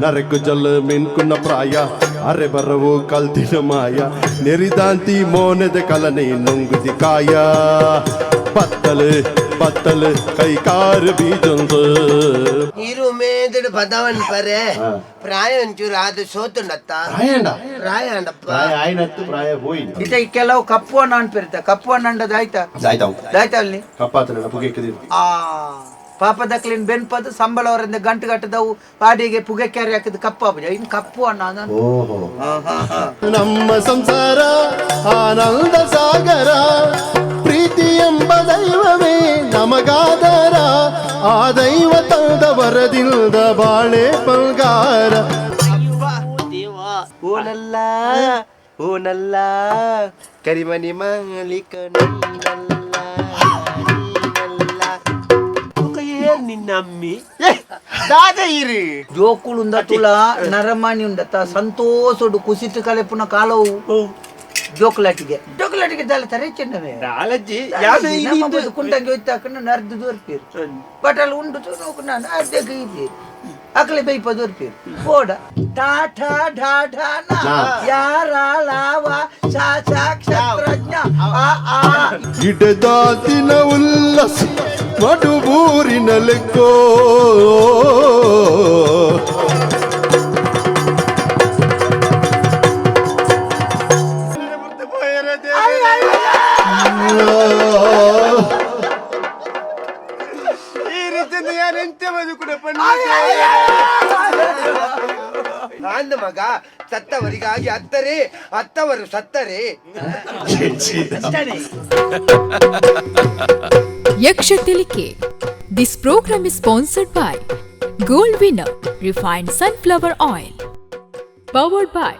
ನರಕು ಜಲ್ ಮಿನ್ಕುನ ಪ್ರಾಯ ಅರೆ ಬರವು ಕಲ್ತಿನ ಮಾಯ ನೆರಿದಾಂತಿ ಮೋನದ ಕಲನೆ ನುಂಗುದಿ ಕಾಯ ಬತ್ತಲು ಬತ್ತಲು ಕೈಕಾರು ಬೀಜೊಂದು ನೀರು ಮೇದಡು ಪದವನ್ ಪರೆ ಪ್ರಾಯ ಒಂಚೂರು ಅದು ಸೋತುಂಡತ್ತ. ಪ್ರಾಯಂಡ. ಪ್ರಾಯ ಅಂಡಪ್ಪ. ಪ್ರಾಯ ಆಯ್ನತ್ತು, ಪ್ರಾಯ ಹೋಯಿನ. ಇತ ಈ ಕೆಲವು ಕಪ್ಪು ಹಣ್ಣು ಅನ್ಪಿರ್ತ, ಕಪ್ಪು ಹಣ್ಣು ಅಂಡದ ಆಯ್ತಾ? ಆಯ್ತಾವು. ಆಯ್ತಾ ಅಲ್ಲಿ. ಕಪ್ಪಾತನ ಪುಗೆ ಕದಿರು. ಆ ಪಾಪದಕ್ಲಿನ್ ಬೆನ್ಪದು ಸಂಬಳ ಅವರಿಂದ ಗಂಟು ಗಟ್ಟದವು ಪಾಡಿಗೆ ಪುಗೆ ಕ್ಯಾರಿ ಹಾಕಿದ್ ಕಪ್ಪು ಆಪುಜ ಇನ್ನು ಕಪ್ಪು ಹಣ್ಣು ಅದನ್ನು. ಓಹೋ, ನಮ್ಮ ಸಂಸಾರ ಆನಂದ ಸಾಗರ, ಪ್ರೀತಿ ಎಂಬ ದೈವವೇ ನಮಗಾದರ, ಆ ದೈವ ತಂದ ವರದಿಂದ ಬಾಳೆ ಬಂಗಾರ. ಓನಲ್ಲ ಓನಲ್ಲ, ಕರಿಮನಿ ಮಾಲಿಕ ನೀನಲ್ಲ ನೀನಲ್ಲ. ಏನ್ ನಿನ್ನ ಅಮ್ಮಿ ದಾದ ಇರಿ. ಜೋಕುಳು ಉಂದತುಲ ನರಮಾನಿ ಉಂಡತ ಸಂತೋಷಡು ಕುಸಿತು ಕಲೆಪುನ ಕಾಲವು ಜೋಕುಲಾಟಿಗೆ ಜೋಕುಲಾಟಿಗೆ ದಾಲ ತರೆ ಚೆನ್ನವೇ. ದಾಲಜ್ಜಿ ಯಾವ್ದು? ನಮ್ಮ ಬದು ಕುಂಟಂಗೆ ಹೋಯ್ತಾಕಂಡು ನರ್ದು ದೋರ್ಪೀರು, ಬಟ್ ಅಲ್ಲಿ ಉಂಡು ನೋಕು ನಾನು ಅರ್ಧಕ್ಕೆ ಇದ್ದೀರಿ ಅಕಲೆ ಬೈಪ ದೋರ್ಪೀರು ಓಡ ಟಾ ಠಾ ಢಾ ಢಾ ನಾ ಯಾರ ಲಾವ ಸಾ ಸಾ ಕ್ಷತ್ರಜ್ಞ ಆ ಆ. ಇಡದಾತಿನ ಉಲ್ಲಸ ಮಡುಬೂರಿನ ಲೆಕ್ಕೋ. ಈ ರೀತಿ ಯಾರು ಎಂತ ಬದುಕುಡ? ಅಂದ ಮಗ ಸತ್ತವರಿಗಾಗಿ ಅತ್ತರೆ, ಅತ್ತವರು ಸತ್ತರೆ. Yaksha Tilike. This program is sponsored by Gold Winner Refined Sunflower Oil. Powered by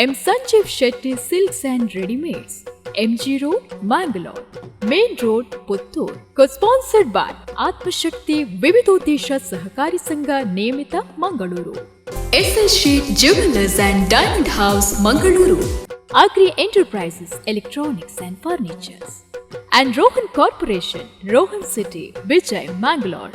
M. Sanjeev Shetty Silks and Readymates. MG Road, Mangalore. Main Road, Puttur. Co-sponsored by Atmashakti Vividodesha Sahakari Sangha Nemita, Mangaluru. SL Sheet Jewelers and Diamond House, Mangaluru. Agri Enterprises, Electronics and Furnitures. And Rohan Corporation, Rohan City, Vijay, Mangalore.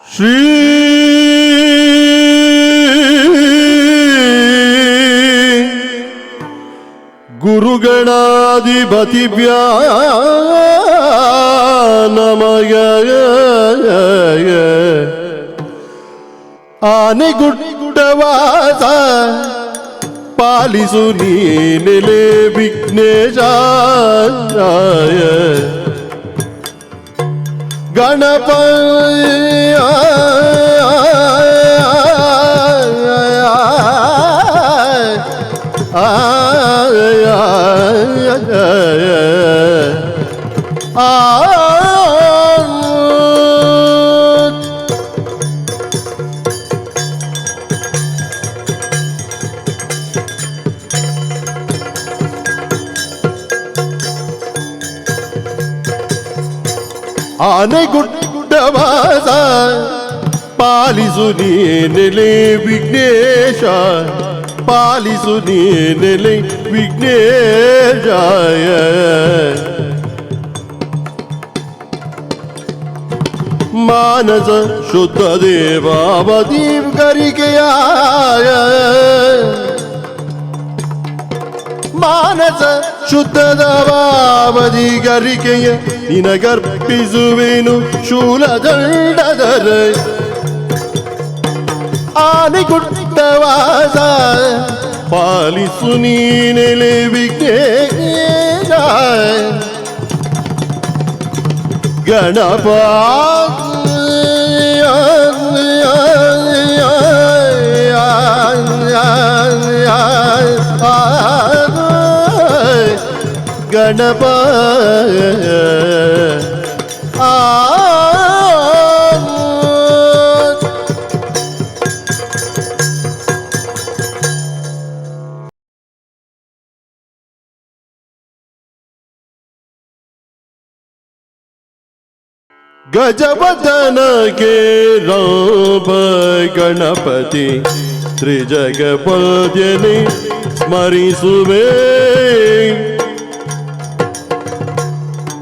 Shri ಗುರುಗಣಾಧಿಪತಿಭ್ಯ ನಮಗ ಆನೆಗುಡ್ಡವಾಸ ಪಾಲಿಸು ನೀನೆಲೆ ವಿಘ್ನೇಶ ಗಣಪ. ಆನೆಗುಡ್ಡವಾಸ ಪಾಲಿಸು ನೀನೆಲೆ ವಿಘ್ನೇಶ, ಪಾಲಿಸು ನೀನೆಲೆ ವಿಘ್ನೇಶ. ಮಾನಸ ಶುದ್ಧ ದೇವಾವಧಿ ಗರಿಕೆಯ, ಮಾನಸ ಶುದ್ಧದವಾವಧಿ ಗರಿಕೆಯ ನಿನಗರ್ಪಿಸುವೆನು ಶೂಲದಂಡದರ. ಆನೆಗುಡ್ಡವಾಸ ಪಾಲಿಸು ನೀನೆಲೆ ವಿಘ್ನೇಶ ಗಣಪ. ಗಣಪ ಆ. ಗಜವದನಗೆ Rama Ganapati ತ್ರಿಜಗಪದ್ಯನೆ ಸ್ಮರಿಸುವೆ.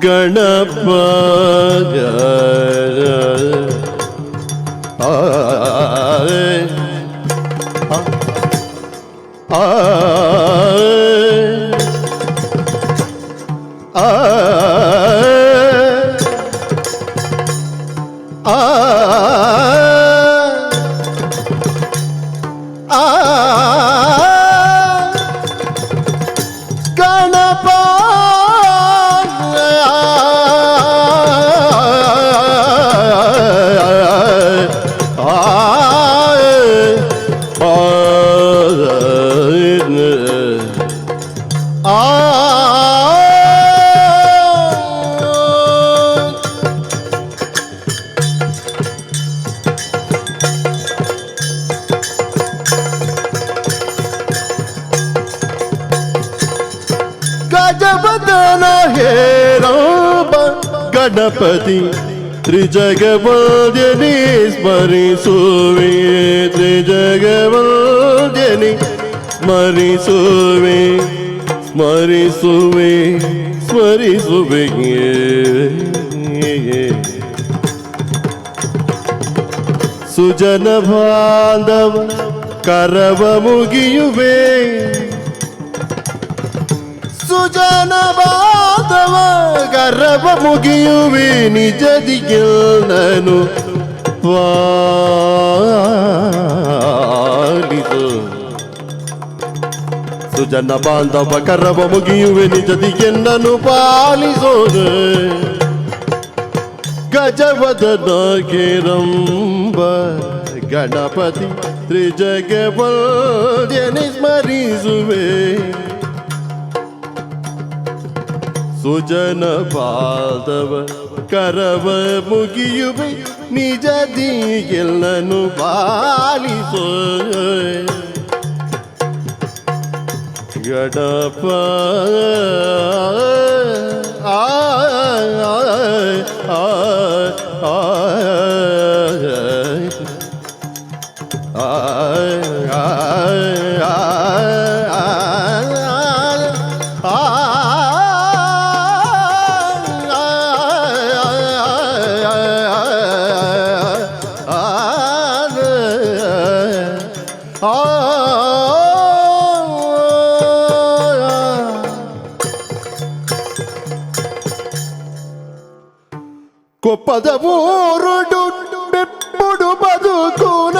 Ganapa ಆ ಆ ಆ ಆ ಗಣಪ ಗಜವದನ ಹೇರಂಬ ಗಣಪತಿ ತ್ರಿಜಗವಂದ್ಯನಿ ಸ್ಮರಿಸುವೆ ತ್ರಿಜಗವಂದ್ಯನಿ ಸ್ಮರಿಸುವೆ ಸ್ಮರಿಸುವೆ ಸ್ಮರಿಸುವೆ. ಸುಜನ ಬಾಂಧವ ಕರವ ಮುಗಿಯುವೆ ಸುಜನ ಬಾಂಧವ ಕರವ ಮುಗಿಯುವೆ ನಿಜದಿಗೆಲ್ಲನು ಪಾಲಿಸು. ಸುಜನ ಬಾಂಧವ ಕರವ ಮುಗಿಯುವೆ ನಿಜದಿಗೆನ್ನನು ಪಾಲಿಸೋದು. ಗಜವದನ ಕೇರಂಬ ಗಣಪತಿ ತ್ರಿಜಗವಂದ್ಯನಿ ಸ್ಮರಿಸುವೆ. ಸುಜನ ಬಾಂಧವ ಕರವ ಮುಗಿಯುವೆ ನಿಜದಿಗೆಲ್ಲನು ಪಾಲಿಸೋ ಗಣಪ ಆ ಆ ಆ ಕೊಪ್ಪದ ಊರುಡು ಬೆಪ್ಪುಡು ಬದುಕುನ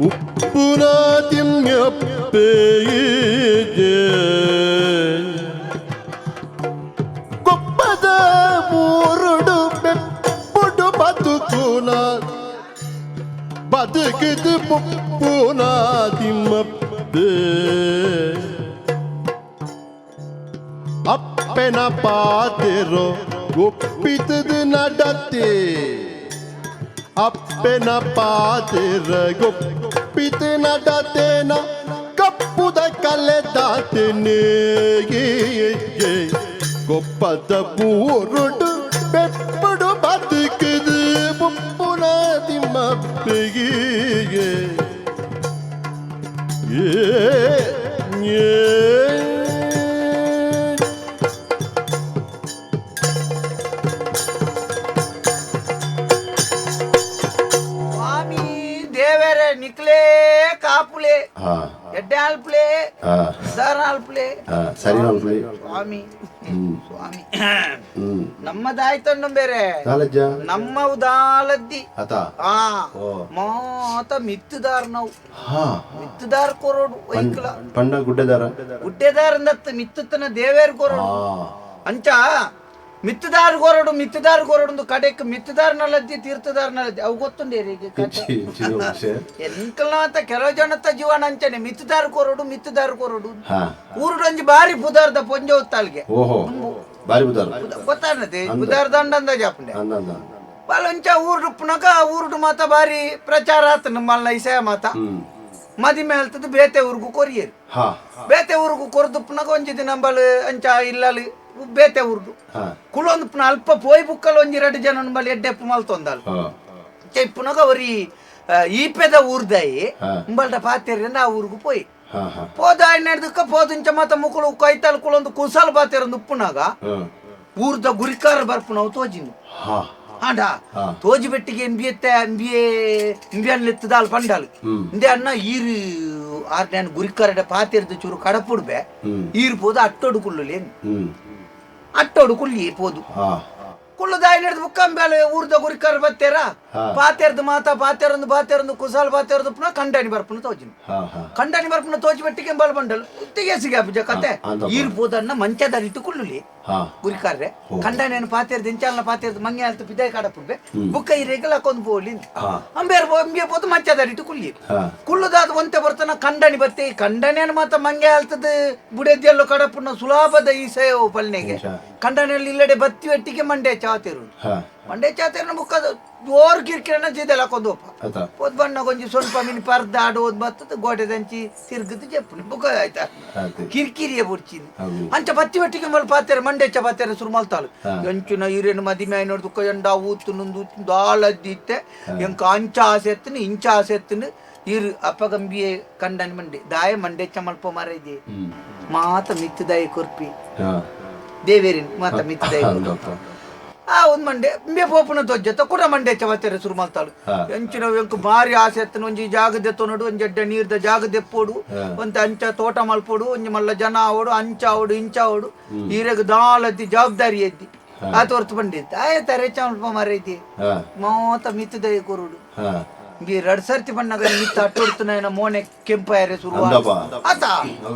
ಉಪ್ಪುನ ತಿಮ್ಯಪ್ಪೆ. ಕೊಪ್ಪದ ಊರುಡು ಬೆಪ್ಪುಡು ಬದುಕುನ ಬದುಕಿದು ಮುಪ್ಪುನ ತಿಮ್ಮಪ್ಪೆ. ಅಪ್ಪೆನ ಪಾತೆರೋ ಒಪ್ಪಿತದು ನಡತೆ ಅಪ್ಪೆನ ಪಾತೆರ ಗೊಪ್ಪಿತ ನಡತೆನ ಕಪ್ಪುದ ಕಲೆದಾತನೆ. ಕೊಪ್ಪದ ಊರುಡು ಬೆಪ್ಪುಡು ಬದುಕಿದು ಮುಪ್ಪುನ ತಿಮ್ಮಪ್ಪೆಗೆ. ಏ ಏ ಸ್ವಾಮಿ ದೇವರೇ ನಿಕ್ಲೇ ಕಾಪುಲೆ ಎಡ್ಡೆ ಆಲ್ಪುಲೆ ದಾರ ಆಲ್ಪುಲೆ. ಸರಿ ಆಲ್ಪುಲೆ. ಸ್ವಾಮಿ ಸ್ವಾಮಿ ನಮ್ಮ ದಾಯ್ತಣ್ಣು ಬೇರೆ ನಮ್ಮ ಉದಾಲದ್ದಿ ಮಾತ ಮಿತ್ತುದಾರ ನಾವು ಮಿತ್ತುದಾರ ಕೊರೋಡು ವೈಕ್ಲ ಪಂಡ ಗುಡ್ಡೆದಾರ ಗುಡ್ಡೆದಾರ ಅಂದತ್ತ ಮಿತ್ತುತ್ತನ ದೇವೇರ್ ಕೊರೋಡು ಅಂಚ ಮಿತ್ತುದಾರ ಕೊರಡು ಮಿತ್ತುದಾರ ಕೊರಡು ಕಡೆಕ್ ಮಿತ್ತುದಾರ ನಲದ್ದಿ ತೀರ್ಥದಾರ ನಲದ್ದಿ ಅವು ಗೊತ್ತುಂಡೇರಿ ಎಂಕಲ್ನ ಅಂತ ಕೆಲವು ಜನತ್ತ ಜೀವನ ಅಂಚನೆ ಮಿತ್ತುದಾರ ಕೊರಡು ಮಿತ್ತುದಾರ ಕೊರಡು ಊರುಡು ಒಂಜಿ ಬಾರಿ ಪುದಾರ್ದ ಪೊಂಜ ಹೊತ್ತಾಳ್ಗೆ ಬಾರಿ ಬುದಾರ ಗೊತ್ತಾನದೆ ಬುದಾರ ದಂಡ ಅಂದ ಜಾಪಂಡೆ ಬಾಲಂಚ ಊರುಡು ಪುನಕ ಊರುಡು ಮಾತ ಬಾರಿ ಪ್ರಚಾರ ಆತ ನಮ್ಮಲ್ಲ ಇಸಯ ಮಾತ ಮದಿ ಮೇಲ್ತದ ಬೇತೆ ಊರ್ಗು ಕೊರಿಯರು ಬೇತೆ ಊರ್ಗು ಕೊರದು ಪುನಕ ಒಂಜಿ ದಿನ ನಂಬಲ್ ಅಂಚ ಇಲ್ಲಲ್ಲಿ ಬೇತೆ ಊರ್ದು ಕುಲೊಂದು ಪುನ ಅಲ್ಪ ಪೋಯ್ ಬುಕ್ಕಲ್ ಒಂಜಿ ಎರಡು ಜನ ನಂಬಲ್ಲಿ ಎಡ್ಡೆಪ್ಪು ಮಲ್ತೊಂದಲ್ ಪುನಗ ಅವರಿ ಈಪೆದ ಊರ್ದಾಯಿ ಉಂಬಲ್ದ ಪಾತೆರಿಂದ ಆ ಊರ್ಗು ಪೋಯ್ ಪೋದ ಆಯ್ನಡ್ದಕ್ಕ ಪೋದಿಂಚ ಮಾತ ಮುಕುಳು ಕೈತಾಲ್ ಕುಲೊಂದು ಕುಸಾಲ್ ಬಾತೆರೊಂದು ಉಪ್ಪುನಾಗ ಊರ್ದ ಗುರಿಕಾರ ಬರ್ಪುನವು ತೋಜಿಂದು ಆಂಡ ತೋಜಿ ಬೆಟ್ಟಿಗೆ ಎಂಬಿಯತ್ತೆ ಎಂಬಿಯೆ ಇಂಬಿಯನ್ ಎತ್ತದಾಲ್ ಪಂಡಾಲ್ ಇಂದೆ ಅಣ್ಣ ಈರು ಆರ್ ನಾನು ಗುರಿಕಾರಡ ಪಾತೆರ್ದು ಚೂರು ಕಡಪುಡ್ಬೆ ಈರು ಪೋದು ಅಟ್ಟೋಡು ಕುಳ್ಳುಲಿ ಅಟ್ಟೋಡು ಕುಳ್ಳಿ ಪೋದು ಕುಳ್ಳುದಾಯಿ ನಡೆದು ಬುಕ್ಕಂಬೇಲೆ ಊರ್ದ ಗುರಿಕಾರ ಬತ್ತೇರ ಪಾತೆರ್ದು ಮಾತಾ ಪಾತೆರೊಂದು ಪಾತೆರೊಂದು ಕುಸಾಲ್ ಪಾತೆರದು ಪುನಃ ಕಂಡಾಣಿ ಬರ್ಪುನ ತೋಜಿನ ಕಂಡಾಣಿ ಬರ್ಪುನ ತೋಜಿ ಬೆಟ್ಟಿಗೆ ಎಂಬಲ್ ಬಂಡಲ್ ತೆಗೆಸಿಗೆ ಅಪ್ಪುಜ ಕತೆ ಈರು ಪೋದನ್ನ ಮಂಚದಡಿಟ್ಟು ಕುಳ್ಳುಲಿ ಗುರಿಕಾರ್ರೆ ಕಂಡಾಣಿಯನ್ನು ಪಾತೆರ್ದು ಇಂಚಾಲ್ನ ಪಾತೆರ್ದು ಮಂಗೆ ಅಲ್ತು ಪಿದಾಯಿ ಕಾಡಪುಡ್ಬೆ ಬುಕ್ಕ ಈರೇಗಲ ಹಾಕೊಂದು ಪೋಲಿ ಅಂಬೇರ್ ಅಂಬೆ ಪೋದು ಮಂಚದಡಿಟ್ಟು ಕುಳ್ಳಿ ಕುಳ್ಳುದಾದ ಒಂತೆ ಬರ್ತನ ಕಂಡಾಣಿ ಬತ್ತೆ ಕಂಡಾಣಿಯನ್ನು ಮಾತ ಮಂಗೆ ಅಲ್ತದ ಬುಡೆದ್ದೆಲ್ಲೋ ಕಡಪುನ ಸುಲಾಭದ ಈ ಸೇವು ಪಲ್ನೆಗೆ ಕಂಡಾಣಿಯಲ್ಲಿ ಇಲ್ಲಡೆ ಬತ್ತಿ ಒಟ್ಟಿಗೆ ಮಂಡೆ ಚಾತಿರು ಮಂಡೆ ಚಾತಿರು ಬುಕ್ಕದ ಜೋರ್ ಕಿರ್ಕಿರನ ಜೀದೆಲ್ಲ ಹಾಕೊಂದು ಹೋಪ ಪೋದ್ ಬಣ್ಣ ಕೊಂಚ ಸ್ವಲ್ಪ ಮೀನು ಪರ್ದ ಆಡೋದ್ ಬತ್ತದ ಗೋಡೆ ದಂಚಿ ತಿರ್ಗದು ಜಪ್ಪುನಿ ಬುಕ್ಕ ಆಯ್ತಾ ಕಿರ್ಕಿರಿಯ ಬುಡ್ಚಿನಿ ಅಂಚ ಬತ್ತಿ ಒಟ್ಟಿಗೆ ಮಲ್ ಪಾತೆರೆ ಮಂಡೆ ಚ ಪಾತೆರೆ ಸುರು ಮಲ್ತಾಳು ಎಂಚಿನ ಈರೇನು ಮದಿಮೆ ನೋಡ್ದು ಎಂಡ ಊತು ನುಂದು ದಾಳದ್ದಿತ್ತೆ ಎಂಕ ಅಂಚ ಆಸೆ ಎತ್ತನು ಇಂಚ ಆಸೆ ಎತ್ತನು ಇರು ಅಪ್ಪಗಂಬಿಯೆ ಕಂಡನ್ ಮಂಡೆ ದಾಯ ಮಂಡೆ ಚಮಲ್ಪ ಮರ ಇದೆ ಮಾತ ಮಿತ್ತದಾಯ ಕೊರ್ಪಿ ದೇವೇರಿನ್ ಮಾತ ಮಿತ್ತದಾಯ ಆ ಒಂದ್ ಮಂಡೆ ಇಂಬೆ ಪೋಪುನ ತೊಜ್ಜತ್ತ ಕೂಡ ಮಂಡೆ ಚವತೆರೆ ಸುರು ಮಲ್ತಾಳು ಎಂಚಿನ ಎಂಕ್ ಭಾರಿ ಆಸೆ ಎತ್ತನ ಒಂಜಿ ಜಾಗ ದೆತ್ತೊನಡು ಒಂಜಿ ಅಡ್ಡ ನೀರ್ದ ಜಾಗ ದೆಪ್ಪೋಡು ಒಂತ ಅಂಚ ತೋಟ ಮಲ್ಪೋಡು ಒಂಜಿ ಮಲ್ಲ ಜನ ಆವಡು ಅಂಚ ಆವಡು ಇಂಚ ಆವಡು ಈರೆಗ್ ದಾಲದ್ದಿ ಜವಾಬ್ದಾರಿ ಎದ್ದಿ ಆ ತೋರ್ತು ಬಂಡಿತ್ತು ಆಯ ತರೆ ಚಮಲ್ಪ ಮರೈತಿ ಮಾತ ಮಿತ್ತದಯ ಕೊರುಡು ಬಿ ರಡ್ ಸರ್ತಿ ಬಣ್ಣಗ ಮಿತ್ತ ಅಟ್ಟೊಡ್ತನ ಮೋನೆ ಕೆಂಪಾಯರೆ ಸುರು ಆತ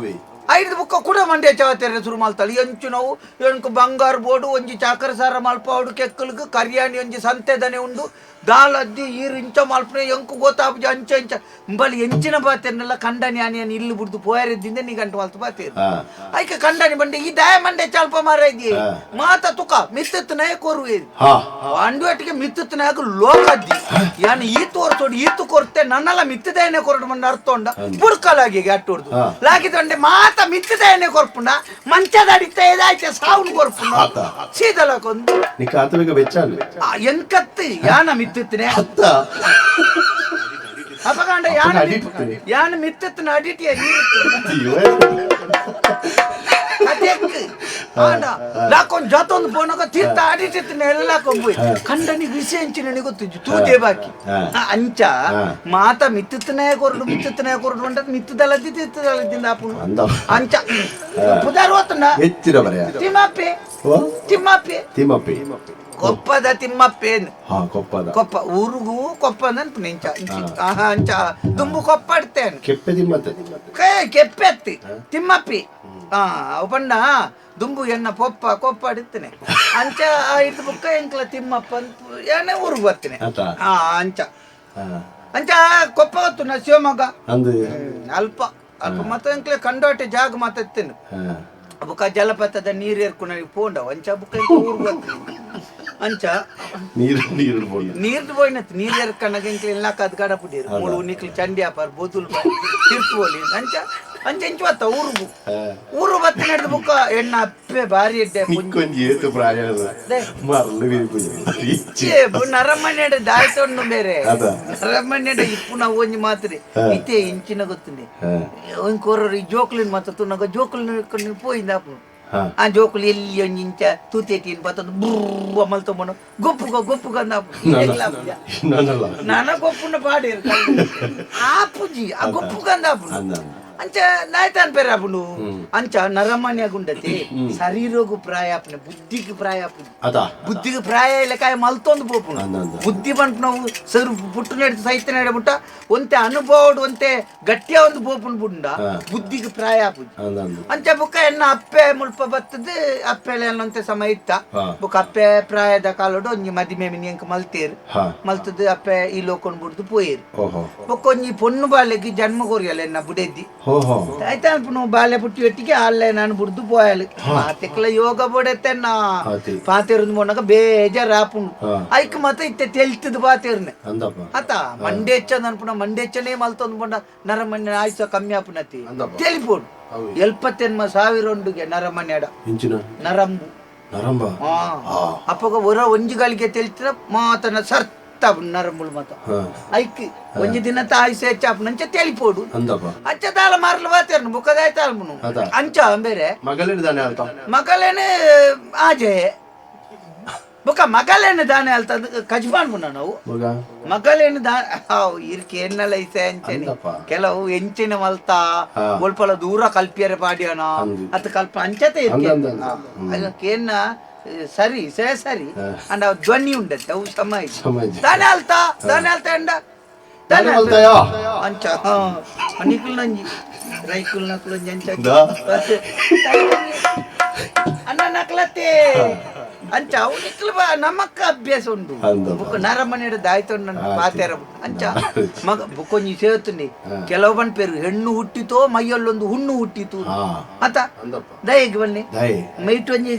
ಐದು ಬುಕ್ಕ ಕೂಡ ಮಂಡ್ಯ ಚಾವತೆರೆ ಸುರು ಮಲ್ತಾಳು ಎಂಚು ನಾವು ಎಂಕು ಬಂಗಾರ ಬೋಡು ಒಂಜಿ ಚಾಕರ ಸಾರ ಮಲ್ಪಾವಡು ಕೆಕ್ಕಲ್ಗ್ ಕರಿಯಾಣಿ ಒಂಜಿ ಸಂತೆದನೆ ಉಂಡು ದಾಲದ್ದಿ ಈರು ಇಂಚ ಮಲ್ಪನೆ ಎಂಕು ಗೊತ್ತಾಪುಜ ಅಂಚ ಇಂಚ ಇಂಬಲಿ ಎಂಚಿನ ಬಾತೆರ್ನೆಲ್ಲ ಕಂಡನಿ ಆನಿ ಇಲ್ಲು ಬಿಡ್ದು ಪೋಯರಿದ್ದಿಂದ ನೀ ಗಂಟು ಮಲ್ತು ಬಾತೇರು ಐಕ ಕಂಡನಿ ಬಂಡೆ ಈ ದಾಯ ಮಂಡೆ ಚಾಲ್ಪ ಮಾರ ಇದ್ದೀ ಮಾತ ತುಕ ಮಿತ್ತತ್ನಾಯ ಕೊರುವೆ ಅಂಡುವಟ್ಟಿಗೆ ಮಿತ್ತತ್ನಾಯಕ ಲೋಕದ್ದಿ ಯಾನ್ ಈ ತೋರ್ಸೋಡು ಈತು ಕೊರ್ತೆ ನನ್ನೆಲ್ಲ ಮಿತ್ತದಾಯನೆ ಕೊರಡು ಮಂಡ ಅರ್ಥೊಂಡ ಬುಡ್ಕಲಾಗಿ ಅಟ್ಟೋಡ್ದು ಲಾಗಿದಂಡೆ ಮಾತ ಮಿತ್ತದಾಯನೆ ಕೊರ್ಪುಂಡ ಮಂಚದ ಅಡಿತ ಏದಾಯ್ತೆ ಸಾವುನ್ ಕೊರ್ಪುಂಡ ಸೀದಲಕೊಂದು ನಿಕ್ಕ ಆತಬೇಕ ಬೆಚ್ಚಾಲು ಎಂಕತ್ತು ಯಾನ ಮಿತ್ತತ್ನೆ ಅಪಗಾಂಡ ಯಾನ ಯಾನ ಮಿತ್ತತ್ನ ಅಡಿಟಿಯ ಲಾಕೊಂದು ಜಾತೊಂದು ಪೋನಗ ತೀರ್ಥ ಅಡಿಟಿತ್ತಿನ ಎಲ್ಲ ಕೊಂಬು ಕಂಡನಿಗೆ ವಿಷಯ ಎಂಚಿನ ಗೊತ್ತಿದ್ದು ತೂದೆ ಬಾಕಿ ಅಂಚ ಮಾತ ಮಿತ್ತತ್ನೇ ಕೊರಡು ಮಿತ್ತತ್ನೇ ಕೊರಡು ಅಂಟ ಮಿತ್ತದಲ್ಲದ್ದಿ ತೀರ್ಥದಲ್ಲದ್ದಿಂದ ಆಪುನು ಅಂಚ ಪುದಾರ್ ಹೋತನ ಹೆಚ್ಚಿನ ಬರೆಯ ತಿಮ್ಮಪ್ಪೆ ತಿಮ್ಮಪ್ಪೆ ತಿಮ್ಮಪ್ಪೆ ಕೊಪ್ಪದ ತಿಮ್ಮಪ್ಪೆ ಕೊಪ್ಪದ ಕೊಪ್ಪ ಊರುಗೂ ಕೊಪ್ಪ ನೆನ್ಪು ಇಂಚ ಆಹಾ ಅಂಚ ದುಂಬು ಕೊಪ್ಪಾಡ್ತೇನೆ ಕೆಪ್ಪೆ ತಿಮ್ಮತ್ತೆ ಕೆಪ್ಪೆತ್ತಿ ತಿಮ್ಮಪ್ಪಿ ಆ ಪಂಡ ದುಂಬು ಎನ್ನ ಪೊಪ್ಪ ಕೊಪ್ಪಾಡಿತ್ತೇನೆ ಅಂಚ ಇದು ಬುಕ್ಕ ಎಂಕ್ಲ ತಿಮ್ಮಪ್ಪ ಅಂತ ಏನೇ ಊರಿಗೆ ಬರ್ತೀನಿ ಆ ಅಂಚ ಅಂಚ ಕೊಪ್ಪ ಹೊತ್ತು ನಾ ಶಿವಮೊಗ್ಗ ಅಲ್ಪ ಅಲ್ಪ ಮತ್ತೆ ಎಂಕ್ಲೆ ಕಂಡೋಟೆ ಜಾಗ ಮಾತಾಡ್ತೇನೆ ಬುಕ್ಕ ಜಲಪಾತದ ನೀರು ಏರ್ಕೊಂಡು ಪೋಂಡ ಅಂಚ ಬುಕ್ಕ ಊರು ಬರ್ತೀನಿ ಅಂಚ ನೀರು ನೀರು ನೀರು ಪೋಯಿನತ್ತು ನೀರು ಏರ್ಕಣ್ಣಗ ಎಂಕ್ಲೆ ಎಲ್ಲ ಕದ್ ಗಡ ಪುಡಿರು ಮೂಳು ನಿಕ್ಲು ಚಂಡಿ ಆಪಾರ್ ಬೋతులు ತಿರ್ತು ಅಂಚ ಅಂಚ ಇಂಚ ಬತ್ತ ಊರುಗು ಊರು ಬತ್ತ ನಡೆದ ಬುಕ್ಕ ಎಣ್ಣ ಅಪ್ಪೆ ಭಾರಿ ಎಡ್ಡೆ ನರಮನೆ ದಾಯ್ತೊಂಡು ಬೇರೆ ನರಮನೆ ಇಪ್ಪು ನಾವು ಒಂಜಿ ಮಾತ್ರೆ ಇತ್ತೆ ಇಂಚಿನ ಗೊತ್ತುಂಡೆ ಒಂಜಿ ಕೊರರು ಈ ಜೋಕುಲಿನ ಮಾತ್ರ ತುನಗ ಜೋಕುಲಿನ ಪೋయింದ ಅಪ್ಪು ಆ ಜೋಕುಲು ಎಲ್ಲಿ ಒಂಜಿ ಇಂಚ ತೂತೇಟಿನ ಬತ್ತೊಂದು ಬುರ್ರ ಮಲ್ತೊಂಬನು ಗೊಪ್ಪುಗ ಗೊಪ್ಪುಗ ನನ ಗೊಪ್ಪುನ ಪಾಡಿರು ಆಪುಜಿ ಆ ಗೊಪ್ಪುಗಂದ ಆಪುನು ಅಂಚ ನಾಯ್ತಾನ್ ಪೇರ ಆಪುಂಡು ಅಂಚ ನರಮಾನ್ಯ ಗುಂಡತಿ ಶರೀರಗು ಪ್ರಾಯ ಆಪುನೆ ಬುದ್ಧಿಗೆ ಪ್ರಾಯ ಆಪುಜಿ ಬುದ್ಧಿಗೆ ಪ್ರಾಯ ಇಲ್ಲ ಕಾಯ ಮಲ್ತೊಂದು ಪೋಪುಂಡು ಬುದ್ಧಿ ಬಂಟು ನಾವು ಸರ್ ಪುಟ್ಟು ನೆಡ್ದು ಸೈತ ನೆಡಬಿಟ್ಟ ಒಂತೆ ಅನುಭವಡು ಒಂತೆ ಗಟ್ಟಿಯ ಒಂದು ಪೋಪುಂಡು ಬುಂಡ ಬುದ್ಧಿಗೆ ಪ್ರಾಯ ಆಪುಜಿ ಅಂಚ ಬುಕ್ಕ ಎನ್ನ ಅಪ್ಪೆ ಮುಲ್ಪ ಬತ್ತದ ಅಪ್ಪೆಲೆ ಅನ್ನೊಂತೆ ಸಮಯ ಇತ್ತ ಬುಕ್ಕ ಅಪ್ಪೆ ಪ್ರಾಯದ ಕಾಲೋಡು ಒಂಜಿ ಮದಿಮೆ ಮಿನಿ ಅಂಕ ಮಲ್ತೇರು ಮಲ್ತದ ಅಪ್ಪೆ ಈ ಲೋಕೊಂಡ್ ಬುಡ್ದು ಪೋಯೇರು ಬೊಕ್ಕ ಒಂಜಿ ಪೊಣ್ಣು ಬಾಲೆಗೆ ಜನ್ಮ ಕೊರಿಯಲ್ಲ ಎನ್ನ ಬುಡೆದ್ದಿ ಆಯ್ತಾ ಅನ್ಪು ಬಾಲೆ ಪುಟ್ಟಿ ಒಟ್ಟಿಗೆ ಅಲ್ಲೇ ನಾನು ಬುಡ್ದು ಪೋಯಲು ಪಾತೆಕ್ಲ ಯೋಗ ಬೊಡೆತೆನ್ನ ಪಾತೆರುಂದು ಮೊನ್ನಗ ಬೇಜಾರ್ ಆಪುಂಡು ಐಕ್ ಮತ ಇತ್ತೆ ತೆಲ್ತದ ಪಾತೆರ್ನೆ ಆತ ಮಂಡೇಚ್ಚ ಅನ್ಪುನ ಮಂಡೇಚ್ಚನೇ ಮಲ್ತೊಂದು ಪಂಡ ನರಮನ್ಯ ಆಯ್ಸ ಕಮ್ಮಿ ಆಪುನತಿ ತೆಲಿಪೋಡು ಎಲ್ಪತ್ತೆನ್ಮ ಸಾವಿರ ಉಂಡುಗೆ ನರಮನ್ಯಡ ನರಂಬು ನರಂಬ ಅಪ್ಪಗ ಹೊರ ಒಂಜಿ ಗಳಿಗೆ ತೆಲ್ತಿನ ಮಾತನ ಸರ್ ಪೆತ್ತ ನರಂಬುಳು ಮತ ಐಕ್ ಒಂಜಿ ದಿನ ತಾಯಿ ಸೇಚಾಪು ನಂಚ ತೆಲಿಪೋಡು ಅಂಚ ತಾಳ ಮಾರ್ಲು ಬಾತೇರ್ನು ಬುಕ್ಕದಾಯ್ತಾಲ್ಮುನು ಅಂಚ ಬೇರೆ ಮಗಲೇನು ದಾನೆ ಅಲ್ತ ಮಗಲೇನು ಆಜೆ ಬುಕ್ಕ ಮಗಲೇನು ದಾನೆ ಅಲ್ತ ಕಜ್ಮಾನ್ ಮುನ್ನ ನಾವು ಮಗಲೇನು ದಾ ಇರ್ಕೆ ಎನ್ನಲ ಇಸೆ ಅಂಚನೆ ಕೆಲವು ಎಂಚಿನ ಮಲ್ತ ಒಲ್ಪಲ ದೂರ ಕಲ್ಪಿಯರೆ ಪಾಡ್ಯನ ಅತ್ತ ಕಲ್ಪ ಅಂಚತೆ ಇರ್ಕೆ ಕೇನ್ನ ಸರಿ ಸೇ ಸರಿ ಅಂಡ ಧ್ವನಿ ಉಂಡತ್ತೆ ಅವು ಸಮ ದಾನೆ ಅಲ್ತ ದಾನೆ ಅಲ್ತ ಅಂಡ ದಾನೆ ಅಲ್ತಾಯ ಅಂಚ ನಿಕುಲ್ ನಂಜಿ ರೈಕುಲ್ ನಕುಲ್ ಅಂಚ ಅಣ್ಣ ನಕಲತ್ತೆ ಅಂಚ ಅವು ನಿಕ್ಲು ನಮಕ್ಕ ಅಭ್ಯಾಸ ಉಂಡು ಬುಕ್ ನರಮನೆ ದಾಯ್ತು ಪಾತೆರ ಅಂಚ ಮಗ ಬುಕ್ಕೊಂಜಿ ಸೇರ್ತುನಿ ಕೆಲವು ಬನ್ ಪೇರು ಹೆಣ್ಣು ಹುಟ್ಟಿತೋ ಮೈಯಲ್ಲೊಂದು ಹುಣ್ಣು ಹುಟ್ಟಿತು ಅತ ದಯಗೆ ಬನ್ನಿ ಮೈಟ್ ಒಂಜಿ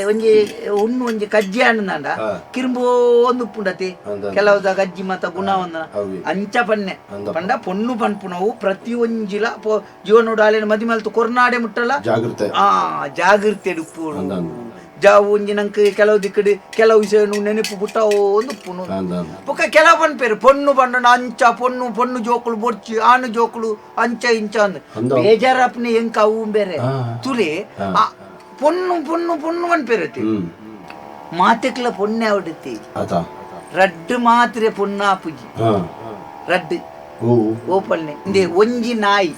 ಒಂಜಿ ಹುಣ್ಣು ಒಂಜಿ ಕಜ್ಜಿ ಅಣ್ಣಂಡ ಕಿರುಂಬೋ ಒಂದು ಉಪ್ಪುಂಡತಿ ಕೆಲವುದ ಕಜ್ಜಿ ಮತ ಗುಣ ಒಂದ ಅಂಚ ಪನ್ನೆ ಪಂಡ ಪೊಣ್ಣು ಪನ್ಪುನವು ಪ್ರತಿ ಒಂಜಿಲ ಜೀವನೋಡು ಆಲೇನ ಮದಿ ಮಲ್ತು ಕೊರ್ನಾಡೆ ಮುಟ್ಟಲ ಜಾಗೃತೆ ಆ ಜಾಗೃತೆ ಉಪ್ಪು ಜಾವು ಒಂಜಿ ನಂಗೆ ಕೆಲವು ದಿಕ್ಕಡು ಕೆಲವು ವಿಷಯ ನೆನಪು ಪುಟ್ಟ ಒಂದು ಪುನು ಬೊಕ್ಕ ಕೆಲವು ಪನ್ಪೇರು ಪೊಣ್ಣು ಪಂಡ ಅಂಚ ಪೊಣ್ಣು ಪೊಣ್ಣು ಜೋಕುಲು ಬೊಡ್ಚಿ ಆನು ಜೋಕುಲು ಅಂಚ ಇಂಚ ಅಂದ್ ಬೇಜಾರಪ್ಪನೆ ಎಂಕ ಅವು ಬೇರೆ ತುಲಿ ಪೊಣ್ಣು ಪೊಣ್ಣು ಪೊಣ್ಣು ಪನ್ಪೇರತಿ ಮಾತೆಕ್ಲ ಪೊಣ್ಣೆ ಅವಡತಿ ರಡ್ಡು ಮಾತ್ರೆ ಪೊಣ್ಣು ಆಪುಜಿ ರಡ್ಡು ಓಪಲ್ನೆ ಇಂದೆ ಒಂಜಿ ನಾಯಿ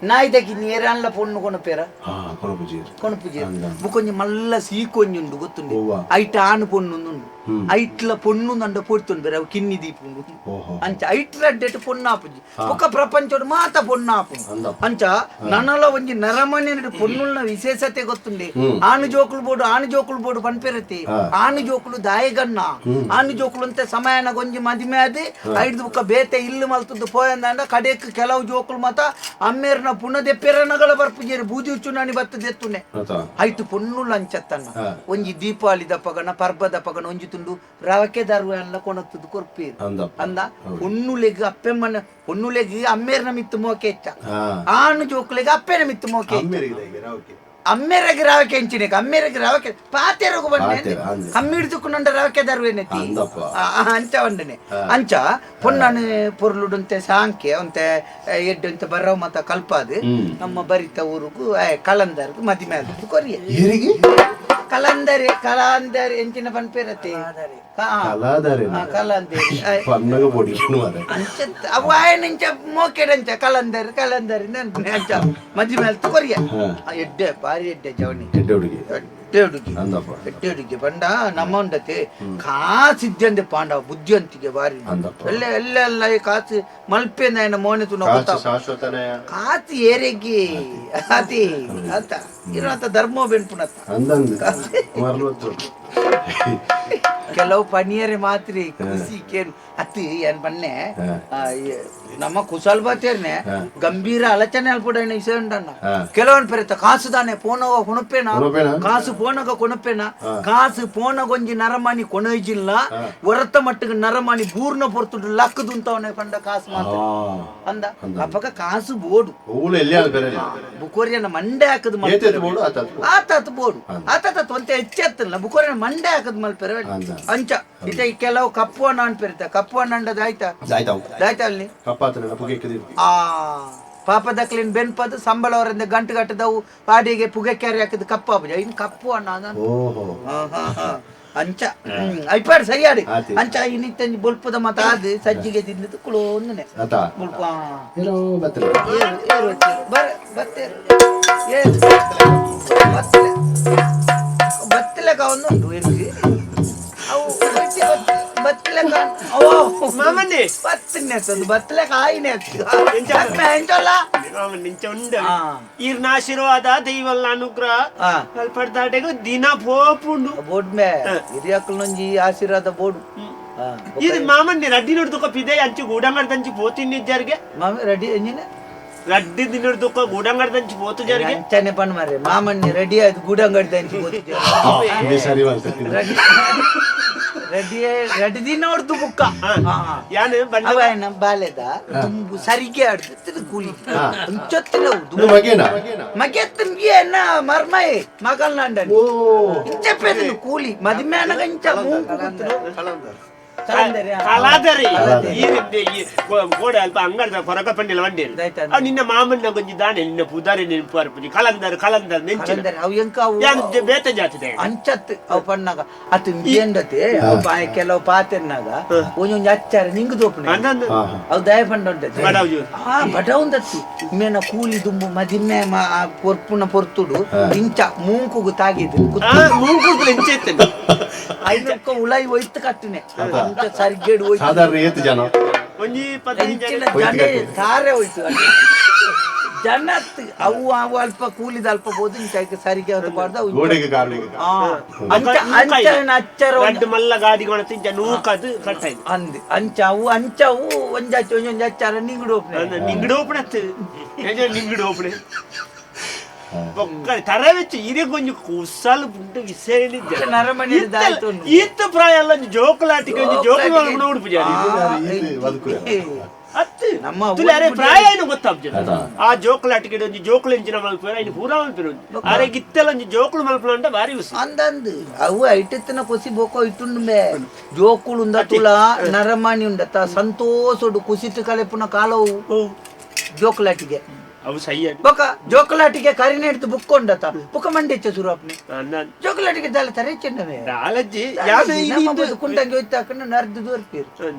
ನಾಯಿ ದಕ್ಕಿ ನೇರನ್ಲ ಪೊಣ್ಣು ಕೊನಪೇರ ಕೊನಪುಜಿ ಬುಕ್ಕೊಂಜಿ ಮಲ್ಲ ಸೀಕೊಂಜಿ ಉಂಡು ಗೊತ್ತುಂಡು ಐಟ್ ಆನು ಪೊಣ್ಣು ಉಂಡು ಐಟ್ಲ ಪೊಣ್ಣು ನಂಡ ಪೊಡ್ತುಂಡು ಬೇರೆ ಅವು ಕಿನ್ನಿ ದೀಪುಂಡು ಅಂಚ ಐಟ್ ರಡ್ಡೆಟ್ ಪೊಣ್ಣು ಆಪುಜಿ ಬೊಕ್ಕ ಪ್ರಪಂಚೋಡು ಮಾತ ಪೊಣ್ಣು ಆಪುಂಡು ಅಂಚ ನನಲ ಒಂಜಿ ನರಮನೆ ಪೊಣ್ಣುಲ್ನ ವಿಶೇಷತೆ ಗೊತ್ತುಂಡೆ ಆನು ಜೋಕುಲು ಬೋಡು ಆನು ಜೋಕುಲು ಬೋಡು ಪನ್ಪೆರತಿ ಆನು ಜೋಕುಲು ದಾಯಗಣ್ಣ ಆನು ಜೋಕುಲು ಅಂತ ಸಮಯನ ಗೊಂಜಿ ಮದಿಮೆ ಆದಿ ಐಡ್ದು ಬುಕ್ಕ ಬೇತೆ ಇಲ್ಲು ಮಲ್ತದ್ದು ಪೋಯಂದಾಂಡ ಕಡೆಕ್ ಕೆಲವು ಜೋಕುಲು ಮಾತ ಅಮ್ಮೇರ್ನ ಪುನದೆಪ್ಪೆರನಗಳ ಬರ್ಪುಜೇರು ಬೂದಿ ಉಚ್ಚುನಾನಿ ಬತ್ತದೆತ್ತುನೆ ಐಟು ಪೊಣ್ಣುಲು ಅಂಚತ್ತನ್ನ ಒಂಜಿ ದೀಪಾವಳಿ ದಪ್ಪಗನ ಪರ್ಬದ ಪಗನ ಒಂಜಿ ತುಂಡು ರವಕೆ ದರ್ವ ಎಲ್ಲ ಕೊಣತ್ತದು ಕೊರ್ಪೇರು ಅಂದ ಪೊಣ್ಣುಲೆಗ್ ಅಪ್ಪೆಮ್ಮನ ಪೊಣ್ಣುಲೆಗ್ ಅಮ್ಮೇರ್ನ ಮಿತ್ತು ಮೋಕೆ ಹೆಚ್ಚ ಆನು ಜೋಕುಲೆಗ್ ಅಪ್ಪೆನ ಮಿತ್ತು ಮೋಕೆ ಅಮ್ಮೇರಗೆ ರವಕೆ ಎಂಚಿನೆಗ್ ಅಮ್ಮೇರಗೆ ರವಕೆ ಪಾತೆರಗು ಬನ್ನೆ ಕಮ್ಮಿಡ್ದುಕ್ಕುಂಡ ರವಕೆ ದರ್ವೇನೆತಿ ಅಂಚ ಒಂಡನೆ ಅಂಚ ಪೊಣ್ಣನು ಪೊರ್ಲುಡುಂತೆ ಸಾಂಕೆ ಅಂತೆ ಎಡ್ಡುಂತೆ ಬರವ ಮತ ಕಲ್ಪಾದು ನಮ್ಮ ಬರಿತ ಊರುಗು ಕಲಂದರ್ಗು ಮದಿಮೆ ಆದದ್ದು ಕೊರಿಯ ಕಲಂದರಿ ಕಲಾಂದರಿ ಎಂಚಿನ ಪನ್ಪೇರತಿ ಕಲಂದರಿ ಅಂಚ ಅವು ಆಯನಂಚ ಮೋಕೆಡಂಚ ಕಲಂದರಿ ಕಲಂದರಿ ಅಂಚ ಮದಿಮೆ ಆಲ್ತು ಕೊರಿಯ ಎಡ್ಡೆ ಬಾರಿ ಎಡ್ಡೆ ಜವನಿ ಎಡ್ಡೆ ಹುಡುಗಿ ಎಡ್ಡೆ ಹುಡುಗಿ ಪಂಡ ನಮ್ಮ ಉಂಡತೆ ಕಾಸು ಇದ್ದಂದೆ ಪಾಂಡವ ಬುದ್ಧಿವಂತಿಗೆ ಬಾರಿ ಎಲ್ಲ ಎಲ್ಲ ಎಲ್ಲ ಕಾಸು ಮಲ್ಪೆಂದ ಮೋನೆ ತುನ ಕಾಸು ಏರೆಗಿ ಅತಿ ಅಂತ ಇರುವಂತ ಧರ್ಮ ಬೆನ್ಪುನತ್ತ ಕೆಲವು ಪನಿಯರೆ ಮಾತ್ರ ಖುಷಿ ಕೇನು ಅತ್ತಿ ಏನ್ ಬನ್ನೆ ನಮ್ಮ ಕುಶಾಲ್ ಬಾತೇರ್ನೆ ಗಂಭೀರ ಆಲೋಚನೆ ಅಲ್ಪಡ ವಿಷಯ ಉಂಡಣ್ಣ ಕೆಲವೊಂದು ಪೆರೆತ ಕಾಸು ದಾನೆ ಪೋನಗ ಕೊಣಪೇನ ಕಾಸು ಪೋನಗ ಕೊಣಪೇನ ಕಾಸು ಪೋನಗೊಂಜಿ ನರಮಾನಿ ಕೊಣಯಿಜಿಲ್ಲ ಹೊರತ ಮಟ್ಟಿಗೆ ನರಮಾನಿ ಬೂರ್ನ ಪೊರ್ತುಡು ಲಕ್ಕದುಂತವನೆ ಪಂಡ ಕಾಸು ಮಾತ್ರ ಅಂದ ಅಪ್ಪಗ ಕಾಸು ಬೋಡು ಬುಕೋರಿಯನ್ನ ಮಂಡೆ ಹಾಕದ್ ಆತಾತ್ ಬೋಡು ಆತಾತ ಒಂತೆ ಹೆಚ್ಚತ್ತಲ್ಲ ಬುಕೋರಿಯನ್ನ ಮಂಡೆ ಹಾಕದ್ ಮಲ್ಪೆರೆ ಅಂಚ ಇತ ಕೆಲವು ಕಪ್ಪು ಅಣ್ಣ ಅನ್ಪೆರಿತ ಕಪ್ಪು ಅಣ್ಣ ಅಂಡದ ಆಯ್ತಾ ಆಯ್ತಾ ಅಲ್ಲಿ ಆ ಪಾಪದಕ್ಲಿನ್ ಬೆನ್ಪದು ಸಂಬಳ ಅವರಿಂದ ಗಂಟು ಗಟ್ಟದವು ಪಾಡಿಗೆ ಪುಗೆ ಕ್ಯಾರಿ ಹಾಕಿದ್ ಕಪ್ಪು ಆಪುಜ ಇನ್ ಕಪ್ಪು ಅಣ್ಣ ಅಂಚ ಐಪಾಡ್ ಸರಿಯಾಡಿ ಅಂಚ ಇನ್ನಿತ್ತಂಜಿ ಬೊಲ್ಪದ ಮತ ಅದು ಸಜ್ಜಿಗೆ ತಿಂದಿದ್ದು ಕುಳೋಂದನೆ ಬೊಲ್ಪ ಏರು ಬತ್ತೇರು ಏರು ಬತ್ತಲೆ ಕಾವೊಂದುಂಡು ಎನ್ಗೆ ಅವು ಬತ್ತಲೆ ಓ ಮಾಮನ್ನಿ ಬತ್ತನೆ ಬತ್ತಲೆ ಕಾಯಿನೆ ಎಂಚಲ್ಲ ನಿಂಚ ಉಂಡು ಈರ್ನ ಆಶೀರ್ವಾದ ದೈವಲ್ಲ ಅನುಗ್ರಹ ಕಲ್ಪಡ್ದಾಟೆಗು ದಿನ ಪೋಪುಂಡು ಬೋಡ್ಮೆ ಹಿರಿಯಕ್ಕಲೊಂಜಿ ಆಶೀರ್ವಾದ ಬೋಡು ಇದು ಮಾಮನ್ನಿ ರಡ್ಡಿ ನೋಡ್ದುಕ ಪಿದೆ ಅಂಚು ಗೂಡಂಗಡ್ದಂಚು ಪೋತಿನ್ ಜರ್ಗೆ ಮಾಮ ರೆಡಿ ಎಂಜಿನ ರಡ್ಡಿ ದಿನಡ್ದುಕ ಗೂಡಂಗಡ್ದಂಚು ಪೋತು ಜರ್ಗೆ ಅಂಚನೆ ಪಣ್ ಮಾರ್ರೆ ಮಾಮನ್ನಿ ರೆಡಿ ಆಯ್ತು ಗೂಡಂಗಡ್ದಂಚು ಪೋತು ಸರಿ ರೆಡಿ ರೆಡಿ ದಿನ ಹೊಡ್ದು ಬುಕ್ಕ ಯಾನು ಬಣ್ಣ ಅವ ಬಾಲೆದ ತುಂಬು ಸರಿಗೆ ಆಡ್ದು ಕೂಲಿ ಅಂಚೊತ್ತಿನ ಮಗೆತ್ತನ್ಗೆ ಮರ್ಮಯ್ ಮಗಲ್ನಾಂಡನಿ ಇಂಚಪ್ಪೇದನು ಕೂಲಿ ಮದಿಮೇನಗ ಇಂಚ ಮೂಂಕು ಗೊತ್ತು ಕಲಂದರಿ, ಆ. ಕಲಾದರಿ. ಕಲಾದರಿ. ಈರಿಂದೆ ಈ ಗೋಡೆ ಅಲ್ಪ ಅಂಗಡಿದ ಕೊರಕ ಪಂಡಿಲ ವಂಡಿ. ದಾಯ್ತ. ಆ ನಿನ್ನ ಮಾಮನ್ನ ಗೊಂಜಿ ದಾನೆ ನಿನ್ನ ಪುದಾರಿ ನೆನಪು ಅರ್ಪುಜಿ. ಕಲಂದರ್ ಕಲಂದರ್ ನೆಂಚಿನ. ಕಲಂದರಿ ಅವು ಎಂಕ ಅವು. ಯಾನ್ ಬೇತೆ ಜಾತಿದೆ. ಅಂಚತ್ ಅವು ಪಣ್ಣಾಗ ಅತ್ ಇಂದೇಂಡತೆ ಅವು ಬಾಯಿ ಕೆಲವು ಪಾತೆರ್ನಾಗ ಒಂಜೊಂಜಿ ಅಚ್ಚಾರ ನಿಂಗು ದೋಪುನೆ. ಅಂದಂದು. ಹಾ ಹಾ. ಅವು ದಯ ಪಂಡ ಉಂಟತೆ. ಬಡವು ಜೋರು. ಆ ಬಡವುಂದತ್ತು ಮೇನ ಕೂಲಿ ದುಂಬು ಮದಿಮೆ ಆ ಪೊರ್ಪುನ ಪೊರ್ತುಡು ಇಂಚ ಮೂಂಕುಗು ತಾಗಿದ್ದು. ಆ ಮೂಂಕುಗಳು ಎಂಚೆತ್ತನೆ. ಐನಕ್ಕ ಉಲಾಯಿ ಒಯ್ತು ಕಟ್ಟುನೆ ಅಂಚ ಸರಿಗೇಡು ಒಯ್ತು. ಸಾಧಾರಣ ಏತ್ ಜನ? ಒಂಜಿ 15 ಜನ. ಎಂಚಿನ ಒಯ್ತು ಜನ ಕಟ್ಟುನೆ. ತಾರೆ ಹೋಯ್ತು ಜನತ್ ಅವು ಅವು ಅಲ್ಪ ಕೂಲಿದ ಅಲ್ಪ ಬೋದು ಇಂಚ ಐಕ್ ಸರಿಗೆ ಅದು ಪಾಡ್ದು ಅವು ಇಂಚ- ಗೋಡೆಗೆ ಕಾರಣ. ಆ, ಅಂಚ ಅಂಚ ಅಚ್ಚರ ಒಂಜಿ- ರಡ್ಡ್ ಮಲ್ಲ ಗಾಡಿ ಕೊಣತು ಇಂಚ ನೂಕದು ಕಟ್ಟಾಯ್ತು. ಅಂದ್ ಅಂಚ ಅವು ಅಂಚ ಅವು ಒಂಜಾಚ ಒಂಜೊಂಜಿ ಅಚ್ಚಾರ ನಿಂಗುಡು ಒಪ್ನೆ. ನಿಂಗಡು ಓಪನ್ ಅತ್ತು ನಿಂಗಡು ಓಪನ್ ಬೊಕ್ಕ ತರವೆಚ್ಚು ಇರೆ ಕೊಂಚ ಕುಸಲ್ ಉಂಟು ವಿಷಯ. ನರಮಣಿ ದಾಯ್ತು ಉಂಡು. ಈತ ಪ್ರಾಯ ಅಲ್ಲ, ಒಂಜಿ ಜೋಕುಲಾಟಿಗೆ ಒಂಜಿ ಜೋಕು ಮಲ್ಪುನ ಉಡುಪು ಜಾರಿ. ಬದುಕು. ಅತ್ತು ನಮ್ಮ ತುಲೆ ಅರೆ ಪ್ರಾಯ ಏನು ಗೊತ್ತಾಪ್ಜ. ಅದ. ಆ ಜೋಕುಲಾಟಿಗೆ ಒಂಜಿ ಜೋಕುಲು ಎಂಚಿನ ಮಲ್ಪುವೆರ್ ಐನ್ ಪೂರಾ ಮಲ್ಪುವೆರ್. ಅರೆ ಗಿತ್ತೆಲ ಒಂಜಿ ಜೋಕುಲು ಮಲ್ಪುನ ಅಂಡ ಬಾರಿ ಉಸಿ. ಅಂದಂದು ಅವು ಐಟೆತ್ತಿನ ಕೊಸಿ ಬೋಕ ಇಟ್ಟುಂಡುಂಬೆ ಜೋಕುಲು ಉಂದತುಲ ನರಮಾಣಿ ಉಂಡತ ಸಂತೋಷಡು ಕುಸಿತು ಕಲೆಪುನ ಕಾಲವು ಜೋಕುಲಾಟಿಗೆ. ಅವು ಸಹಿ ಅದು. ಬೊಕ ಜೋಕುಲಾಟಿಗೆ ಕರಿನೆಡ್ದು ಬುಕ್ ಉಂಡತ ಬುಕ್ಕ ಮಂಡೆಚ್ಚ ಸುರು ಅಪ್ನೆ. ಅಂದಂದು. ಜೋಕುಲಾಟಿಗೆ ದಾಲ ತರೆ ಚೆನ್ನವೇ. ದಾಲಜ್ಜಿ ಯಾವ್ದು ನಮ್ಮ ಕುಂಡಂಗೆ ಒಯ್ತಾಕಂಡು ನರ್ದು ದೋರ್ಪೀರು.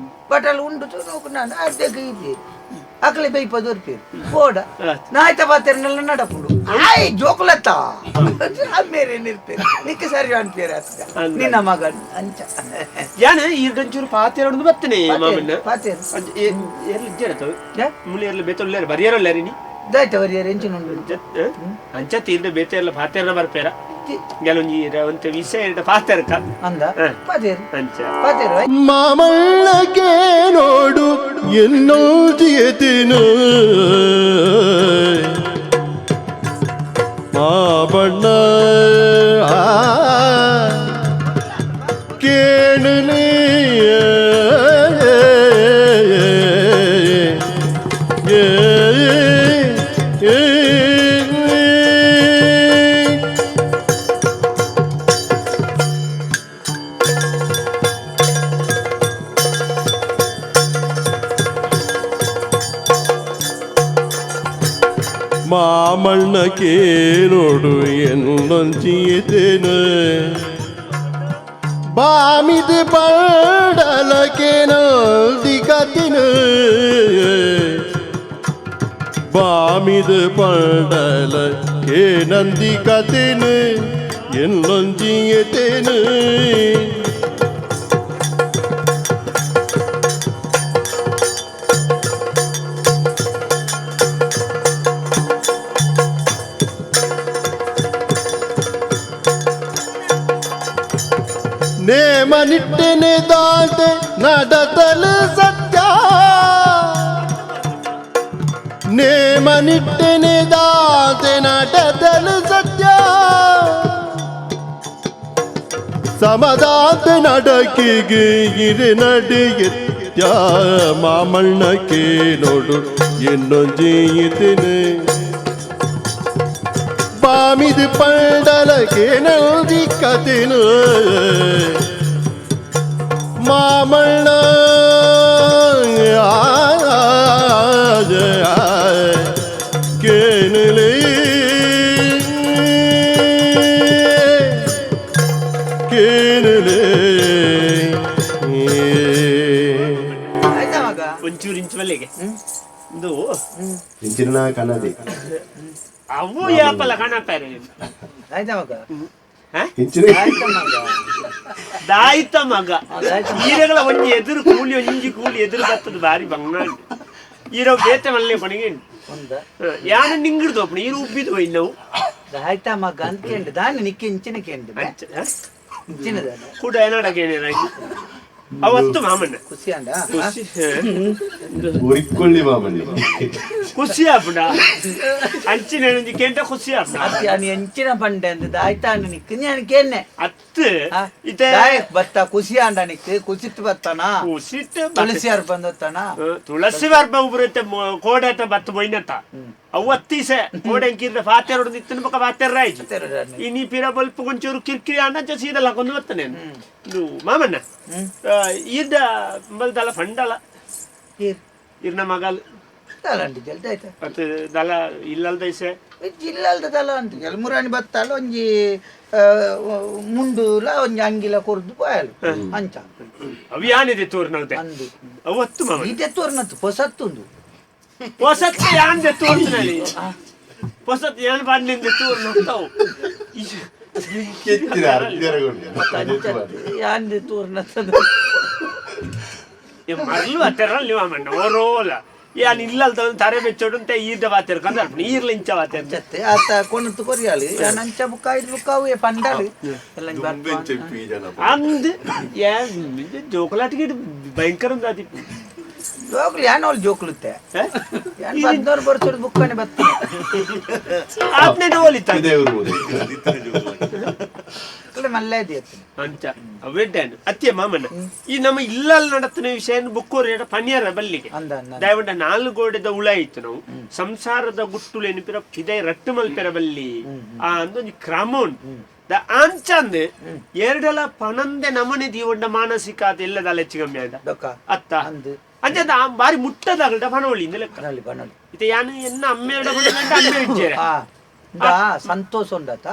ಬಟ್ ಅಲ್ಲಿ ಉಂಡು ನೋಕು ನಾನು ಅರ್ಧಕ್ಕೆ ಇದ್ದೀರಿ ಅಕಲೆ ಬೈಪ ದೋರ್ಪೀರು ಬೋಡ. ನಾಯ್ತ ಪಾತೆರ್ನೆಲ್ಲ ನಡಪುಡು ಆಯ್ ಜೋಕುಲತ್ತ ಅಮ್ಮೇರೆ ನಿರ್ಪೇರು ನಿಕ್ಕ ಸರಿ ಅನ್ಪೇರು ಅತ್ತ ನಿನ್ನ ಮಗ ಅಂಚ. ಯಾನ ಈರ್ಗಂಚೂರು ಪಾತೆರೊಂದು ಬತ್ತನೆ ಮಾಮಣ್ಣ. ಪಾತೇರು. ಎರ್ಲು ಇಜ್ಜರ ಮುಳಿ ಎರ್ಲು ಬೇತೊಲ್ಲೇರು ಬರಿಯರೊಲ್ಲೇರಿ ನೀ. ದಾಯ್ತ ಬರಿಯರ್ ಎಂಚಿನ ಉಂಡು. ಅಂಚ ತೀರ್ದ ಬೇತೆ ಎಲ್ಲ ಪಾತೆರ್ನ ಬರ್ಪೇರ ಕೆಲವೊಂಜಿ ಒಂತೆ ವಿಷಯ ಇರ್ಡ ಪಾತೆರ್ಕ. ಅಂದ ಪಾತೇರು. ಅಂಚ. ಪಾತೇರು. ಮಾಮಣ್ಣಗೆ ನೋಡು ಎನ್ನೋಜಿಯತಿನು ಮಾಬಣ್ಣ ಕೇಳಲಿ ಏ. ಮಾಮಣ್ಣ ಕೇಳೋಡು ಎನ್ನೊಂಚಿಯತೇನು ಬಾಮಿದ ಪಡಲಕೆ ನಲ್ದಿ ಕತಿನ ಬಾಮಿದ ಪಡಲ ಕೆ ನಂದಿ ಕತಿನ ಎನ್ನೊಂಚಿಯತೇನು ನೇಮ ನಿಟ್ಟನೆ ದಾಂತೆ ನಡತಲು ಸತ್ಯ ನೇಮ ನಿಟ್ಟನೆ ದಾಂತೆ ನಡತಲು ಸತ್ಯ ಸಮದಾಂತೆ ನಡಕಿಗೆ ಇರು ನಡೆಯತ್ಯ ಮಾಮಣ್ಣಕ್ಕೆ ನೋಡು ಎನ್ನೊಂಜಿಯಿತನು ಬಾಮಿದ ಪಂಡಲಕ್ಕೆ ನಲ್ದಿ ಕತಿನು ಮಾಮಣ್ಣ ಕೇನಲೇ ಕೇನಲೇ. ಆಯ್ತಾ ಮಗ? ಒಂಚೂರು ಇಂಚು ಮಲ್ಲಿಗೆ ಇದು. ಇಂಚಿನ ಕನ್ನಡಿ. ಅವು ಯಾಪಲ್ಲ ಕಾಣಪ್ಪಾರೆ. ಆಯ್ತಾ ಮಗ? ಇಂಚಿನ. ಆಯ್ತಾ ಮಗ? ದಾಯ್ತ ಮಗ. ದಾಯ್ತ ಮಗ. ಈರಗಳ ಒಂಜಿ ಎದುರು ಕೂಲಿ ಒಂಜಿ ಕೂಲಿ ಎದುರು ಬರ್ತದೆ ಬಾರಿ ಬಂಗಾಳ ಈರೋ ಬೇತೆ ಮಲ್ಲೆ ಕೊನೆಗೆ. ಒಂದ. ಯಾನ ನಿಂಗಿಡ್ದು ಒಪ್ಪಣ ಈರು ಉಬ್ಬಿದು ನಾವು. ಆಯ್ತಾ ಮಗ ಅಂತ ಕೇಂಡು ದಾನಿ ನಿಕ್ಕೆ ಇಂಚಿನ ಕೇಂಡು. ಅಂಚ ಹ? ಇಂಚಿನ ದಾನೆ. ಕೂಡ ಏನಾಡಕೇನೇನಾಗಿ ಅವತ್ತು ಮಾಮಣ್ಣ. ಖುಷಿ ಅಂಡ. ಖುಷಿ. ಉರಿಕೊಳ್ಳಿ ಮಾಮಣ್ಣಿ. ಖುಷಿ ಆಪುಂಡ ಅಂಚಿನ ಒಂಜಿ ಕೆಂಟ ಖುಷಿ ಆಪುಂಡ. ಅತ್ತಿ ಅನಿ ಎಂಚಿನ ಪಂಡೆ ಅಂದದ ಆಯ್ತಾ ಅಂಡ ನಿಕ್ ನಾನು ಕೇನ್ನೆ. ಅತ್ತು ಇತ್ತೆ. ದಾಯಕ್ ಬತ್ತ ಖುಷಿ ಅಂಡ ನಿಕ್ ಕುಸಿಟ್ಟು ಬತ್ತಾನ? ಖುಷಿಟ್. ತುಳಸಿ ಯಾರು ಬಂದತ್ತಾನ? ತುಳಸಿ ವರ್ಮ ಉಬ್ರತೆ ಕೋಡಾಟ ಬತ್ತು ಮೊಯ್ನತ ಅವು ಅತ್ತೀಸೆ ಕೋಡೆಂಕಿರ್ದ ಫಾತೆರೊಡು ನಿತ್ತನ ಬೊಕ ಫಾತೆರ್ರಾಯ್ಜಿ ಇನಿ ಪಿರ ಬಲ್ಪ ಕೊಂಚೂರು ಕಿರ್ಕಿರಿ ಅನ್ನ ಸೀದಾ ಲಕ್ಕೊಂದು ಬರ್ತಾನೆ ಇದು ಮಾಮಣ್ಣ. ಈರ್ದ ಬಲ್ದಲ ಫಂಡಲ ಇರ್ನ ಮಗಲ್ ತಲಂಡಿ ಜಲ್ದಿ ಆಯ್ತಾ? ಮತ್ತೆ ದಲ ಇಲ್ಲಲ್ದ ಇಸೆ. ಜಿಲ್ಲಲ್ದ ತಲ ಅಂತ ಮುರಾಣಿ ಬತ್ತಾಲ ಒಂಜಿ ಮುಂಡುಲ ಒಂಜಿ ಅಂಗಿಲ ಕೊರ್ದು ಪೋಯಲು ಅಂಚ. ಅವು ಯಾನಿದೆ ತೋರ್ನವ್ದೆ? ಅಂದು. ಅವು ಹತ್ತು ಮಾಮಣ್ಣ. ಇದೆ ತೋರ್ನತ್ತು ಹೊಸತ್ತುಂದು. ಹೊಸತ್ತು ಯಾನ್ದೆ ತೋರ್ನಲ್ಲಿ? ಹೊಸತ್ತು ಯಾನ್ ಬಾಡ್ಲಿಂದ ತೋರ್ನವು? ಕೆತ್ತಿರ ಅರ್ಧರಗೊಂಡು. ಯಾಂದೆ ತೋರ್ನತ್ತದ? ಮರ್ಲು ಅತ್ತೆರಲ್ಲ ನೀವು ಮಾಮಣ್ಣ ಓರೋಲ ಯಾನ್ ಇಲ್ಲಲ್ದ ತರೆ ಬೆಚ್ಚೋಡು ಅಂತ ಈರ್ದ ಬಾತೆರ್ ಕಂದ ಈರ್ಲ ಇಂಚ ಬಾತೆರ್. ಚತ್ತೆ ಆತ ಕೊಣತು ಕೊರಿಯಾಲು ಯಾನ್ ಅಂಚ ಬುಕ್ಕ ಐದು ಬುಕ್ಕ ಅವು ಪಂಡಾಲು ಎಲ್ಲ. ಅಂದ್ ಜೋಕುಲಾಟಿಗೆ ಭಯಂಕರ ಒಂದು ಅದಿ. ಜೋಕ್ಲು ಯಾನ್ ಅವ್ಳು ಜೋಕ್ಲುತ್ತೆ ಯಾನ್ ಬಂದವ್ರು ಬರ್ಸೋದು ಬುಕ್ಕನೆ ಬತ್ತ. ಆತ್ನೇ ಹೋಲಿತ್ತ. ಮಲ್ಲ ಇದೆ. ಅಂಚ ಅವೆಡ್ಡಾನು ಅತ್ಯ ಮಾಮಣ್ಣ, ಈ ನಮ್ಮ ಇಲ್ಲಲ್ಲಿ ನಡತನ ವಿಷಯ ಬುಕ್ಕೋರಿ ಪನಿಯರ ಬಲ್ಲಿಗೆ. ಅಂದ ಅಂದ. ದಯವಂಡ ನಾಲ್ಕು ಗೋಡೆದ ಉಳ ಇತ್ತು ನಾವು ಸಂಸಾರದ ಗುಟ್ಟುಲು ಎನಿಪಿರ ಇದೇ ರಟ್ಟು ಮಲ್ಪೆರ ಬಲ್ಲಿ ಆ ಅಂದೊಂಜಿ ಕ್ರಮ ಉಂಟು. ದ ಆಂಚಂದ್ ಎರಡಲ ಪನಂದೆ ನಮನೆ ದೀವಂಡ ಮಾನಸಿಕ ಅದು ಎಲ್ಲದ ಹೆಚ್ಚು ಕಮ್ಮಿ ಆದ. ದೊಕ್ಕ. ಅತ್ತ? ಅಂದು. ಅಂಚ ಬಾರಿ ಮುಟ್ಟದಾಗಲ್ಟ ಪನವಳಿ ಇಂದ ಲೆಕ್ಕ. ಬನೊಲಿ ಬನೊಲಿ. ಇತ್ತೆ ಯಾನು ಎನ್ನ ಅಮ್ಮೆರಡ ಪಂಡ ಅಮ್ಮೆ ಇಜ್ಜೆರೆ. ಆ ಇಂದಾ ಸಂತೋಷ ಉಂಡತ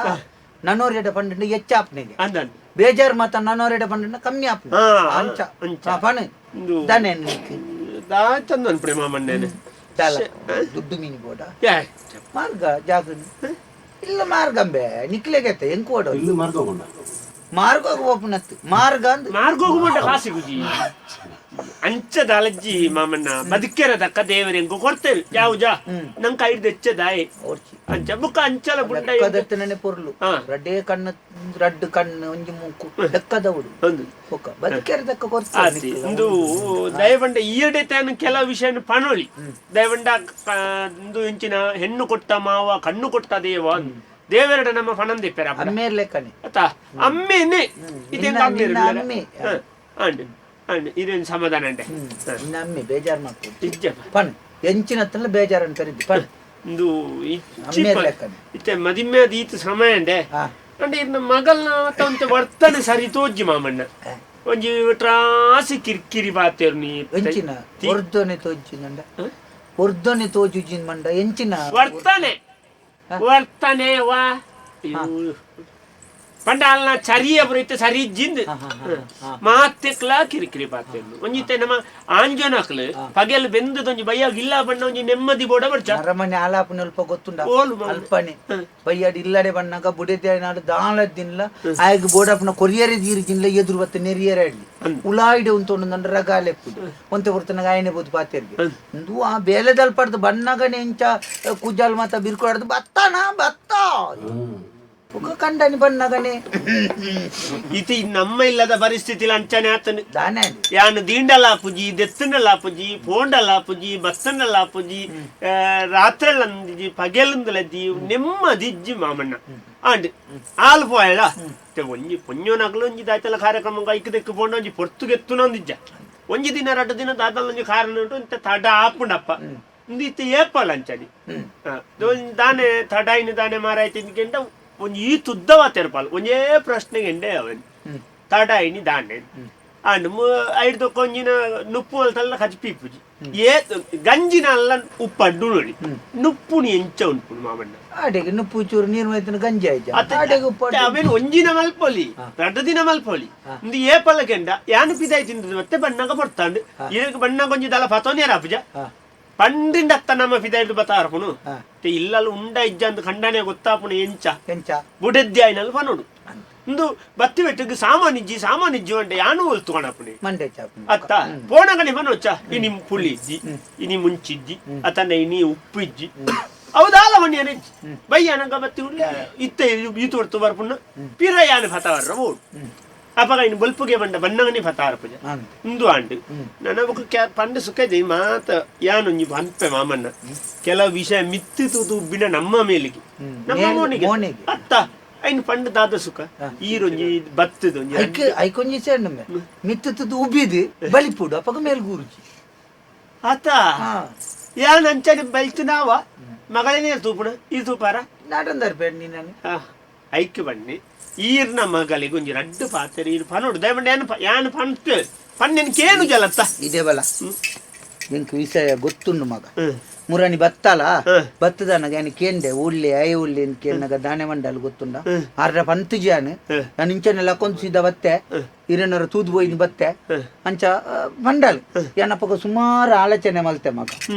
ನನೋರೆಡ ಪಂಡ ಹೆಚ್ಚಾಪ್ನಿಗೆ. ಅಂದನ್. ಬೇಜಾರ್ ಮಾತ ನನೋರೆಡ ಪಂಡ ಕಮ್ಮಿ ಆಪ್ನೆ. ಅಂಚ. ಅಂಚ. ಆ, ಪಣು. ಇಂದು ದಾನೆ ನಿಕ್? ದಾ ಚಂದ ಅನ್ಪಡೆ ಮಾಮಣ್ಣೇನೆ. ದಾಲ ದುಡ್ಡು ಮೀನು ಬೋಡ? ಯಾ. ಮಾರ್ಗ ಜಾಗ ಇಲ್ಲ ಮಾರ್ಗಂಬೆ ನಿಕ್ಲೆಗೆತ್ತ ಎಂಕು ಓಡೋ. ಇನ್ನು ಮಾರ್ಗೋಗುಂಡ. ಮಾರ್ಗ ಓಪನತ್ತು ಮಾರ್ಗ ಅಂದ್. ಮಾರ್ಗೋಗು ಮಂಡ ಕಾಸಿ ಗುಜಿ ಅಂಚದ ಅಲಜ್ಜಿ ಮಾಮಣ್ಣ, ಬದುಕೆರ ತಕ್ಕ ದೇವರೆಂಗು ಕೊಡ್ತೇವೆ ಯಾವುಜಾ ನಂಗೆ ಐದು ಹೆಚ್ಚದಾಯ್. ಓಡ್ಚಿ. ಅಂಚ ಬುಕ್ಕ ಅಂಚಲ ಬುಂಡ. ಲೆಕ್ಕದತ್ತನೇ ಪೊರ್ಲು. ರಡ್ಡೇ ಕಣ್ಣು, ರಡ್ಡು ಕಣ್ಣು, ಒಂಜಿ ಮೂಕು ಲೆಕ್ಕದವಡು. ಒಂದು ಬೊಕ್ಕ ಬದುಕೆರ ತಕ್ಕ ಕೊಡ್ತೇವೆ. ಆತಿ ಇಂದು ದಯವಂಡ ಈಯಡೆ ತಾನು ಕೆಲವು ವಿಷಯ ಪಣೋಳಿ ದಯವಂಡ ಇಂದು ಇಂಚಿನ ಹೆಣ್ಣು ಕೊಟ್ಟ ಮಾವ ಕಣ್ಣು ಕೊಟ್ಟ ದೇವ ಅಂದ್. ದೇವರಡ ನಮ್ಮ ಪಣಂದಿಪ್ಪೆರ. ಅಮ್ಮೇರ್ ಲೆಕ್ಕನೆ. ಅತ್ತ ಅಮ್ಮೇನೆ ಇದೇನ್. ನಿನ್ನ ಅಮ್ಮೆ. ಅಂಡ್ ಅಂಡ್ ಇದೇನು ಸಮಾಧಾನ ಅಂಡೆ. ನಿನ್ನ ಅಮ್ಮೆ ಬೇಜಾರ್ ಮಾಡ್ಕೊಂಡು. ಇಜ್ಜಪ್ಪ. ಪಣ್ ಎಂಚಿನ ಹತ್ತಲ್ಲ ಬೇಜಾರ್ ಅಂತ ಕರಿದ್ದು ಪಣ್. ಇಂದು ಅಮ್ಮೇರ್ ಲೆಕ್ಕನೆ. ಇತ್ತೆ ಮದಿಮೆ ಈತ ಸಮಯ ಅಂಡೆ. ಅಂಡೆ ಇರ್ನ ಮಗಲ್ನ ತಂತೆ ವರ್ತನೆ ಸರಿ ತೋಜ್ಜಿ ಮಾಮಣ್ಣ, ಒಂಜಿ ಟ್ರಾಸಿ ಕಿರ್ಕಿರಿ ಬಾತೇರು ನೀ. ಎಂಚಿನ ಒರ್ದೊನೆ ತೋಜಿನಂಡ? ಒರ್ದೊನೆ ತೋಜುಜಿನ್ ಮಂಡ ಎಂಚಿನ? ವರ್ತನೆ ವರ್ತನೆ ವಾ ಪಂಡ ಅಲ್ನ ಚರಿಯ ಬರುತ್ತೆ ಸರಿ ಜಿಂದ್ ಮಾತೆಕ್ಲಾ ಕಿರಿಕಿರಿ ಬಾತೇರು. ಒಂಜಿತ್ತೆ ನಮ್ಮ ಆಂಜನಕ್ಲು ಪಗೆಲ್ ಬೆಂದದೊಂಜಿ ಬಯ್ಯಾಗ ಇಲ್ಲ ಬಣ್ಣ ಒಂಜಿ ನೆಮ್ಮದಿ ಬೋಡ ಬರ್ಚ. ಅರಮನೆ ಆಲಾಪನ ಅಲ್ಪ ಗೊತ್ತುಂಡ? ಓಲು ಮಾಮಣ್ಣ. ಅಲ್ಪನೆ ಬಯ್ಯಾಡಿ ಇಲ್ಲಡೆ ಬಣ್ಣಗ ಬುಡೆದೆ ನಾಡು ದಾಳ ದಿನ್ಲ ಆಯ್ಗ್ ಬೋಡಪ್ಪನ ಕೊರಿಯರೆ ದೀರಿ ಜಿನ್ಲ ಎದುರು ಬತ್ತ ನೆರಿಯರೆ ಅಡ್ಲಿ ಉಲಾಯಿಡೆ ಉಂತೊಂಡು ನಂಡ ರಗಾಲೆಪ್ಪುದು ಒಂತೆ ಹೊರ್ತನಾಗ ಆಯನೆ ಬೋದು ಪಾತೆರ್ಗೆ. ಇಂದು ಆ ಬೇಲೆದಲ್ಪಡ್ದು ಬಣ್ಣಗನೆ ಎಂಚ ಕುಜಾಲ್ ಮಾತ ಬಿರ್ಕೊಡದು ಬತ್ತಾನ ಬತ್ತ ಬುಕ್ಕ ಕಂಡನಿ ಬಣ್ಣಗನೆ. ಇತಿ ನಮ್ಮ ಇಲ್ಲದ ಪರಿಸ್ಥಿತಿ ಅಂಚನೆ ಆತನು. ದಾನೆ. ಯಾನು ದೀಂಡಲ ಪುಜಿ ದೆತ್ತನಲ ಪುಜಿ ಪೋಂಡಲ ಪುಜಿ ಬತ್ತನಲ ಪುಜಿ ರಾತ್ರೆಲಂದಿಜಿ ಪಗೆಲಂದಲಜ್ಜಿ ನೆಮ್ಮದಿಜ್ಜಿ ಮಾಮಣ್ಣ. ಆಂಡ್ ಆಲ್ ಪೋಯಳ ಒಂಜಿ ಪೊಂಜೋನಕ್ಲು ಒಂಜಿ ದಾಯ್ತಲ ಕಾರ್ಯಕ್ರಮ ಐಕ್ ದೆಕ್ಕು ಪೋಂಡ ಒಂಜಿ ಪೊರ್ತುಗೆತ್ತುನೊಂದಿಜ್ಜ ಒಂಜಿ ದಿನ ರಡ್ಡು ದಿನ ದಾದಲ ಒಂಜಿ ಕಾರಣ ಉಂಟು ಇಂತ ತಡ ಆಪುಂಡಪ್ಪ. ಇಂದು ಇತ್ತೆ ಏಪಲ ಅಂಚನಿ ದಾನೆ ತಡಾಯಿನ ದಾನೆ ಮಾರಾಯ್ತು ಇಂದ್ಕೆಂಡ ಒಂಜಿ ಈ ತುದ್ದವ ತೆರಪಾಲ್ ಒಂಜೇ ಪ್ರಶ್ನೆಗೆ ಎಂಡೆ ಅವನ್ ತಡಾಯಿನಿ ದಾನೆ ಅಂಡ್ ಐಡ್ದೊಕ್ಕ ಒಂಜಿನ ನುಪ್ಪು ಅಲ್ತಲ್ಲ ಕಜಿ ಪೀಪುಜಿ ಏ ಗಂಜಿನ ಅಲ್ಲ ಉಪ್ಪಡ್ಡು ನೋಡಿ ನುಪ್ಪುನಿ ಎಂಚ ಉಂಟು ಮಾಮಣ್ಣ? ಆಡೆಗೆ ನುಪ್ಪು ಚೂರು ನೀರು ಮೈತನ ಗಂಜಿ ಆಯ್ತು ಆಡೆಗೆ ಉಪ್ಪು. ಅವೇನು ಒಂಜಿನ ಮಲ್ಪೊಲಿ ರಡ್ಡು ದಿನ ಮಲ್ಪೊಲಿ ಇಂದು ಏ ಪಲಕೆಂಡ ಯಾನು ಪಿದಾಯ್ ತಿಂದದ್ದು ಮತ್ತೆ ಬಣ್ಣಗ ಬರ್ತಾಂಡು ಇದಕ್ಕೆ ಬಣ್ಣ ಕೊಂಜಿ ದಲ ಪತೋನಿಯರ ಪೂಜ ಪಂಡಿಂಡ ಅತ್ತ ನಮ್ಮ ಪಿದಾಯ್ದು ಬತ್ತಾರಪುನು ಇಲ್ಲಲ್ಲ ಉಂಡ ಇಜ್ಜ ಅಂದ್ ಖಂಡನೆ ಗೊತ್ತಾಪುನು ಎಂಚ? ಎಂಚ? ಬುಡೆದ್ದಿ ಆಯ್ನಲ್ ಪನೋಡು ಇಂದು ಬತ್ತಿ ಬೆಟ್ಟಕ್ಕೆ ಸಾಮಾನಿಜ್ಜಿ ಸಾಮಾನಿಜ್ಜಿ ಅಂಡೆ ಯಾನು ಒಲ್ತುಕೊಣಪುನಿ. ಮಂಡೆ ಚಾಪು. ಅತ್ತ ಪೋಣಗಣಿ ಪನೋಚ ಇನಿ ಪುಳಿ ಇಜ್ಜಿ ಇನಿ ಮುಂಚಿಜ್ಜಿ ಅತನ ಇನಿ ಉಪ್ಪು ಇಜ್ಜಿ ಹೌದಾಲ ಮಣ್ಣಿಯನೆ ಬಯ್ಯಾನಂಗ ಬತ್ತಿ ಉಳ್ಳೆ ಇತ್ತೆ ಈತು ಹೊರ್ತು ಬರ್ಪುಣ್ಣ ಪಿರ ಯಾನು ಫತಾವರ ಓಡು ಅಪಗ ಇನ್ನು ಬಲ್ಪುಗೆ ಬಂಡ ಬಣ್ಣಗನಿ ಫತಾರ ಪೂಜ. ಇಂದು ಆಂಡ್ ನನ್ನ ಬೊಕ ಪಂಡ ಸುಖ ಇದೆ ಮಾತ ಯಾನೊಂಜಿ ಪನ್ಪೆ ಮಾಮಣ್ಣ, ಕೆಲವು ವಿಷಯ ಮಿತ್ತಿ ತೂದು ಉಬ್ಬಿನ ನಮ್ಮ ಮೇಲಿಗೆ ನಮ್ಮ ಮೋನಿಗೆ. ಮೋನೆಗೆ. ಅತ್ತ ಐನ್ ಪಂಡ ದಾದ ಸುಖ ಈರೊಂಜಿ ಬತ್ತದೊಂಜಿ. ಐಕ್ ಐಕೊಂಜಿ ಸೇರ್ನಮ್ಮೆ ಮಿತ್ತುತ್ತದು ಉಬ್ಬಿದು ಬಲಿಪುಡು ಅಪಗ ಮೇಲ್ ಗೂರುಜಿ. ಆತ ಯಾನ್ ಅಂಚನೆ ಬಲ್ತು ನಾವ ಮಗಳೇನೇ ತೂಪುಣ ಈ ತೂಪಾರ ನಾಟಂದಾರ್ ಬೇಡ ನೀನು. ಐಕ್ ಬನ್ನಿ ಈರ್ನ ಮಗಳಿಗೆ ಒಂಜಿ ರಡ್ಡು ಪಾತೆರ ಈರ್ ಪನೋಡು ದಯಮಂಡ ಯಾನ್ ಯಾನ್ ಪಂತ್ ಪನ್ನೆನ್ ಕೇನು ಜಲತ್ತ. ಇದೇ ಬಲ ಎಂಕ್ ವಿಷಯ ಗೊತ್ತುಂಡು ಮಗ. ಮುರಾಣಿ ಬತ್ತಲ ಬತ್ತದನಗ ಯಾನ್ ಕೇಂಡೆ ಉಳ್ಳೆ ಅಯ ಉಳ್ಳೆ ಅಂತ ಕೇನ್ನಗ ದಾನೆ ಮಂಡಲ್ ಗೊತ್ತುಂಡ ಆರ್ಡ ಪಂತು ಜಾನ್ ನಾನು ಇಂಚನೆ ಲಕ್ಕೊಂದು ಸೀದಾ ಬತ್ತೆ ಇರನರ ತೂದು ಪೋಯಿನ ಬತ್ತೆ ಅಂಚ ಮಂಡಲ್ ಏನಪ್ಪಗ ಸುಮಾರು ಆಲೋಚನೆ ಮಲ್ತೆ ಮಗ.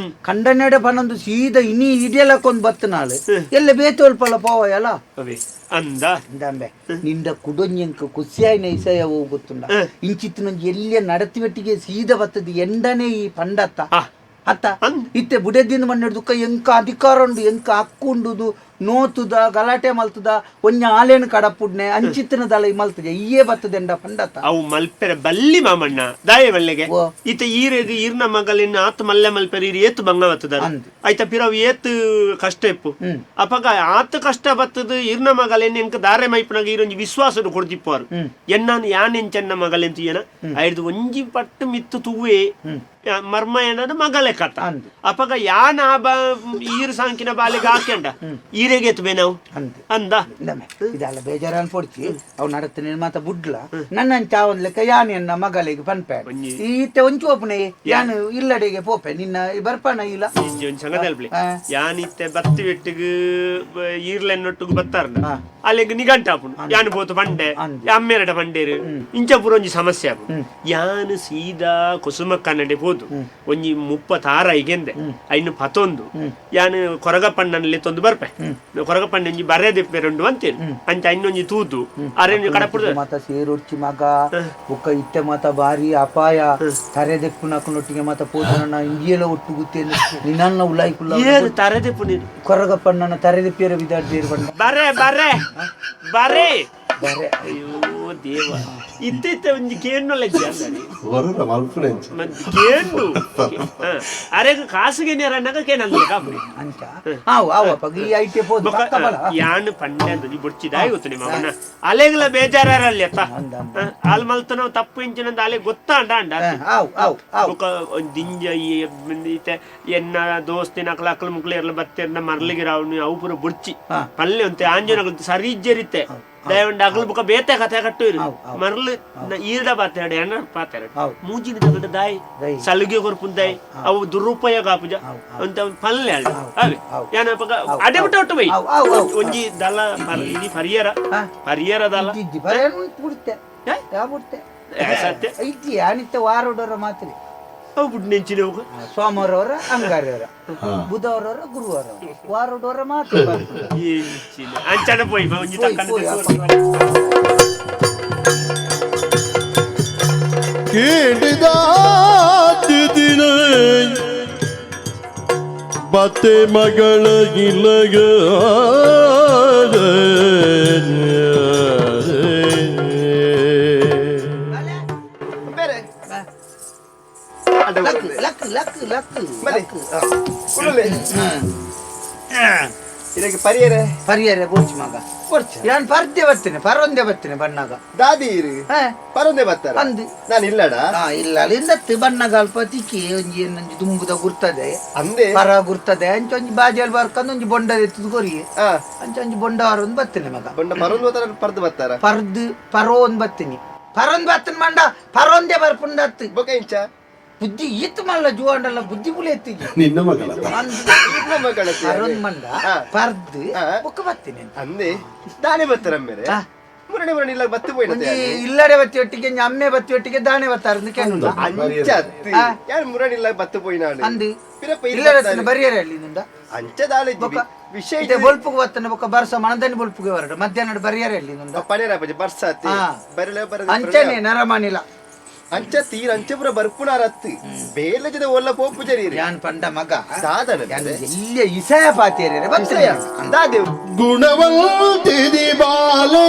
ಕಂಡನೆಡೆ ಪನೊಂದು ಸೀದಾ ಇನಿ ಇಡಿಯಲಕ್ಕೊಂದು ಬತ್ತನಾಳು ಎಲ್ಲ ಬೇತೋಲ್ಪಲ ಪೋವಯಲ್ಲ ಅವೇ ಅಂದ ಇಂದಂಬೆ ನಿಂದ ಕುಡೊಂಜಂಕ ಕುಸಿಯಾಯಿನ ಇಸಯ ಗೊತ್ತುಂಡ ಇಂಚಿತ್ತಿನೊಂಜಿ ಎಲ್ಲಿಯ ನಡತಿ ಬೆಟ್ಟಿಗೆ ಸೀದಾ ಬತ್ತದ ಎಂಡನೆ ಈ ಪಂಡತ್ತ ಅತ್ತ ಇತ್ತೆ ಬುಡೆದಿನ ಮಣ್ಣು ದುಕ್ಕ ಎಂಕ ಅಧಿಕಾರ ಉಂಡು ಎಂಕ ಹಕ್ಕು ಉಂಡುದು ನೋತುದ ಗಲಾಟೆ ಮಲ್ತದ ಒಂಜ ಆಲೇನು ಕಡಪುಡ್ನೆ ಅಂಚಿತ್ತಿನ ದಲ ಮಲ್ತದೆ ಈಯೇ ಬತ್ತದೆಂಡ ಪಂಡತ್ತ. ಅವು ಮಲ್ಪೆರೆ ಬಲ್ಲಿ ಮಾಮಣ್ಣ ದಾಯ ಬಲ್ಲೆಗೆ ಇತ್ತ ಈರೆಗ್ ಈರ್ನ ಮಗಲಿನ ಆತ್ ಮಲ್ಲೆ ಮಲ್ಪೆರೆ ಈರ್ ಏತ್ ಬಂಗ ಬತ್ತದ ಆಯ್ತ ಪಿರವು ಏತ್ ಕಷ್ಟ ಇಪ್ಪು ಅಪಗ ಆತ್ ಕಷ್ಟ ಬತ್ತದ ಈರ್ನ ಮಗಲೇನ್ ಎಂಕ ದಾರೆ ಮೈಪುನಾಗ ಈರೊಂಜಿ ವಿಶ್ವಾಸ ಕೊಡ್ದಿಪ್ಪರು ಎನ್ನಾನ್ ಯಾನ್ ಎಂಚನ್ನ ಮಗಲೆಂತ ಏನ ಐದು ಒಂಜಿ ಪಟ್ಟು ಮಿತ್ತು ತೂವೆ ಮರ್ಮ ಏನದ ಮಗಲೆ ಕಥ ಅಪಗ ಯಾನ್ ಆ ಈರ್ ಸಾಂಕಿನ ಬಾಲೆಗೆ ಹಾಕ್ಯಂಡ ಈರೆಗೆ ಎತ್ತು ನಾವು ಅಂದ ಇದೆಲ್ಲ ಬೇಜಾರ ಅನ್ಪೊಡ್ಚಿ ಅವ್ ನಡತ್ತ ಮಾತ ಬುಡ್ಲ ನನ್ನ ಚಾವನ್ ಲೆಕ್ಕ ಯಾನ್ ಎನ್ನ ಮಗಳಿಗೆ ಪನ್ಪೆ ಈತೆ ಒಂಚು ಒಪ್ಪನೆ ಯಾನ್ ಇಲ್ಲಡೆಗೆ ಪೋಪೆ ನಿನ್ನ ಬರ್ಪಾನ ಇಲ್ಲ. ಯಾನ್ ಇತ್ತೆ ಬತ್ತಿ ಬೆಟ್ಟಿಗೆ ಈರ್ಲೆನ್ನೊಟ್ಟಿಗೆ ಬತ್ತಾರ ಅಲ್ಲಿಗೆ ನಿಗಂಟ ಆಪುಂಡು ಯಾನ್ ಪೋತು ಪಂಡೆ ಅಮ್ಮೇರಡ ಪಂಡೇರು ಇಂಚ ಪೂರ ಒಂಜಿ ಸಮಸ್ಯೆ ಆಪುಂಡು. ಯಾನ್ ಸೀದಾ ಕುಸುಮ ಕನ್ನಡೆ ಪೋದು ಒಂಜಿ 36 ಐಗೆಂದೆ ಐನು ಪತೊಂದು ಯಾನ್ ಕೊರಗಪ್ಪಣ್ಣನಲ್ಲಿ ತೊಂದು ಬರ್ಪೆ ಕೊರಗಪ್ಪಣ್ಣ ಒಂಜಿ ಬರೆದಿಪ್ಪೆರುಂಡು ಅಂತೇನು ಅಂಚ ಇನ್ನೊಂಜಿ ತೂದು ಅರೆಂಜಿ ಕಡಪುಡ್ದು ಮಾತ ಸೇರೊಡ್ಚಿ ಮಗ ಬೊಕ್ಕ ಇತ್ತೆ ಮಾತ ಬಾರಿ ಅಪಾಯ ತರೆದೆಪ್ಪುನಕುನೊಟ್ಟಿಗೆ ಮಾತ ಪೋತನ ಇಂಡಿಯಲ ಒಟ್ಟು ಗುತ್ತೇನು ನಿನ್ನ ಉಲಾಯ್ಕುಲ್ಲ ಏರು ತರೆದೆಪ್ಪು ನೀನು ಕೊರಗಪ್ಪಣ್ಣನ ತರೆದೆಪ್ಪಿಯರ ವಿದಾಡ್ದೇರು ಬಂಡ ಬರೆ ಬರೆ ಬರೆ ಬರೆ ಅಯ್ಯೋ ದೇವ ಇತ್ತಿತ್ತ ಒಂಜಿ ಕೇಣ್ಣೊಲ್ಲ ಕೇಂಡು ಅರೆಗ ಕಾಸುಗೆ ನೇರನ್ನಾಗ ಕೇನಂದ್ರೆ ಕಾಪುರಿ ಅಂಚ ಆವು ಆವು ಅಪ್ಪ ಈ ಐಟೆ ಪೋದು ಯಾನ್ ಪಂಡೆ ಅಂತ ನೀ ಬೊಡ್ಚಿದಾಯ್ ಗೊತ್ತು ನಿಮ್ಮ ಅವನ ಅಲೆಗಲ ಬೇಜಾರಲ್ಲಿ ಅತ್ತ ಅಲ್ ಮಲ್ತನ ತಪ್ಪು ಇಂಚಿನಂದ ಅಲೆ ಗೊತ್ತಾಂಡ ಅಂಡ ಆವು ಆವು ಆವು ಬೊಕ ದಿಂಜ ಈತೆ ಎನ್ನ ದೋಸ್ತಿನ ಅಕ್ಲ ಅಕ್ಲ ಮುಕ್ಲ ಎರ್ಲ ಬತ್ತೆರ್ನ ಮರ್ಲಿಗಿರಾವ್ನು ಅವು ಪೂರ ಬುಡ್ಚಿ ಪಲ್ಲೆ ಅಂತೆ ಆಂಜನಗಳು ಸರಿ ಇಜ್ಜರಿತ್ತೆ ದಯವಂಡ ಅಗಲು ಬುಕ ಬೇತೆ ಕಥೆ ಕಟ್ಟು ಮರ್ಲು ಈರ್ಡ ಪಾತೆರಡು ಎಣ್ಣ ಪಾತೆರಡು ಮೂಜಿನ ತಗಡ ದಾಯಿ ಸಲುಗೆ ಕೊರ್ಪುಂದಾಯಿ ಅವು ದುರುಪಯೋಗ ಆಪುಜ ಅಂತ ಪಲ್ಲೆ ಅಲ್ಲ ಅವೇ ಯಾನಪಗ ಅಡೆ ಬಿಟ್ಟು ಒಟ್ಟು ಬೈ ಒಂಜಿ ದಲ ಇನಿ ಪರಿಯರ ಪರಿಯರ ದಲ ಸತ್ಯ ಇಜ್ಜಿ ಯಾನಿತ್ತೆ ವಾರೋಡರ ಮಾತ್ರ ಅವು ಬುಡ್ ನೆಂಚಿನ ಹೋಗ ಸೋಮವಾರವರ ಅಂಗಾರವರ ಬುಧವಾರವರ ಗುರುವಾರ ವಾರೋಡವರ ಮಾತ್ರ ಅಂಚನ ಪೋಯಿ ಒಂಜಿ ತಕ್ಕನ ಕೇಳಿದಾತಿದಿನ ಬತ್ತೆ ಮಗಳ ಇಲ್ಲಗ luck luck luck luck ಇದಕ್ಕೆ ಪರಿಯರೆ ಪರಿಯರೆ ಬೋಚ್ ಮಗ ಯಾನ್ ಪರ್ದೆ ಬರ್ತೇನೆ ಪರೊಂದೆ ಬರ್ತೇನೆ ಬಣ್ಣಾಗ ದಾದಿ ಪರೊಂದೆ ಬರ್ತಾರ ಅಂದು ನಾನು ಇಲ್ಲಡ ಇಲ್ಲ ಅಲ್ಲಿಂದ ಬಣ್ಣಗ ಅಲ್ಪ ತಿಕ್ಕಿ ಒಂಜಿ ಏನೊಂಜಿ ದುಂಬುದ ಗುರ್ತದೆ ಅಂದೆ ಪರ ಗುರ್ತದೆ ಅಂಚ ಒಂಜಿ ಬಾಜಲ್ ಬರ್ಕಂದು ಒಂಜಿ ಬೊಂಡ ಎತ್ತದ ಕೊರಿ ಅಂಚ ಒಂಜಿ ಬೊಂಡ ಒಂದು ಬರ್ತೇನೆ ಮಗ ಬೊಂಡ ಪರೊಂದು ಬರ್ತಾರ ಪರ್ದು ಬರ್ತಾರ ಪರ್ದು ಪರೋ ಒಂದ್ ಬರ್ತೀನಿ ಪರೊಂದ್ ಬರ್ತೇನೆ ಮಂಡ ಪರೊಂದೆ ಬರ್ಪುಂಡತ್ತು ಬೊಕ ಇಂಚ ಬುದ್ಧಿ ಈತ್ ಮಲ್ಲ ಜುವಾಂಡಲ್ಲ ಬುದ್ಧಿ ಪುಲಿ ಎತ್ತಿಗೆ ನಿನ್ನ ಮಗಳ ನಿನ್ನ ಮಗಳ ಪರೊಂದ್ ಮಂಡ ಪರ್ದು ಬೊಕ್ಕ ಬರ್ತೀನಿ ಅಂದೆ ದಾನೆ ಬರ್ತಾರ ಮೇರೆ ಮುರಣಿ ಮುರಣಿ ಇಲ್ಲ ಬತ್ತು ಪೋಯಿನ ಇಲ್ಲಡೆ ಬತ್ತಿ ಒಟ್ಟಿಗೆ ಅಮ್ಮೆ ಬತ್ತಿ ಒಟ್ಟಿಗೆ ದಾನೆ ಬರ್ತಾರ ಅಂಚ ಅತ್ತಿ ಯಾರು ಮುರಣಿ ಇಲ್ಲ ಬತ್ತು ಪೋಯಿನ ಅಂದು ಇಲ್ಲಡೆ ಬರಿಯರೆ ಅಲ್ಲಿ ನಿಂದ ಅಂಚ ದಾಳೆ ವಿಷಯ ಇದೆ ಬೊಲ್ಪುಗೆ ಬತ್ತನ ಬೊಕ್ಕ ಬರ್ಸ ಮನದನಿ ಬೊಲ್ಪುಗೆ ಬರಡ ಮಧ್ಯಾಹ್ನ ಬರಿಯರೆ ಅಲ್ಲಿ ನಿಂದ ಪನೇರ ಬರ್ಸಾತಿ ಬರಲೆ ಬರ ಅಂಚನೆ ನರಮಾನಿಲ ಅಂಚ ತೀರ ಅಂಚಪುರ ಬರ್ಪುನಾರತ್ತು ಬೇಲಜದ ಒಲ್ಲ ಪೋಪು ಜರೀರಿ ಯಾನ್ ಪಂಡ ಮಗ ಸಾಧನ ಯಾನ್ ಎಲ್ಲಿಯ ಇಸಯ ಪಾತೇರೆ ಬತ್ತನೆ ದಾದೆ ಗುಣವಂತಿದಿ ಬಾಲೆ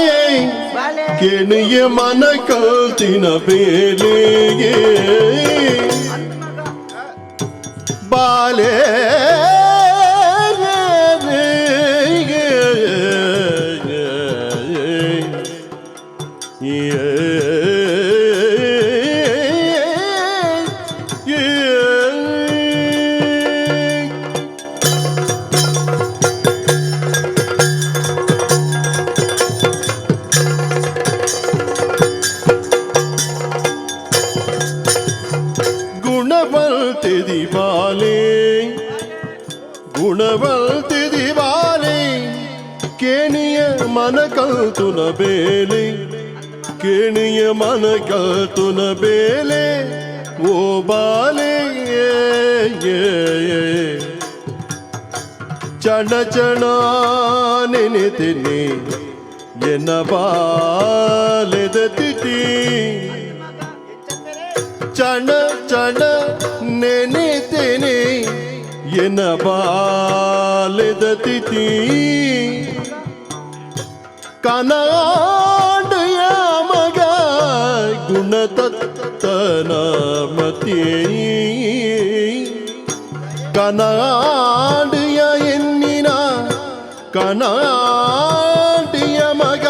ಬಾಲೆ ಕೆಣಿಯ ಮನ ಕಲ್ತಿನ ಬೇಲೆಗೆ ಬಾಲೆ ಕಲ್ತುನ ಬೇಲೆ ಕೇಣಿಯ ಮನ ಕಲ್ತುನ ಬೇಲೆ ಓ ಬಾಲೆ ಚಣ ಚಣ ನೆನೆತೀನಿ ಎನ್ನ ಬಾಲೆದ ತಿಥಿ ಚಣ ಚಣ ನೆನೆತೇನೆ ಎನ್ನ ಬಾಲೆದ ತಿಥಿ ಕನಾಡಯ ಮಗ ಗುಣತತ್ತನ ಮತಿ ಕನಾಡಿಯ ಎನ್ನಿನ ಕನಾಡಿಯ ಮಗ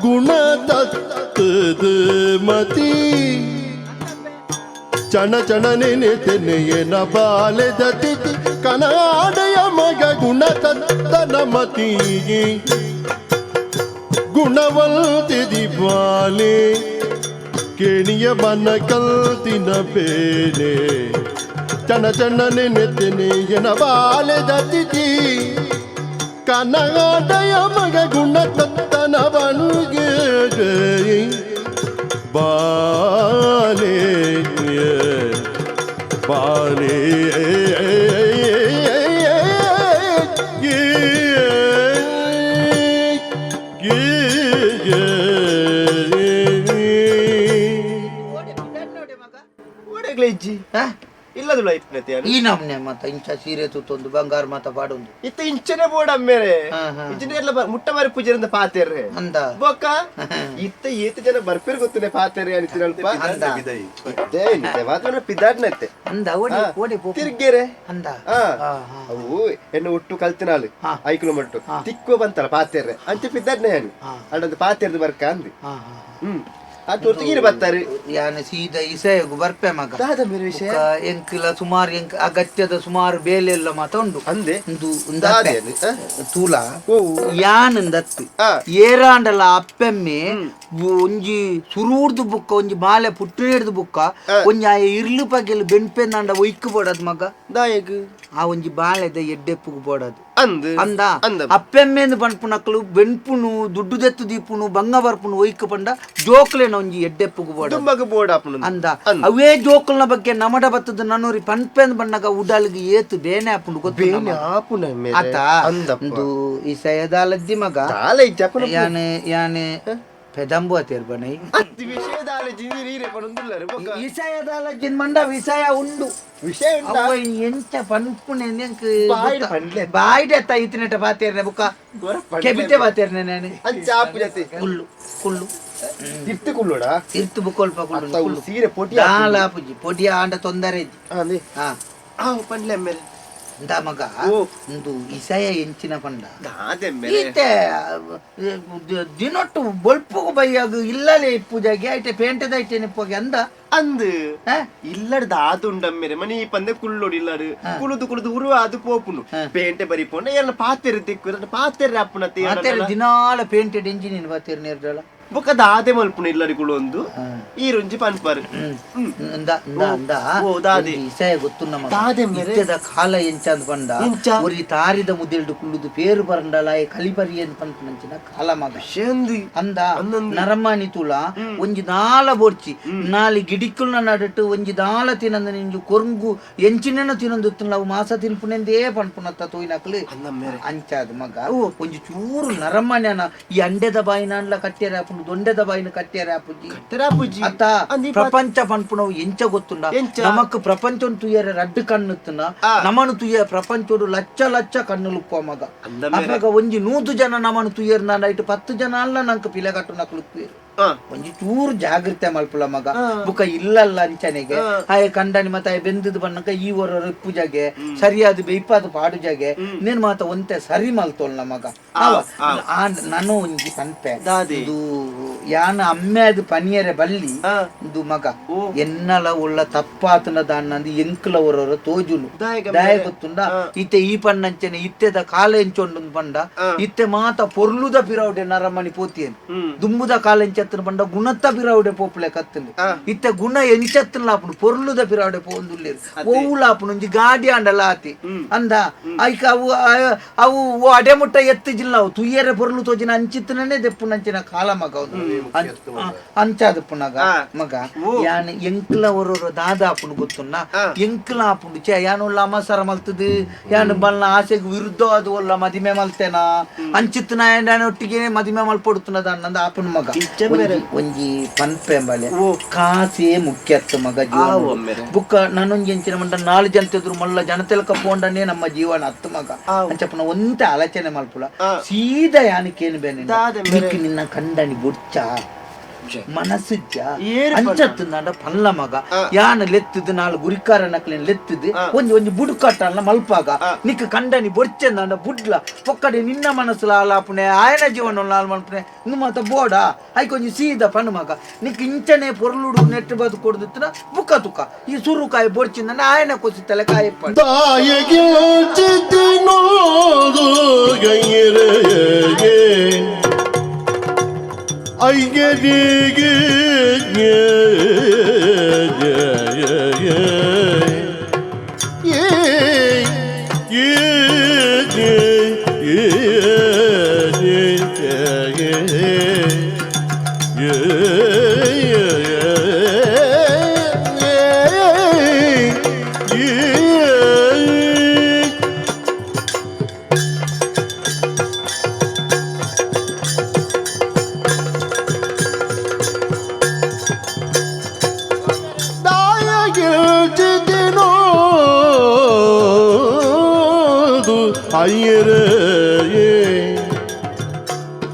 ಗುಣತತ್ತದ ಮತಿ ಚಣ ಚಣ ನೆನೆತೆನೆಯನ ಬಾಲೆದ ತಿಥಿ ಕನಾಡಯ ಮಗ ಗುಣತತ್ತನ ಮತಿ ಗುಣವಂತಿದಿ ಬಾಲೆ ಕೇಣಿಯ ಮನ ಕಲ್ತಿನ ಬೇಲೆ ಚಣ ಚಣ ನೆನೆತೆನೆಯನ ಬಾಲೆದ ತಿಥಿ ಕನ್ನಡಯ ಮಗ ಗುಣತತ್ತನ ಬನುಗೆ ಬಾಲೆ ಬಾಲೆ ಓಡೆಗ್ಲ ಇಜ್ಜಿ ಹಾ? ಇಲ್ಲದುಳ ಇಪ್ಪನತೆ ಈ ನಮ್ನೆ ಮತ್ತ ಇಂಚ ಸೀರೆ ತುತ್ತೊಂದು ಬಂಗಾರ ಮಾತ ಪಾಡೊಂದು ಇತ್ತ ಇಂಚನೆ ಬೋಡ ಅಮ್ಮೇರೆ ಹಾ, ಹಾ. ಇಂಚನೆ ಎಲ್ಲ ಮುಟ್ಟ ಬಾರಿ ಪೂಜೆರಿಂದ ಪಾತೇರ್ರೆ ಅಂದ ಬೊಕ್ಕ ಇತ್ತ ಏತ ಜನ ಬರ್ಪೇರ್ ಗೊತ್ತನೆ ಪಾತೇರೆ ಅನಿತಿನಲ್ಪ ಅಂದ ಇತ್ತೆ ಇಂತೆ ಮಾತ್ರ ಪಿದಾಡ್ನತ್ತೆ ಅಂದ ಓಡಿ ಓಡಿ ಪೋ ತಿರ್ಗೇರೆ ಅಂದ ಹಾ. ಹಾ, ಹಾ. ಅವು ಎನ್ನು ಒಟ್ಟು ಕಲ್ತಿನಾಳು ಹಾ. 5 ಕಿಲೋಮೀಟರ್ ತಿಕ್ಕುವ ಬಂತಲ್ಲ ಪಾತೇರ್ರೆ ಅಂಚೆ ಪಿದಾಡ್ನೆ ನಾನು ಹಾ. ಅಡೊಂದು ಪಾತೇರ್ದು ಬರ್ಕ ಅಂದಿ ಹಾ, ಹಾ, ಹಾ. ಹ್ಮ್ ಆ ತೊರ್ತಿಗೀರು ಬರ್ತಾರೆ ಯಾನ ಸೀದಾ ಇಸೆಗು ಬರ್ಪೆ ಮಗ ದಾದ ಮೇರೆ ವಿಷಯ ಬೊಕ್ಕ ಎಂಕ್ಲ ಸುಮಾರು ಎಂಕ್ ಅಗತ್ಯದ ಸುಮಾರು ಬೇಲೆ ಎಲ್ಲ ಮಾತ ಉಂಡು ಅಂದೆ ಉಂದು ದಾದೆ ಉಂದಪ್ಪೆ. ಅದು, ಆ? ತೂಲ ಓ ಯಾನಂದತ್ತು ಆ. ಏರಾಂಡಲ ಅಪ್ಪೆಮ್ಮೆ ಒಂಜಿ ಸುರೂರ್ದು ಬುಕ್ಕ ಒಂಜಿ ಮಾಲೆ ಪುಟ್ಟಿನೇರ್ದು ಬುಕ್ಕ ಒಂಜಿ ಆ ಇರ್ಲು ಪಗೆಲ್ ಬೆನ್ಪೆಂದಾಂಡ ಒಯ್ಕು ಬೋಡದ್ ಮಗ ದಾಯಗ್ ಆ ಒಂಜಿ ಬಾಳೆದ ಎಡ್ಡೆಪ್ಪುಗು ಬೋಡದು ಅಂದ್ ಅಂದ ಅಂದ ಅಪ್ಪೆಮ್ಮೆಂದು ಪನ್ಪುನಕ್ಲು ಬೆನ್ಪುನು ದುಡ್ಡು ದೆತ್ತು ದೀಪುನು ಬಂಗ ಬರ್ಪುನು ಒಯ್ಕು ಪಂಡ ಜೋಕ್ಲೆನ ಒಂಜಿ ಎಡ್ಡೆಪ್ಪುಗು ಬೋಡದು ದುಂಬಗ್ ಬೋರ್ಡ್ ಆಪುನು ಅಂದ ಅವೇ ಜೋಕುಲ್ನ ಬಗ್ಗೆ ನಮಡ ಬತ್ತದ ನನೂರಿ ಪನ್ಪೆಂದ್ ಬಣ್ಣಗ ಉಡಲ್ಗೆ ಏತು ಬೇನೆ ಆಪುಂಡು ಗೊತ್ತು ಬೇನೆ ಆಪುನ ಮೇರೆ ಆತ ಅಂದಪ್ಪ ಒಂದು ಈ ಸಯದಾಲದ್ದಿ ಮಗ ದಾಲ ಇಜ್ಜಪ್ಪನ ಯಾನೆ ಯಾನೆ ಪೆದಂಬು ಅತೇರ್ ಬನೈ ಅತ್ತಿ ವಿಷಯ ದಾಲ ಜಿಂಜಿರಿ ಈರೆ ಪನೊಂದುಲ್ಲರು ಬೊಕ್ಕ ವಿಷಯದಾಲಜ್ಜಿನ್ ಮಂಡ ವಿಷಯ ಉಂಡು ವಿಷಯ ಉಂಟಾ ಅವ್ವ ಎಂಚ ಪನ್ಪುನೆ ಎಂಕ್ ಬಾಯ್ಡ್ ಪನ್ಲೆ. ಬಾಯ್ಡೆ ಅತ್ತ ಇತ್ತಿನೆಟ ಬಾತೇರ್ನೆ ಬುಕ್ಕ ಗೊರ ಪನ್ಲೆ. ಕೆಬಿಟೆ ಬಾತೇರ್ನೆ ನಾನು ಅಂಚ ಆಪುಜತೆ ಕುಲ್ಲು ಕುಲ್ಲು ತಿರ್ತು ಕುಲ್ಲೋಡ ತಿರ್ತು ಬುಕ್ಕೊಲ್ಪ ಕುಲ್ಲು ಅತ್ತ ಅವು ಕುಲ್ಲು. ಸೀರೆ ಪೊಟಿ ದಾಲ ಪುಜಿ ಪೊಡಿ ಆಂಡ ತೊಂದರೆ ಇಜ್ಜಿ ಅಂದೆ ಹಾ ಆವು ಪನ್ಲೆ ಮೇರೆ ಇಂದ ಮಗ ಓ. ಒಂದು ಇಸಯ ಎಂಚಿನ ಪಂಡ ದಾದೆ ಮೇರೆ ಈತೆ ದಿನೊಟ್ಟು ಬೊಲ್ಪುಗು ಬೈಯಾಗ ಇಲ್ಲಲೇ ಇಪ್ಪುಜಾಗೆ ಐಟೆ ಪೇಂಟೆದ ಐಟೆ ನಿಪ್ಪೋಗೆ ಅಂದ ಅಂದ್ ಹಾ? ಇಲ್ಲಡ್ ದಾದು ಉಂಡಮ್ಮೇರೆ ಮನಿ ಪಂದೆ ಕುಳ್ಳೋಡು ಇಲ್ಲಡ್ ಕುಳುದು ಕುಳುದು ಉರುವ ಅದು ಪೋಪುನು ಪೇಂಟೆ ಬರಿ ಪೋಂಡ ಎಲ್ಲ ಪಾತೆರೆ ತಿಕ್ಕು ಪಾತೆರೆ ಅಪ್ಪುನ ಮಾತೆರೆ ದಿನಾಲ ಪೇಂಟೆಡ್ ಇಂಜಿನಿಯರ್ ಬಾತೇರ್ ನೇರ್ಡಲ ಬೊಕ್ಕ ದಾದೆ ಮಲ್ಪುನು ಇಲ್ಲಡಿ ಕುಳೊಂದು ಈರುಂಜಿ ಪನ್ಪರ್ ಇಂದ ಇಂದ ಅಂದ ಓ, ದಾದೆ. ಒಂಜಿ ಇಸಯ ಗೊತ್ತು ನಮಗ ದಾದೆ ಮೇರೆ? ಇತ್ತೆದ ಕಾಲ ಎಂಚಂದ್ ಪಂಡ ಎಂಚ? ಒರಿ ತಾರಿದ ಮುದೆಲ್ಡು ಕುಳ್ಳುದು ಪೇರು ಬರಂಡಲ ಕಲಿಪರಿ ಅಂತ ಪನ್ಪುನಂಚಿನ ಕಾಲ ಮಗ ಶೇಂದಿ ಅಂದ ಅಂದಂದು. ನರಮಾನಿ ತುಲ ಒಂಜಿ ನಾಲ ಬೋಡ್ಚಿ ನಾಲಿ ಗಿಡಿಕ್ಕುಲ್ನ ನಡುಟು ಒಂಜಿ ದಾಲ ತಿನಂದ ನಿಂಜು ಕೊರ್ಂಗು ಎಂಚಿನ ತಿನಂದು ಅವು ಮಾಸ ತಿನ್ಪುನೆಂದೇ ಪನ್ಪುನತ್ತ ತೋಯ್ನಕ್ಲು ಅಂದಮ್ಮೇರೆ. ಅಂಚಾದ ಮಗ ಒಂಜಿ ಚೂರು ನರಮಾನ್ಯನ ಈ ಅಂಡೆದ ಬಾಯಿನ ಅನ್ಲ ಕಟ್ಟೆರೆ ಆಪುಂಡು ದೊಂಡೆದ ಬಾಯಿನ ಕಟ್ಟೆರೆ ಆಪುಜಿ ತೆರಾಪುಜಿ ಅತ್ತ ಅಂದಿ ಪ್ರಪಂಚ ಪನ್ಪುನವು ಎಂಚ ಗೊತ್ತುಂಡ ಎಂಚ? ನಮಕ್ ಪ್ರಪಂಚನ್ ತುಯ್ಯರೆ ರಡ್ಡು ಕಣ್ಣುತ್ತನ ಆ. ನಮನು ತುಯ್ಯ ಪ್ರಪಂಚೋಡು ಲಕ್ಷ ಲಕ್ಷ ಕಣ್ಣುಲುಪ್ಪ ಮಗ ಅಂದ ಮೇರೆ. ಅಪಗ ಒಂಜಿ 100 ಜನ ನಮನು ತುಯ್ಯರ್ ನಾನ ಇಟ್ಟು 10 ಜನ ಅಲ್ಲ ನಂಕ್ ಪಿಲೆ ಕಟ್ಟು ತುಯ್ಯರು ಆ. ಒಂಜಿ ಚೂರು ಜಾಗೃತೆ ಮಲ್ಪುಲ ಮಗ ಬುಕ್ಕ ಇಲ್ಲಲ್ಲ ಅಂಚನೆಗೆ ಆಯ ಕಂಡನಿ ಮತ್ತೆ ಆಯ ಬೆಂದದ ಬಣ್ಣಕ ಈ ವರ ಪೂಜಾಗೆ ಸರಿಯಾದ ಬೆಯ್ಪಾದ ಪಾಡು ಜಾಗೆ ನೇನ್ ಮಾತ ಒಂತೆ ಸರಿ ಮಲ್ತೋಲ್ ಮಗ ಅವ ಆ ನಾನು ಒಂಜಿ ಪನ್ಪೆ ದಾದೆ? ಇದು ಯಾನ ಅಮ್ಮೆ ಅದು ಪನಿಯರೆ ಬಲ್ಲಿ ಆ. ಇದು ಮಗ ಎನ್ನಲ ಉಳ್ಳ ತಪ್ಪಾತನ ದಾನ್ನಂದು ಎಂಕ್ಲ ಒರೊರ ತೋಜುನು ದಾಯೆಗ ದಾಯ ಮೇರೆ? ಗೊತ್ತುಂಡ ಇತ್ತೆ ಈ ಪಣ್ಣಂಚನೆ ಇತ್ತೆದ ಕಾಲ ಎಂಚೊಂಡು ಪಂಡ ಇತ್ತೆ ಮಾತ ಪೊರ್ಲುದ ಪಿರೌಡೆ ನರಮಣಿ ಪೋತಿಯನ್ ಹ್ಮ್. ದುಂಬುದ ಕಾಲ ಎಂಚ ಎಂಚತ್ತನ ಪಂಡ ಗುಣತ್ತ ಪಿರಾವುಡೆ ಪೋಪುಲೆ ಕತ್ತಂದು ಇತ್ತ ಗುಣ ಎಂಚತ್ತನ ಆಪುಂಡು ಪೊರ್ಲುದ ಪಿರಾವುಡೆ ಪೋಂದುಲ್ಲೇರು ಓವುಲ ಆಪುಂಡು ಒಂಜಿ ಗಾಡಿ ಆಂಡಲ ಆತಿ ಅಂದ ಐಕ ಅವು ಅವು ಅಡೆ ಮುಟ್ಟ ಎತ್ತಿಜಿಲ್ಲ ಅವು ತುಯ್ಯರೆ ಪೊರ್ಲು ತೋಜಿನ ಅಂಚಿತ್ತನೇ ದೆಪ್ಪುನಂಚಿನ ಕಾಲ ಮಗ ಅಂಚಾದ ಪುನಗ ಮಗ ಯಾನ್ ಎಂಕ್ಲ ಒರೋರ ದಾದ ಆಪುಂಡು ಗೊತ್ತುನ್ನ ಎಂಕ್ಲ ಆಪುಂಡು ಚೇ ಯಾನುಲ್ಲ ಅಮಸರ ಮಲ್ತದು ಯಾನು ಬಲ್ಲ ಆಸೆಗೆ ವಿರುದ್ಧವಾದ ಒಲ್ಲ ಮದಿಮೆ ಮಲ್ತೇನಾ ಅಂಚಿತ್ತನ ಒಟ್ಟಿಗೆ ಮದಿಮೆ ಮಲ್ಪೊಡುತ್ತನದ ಅನ್ನಂದ ಆಪುನ ಮಗ ಒಂಜಿ ಪನ್ಪೆ ಎಂಬಲೆ ಕಾಸೇ ಮುಖ್ಯತ್ತು ಮಗ ಜೀವನ ಬುಕ್ಕ ನಾನೊಂಜಿ ಎಂಚಿನ ಮಂಡ ನಾಲು ಜನತೆ ಎದುರು ಮಲ್ಲ ಜನತೆಲ ಕಪ್ಪೊಂಡನೇ ನಮ್ಮ ಜೀವನ ಹತ್ತು ಮಗ ಅಂಚಪ್ಪನ ಒಂತೆ ಆಲೋಚನೆ ಮಲ್ಪುಲ ಸೀದಾ ಯಾನಕ್ಕೇನು ಬೇನೆ ನಿಕ್ಕು ನಿನ್ನ ಕಂಡನಿ ಬುಡ್ಚ ಮನಸ್ಸುಜ್ಜ ಅಂಚತ್ತುಂದಾಂಡ ಪಲ್ಲ ಮಗ ಯಾನ ಲೆತ್ತದು ನಾಲು ಗುರಿಕಾರ ನಕ್ಲೇನ್ ಲೆತ್ತದು ಒಂಜಿ ಒಂಜಿ ಬುಡುಕಟ್ಟಲ್ಲ ಮಲ್ಪಾಗ ನಿಕ್ಕ ಕಂಡನಿ ಬೊಡ್ಚಂದಾಂಡ ಬುಡ್ಲ ಪೊಕ್ಕಡೆ ನಿನ್ನ ಮನಸ್ಸು ಲಾಲಾಪುಣೆ ಆಯನ ಜೀವನ ಲಾಲ್ ಮಲ್ಪುಣೆ ಇನ್ನು ಮಾತ ಬೋಡ ಐಕೊಂಜಿ ಸೀದ ಪನ್ನು ಮಗ ನಿಕ್ಕ ಇಂಚನೆ ಪೊರ್ಲುಡು ನೆಟ್ಟು ಬದು ಕೊಡ್ದಿತ್ತನ ಬುಕ್ಕ ತುಕ್ಕ ಈ ಸುರುಕಾಯಿ ಬೊಡ್ಚಿಂದ ಆಯನ ಕೊಸಿ ತಲೆ ಕಾಯಪ್ಪ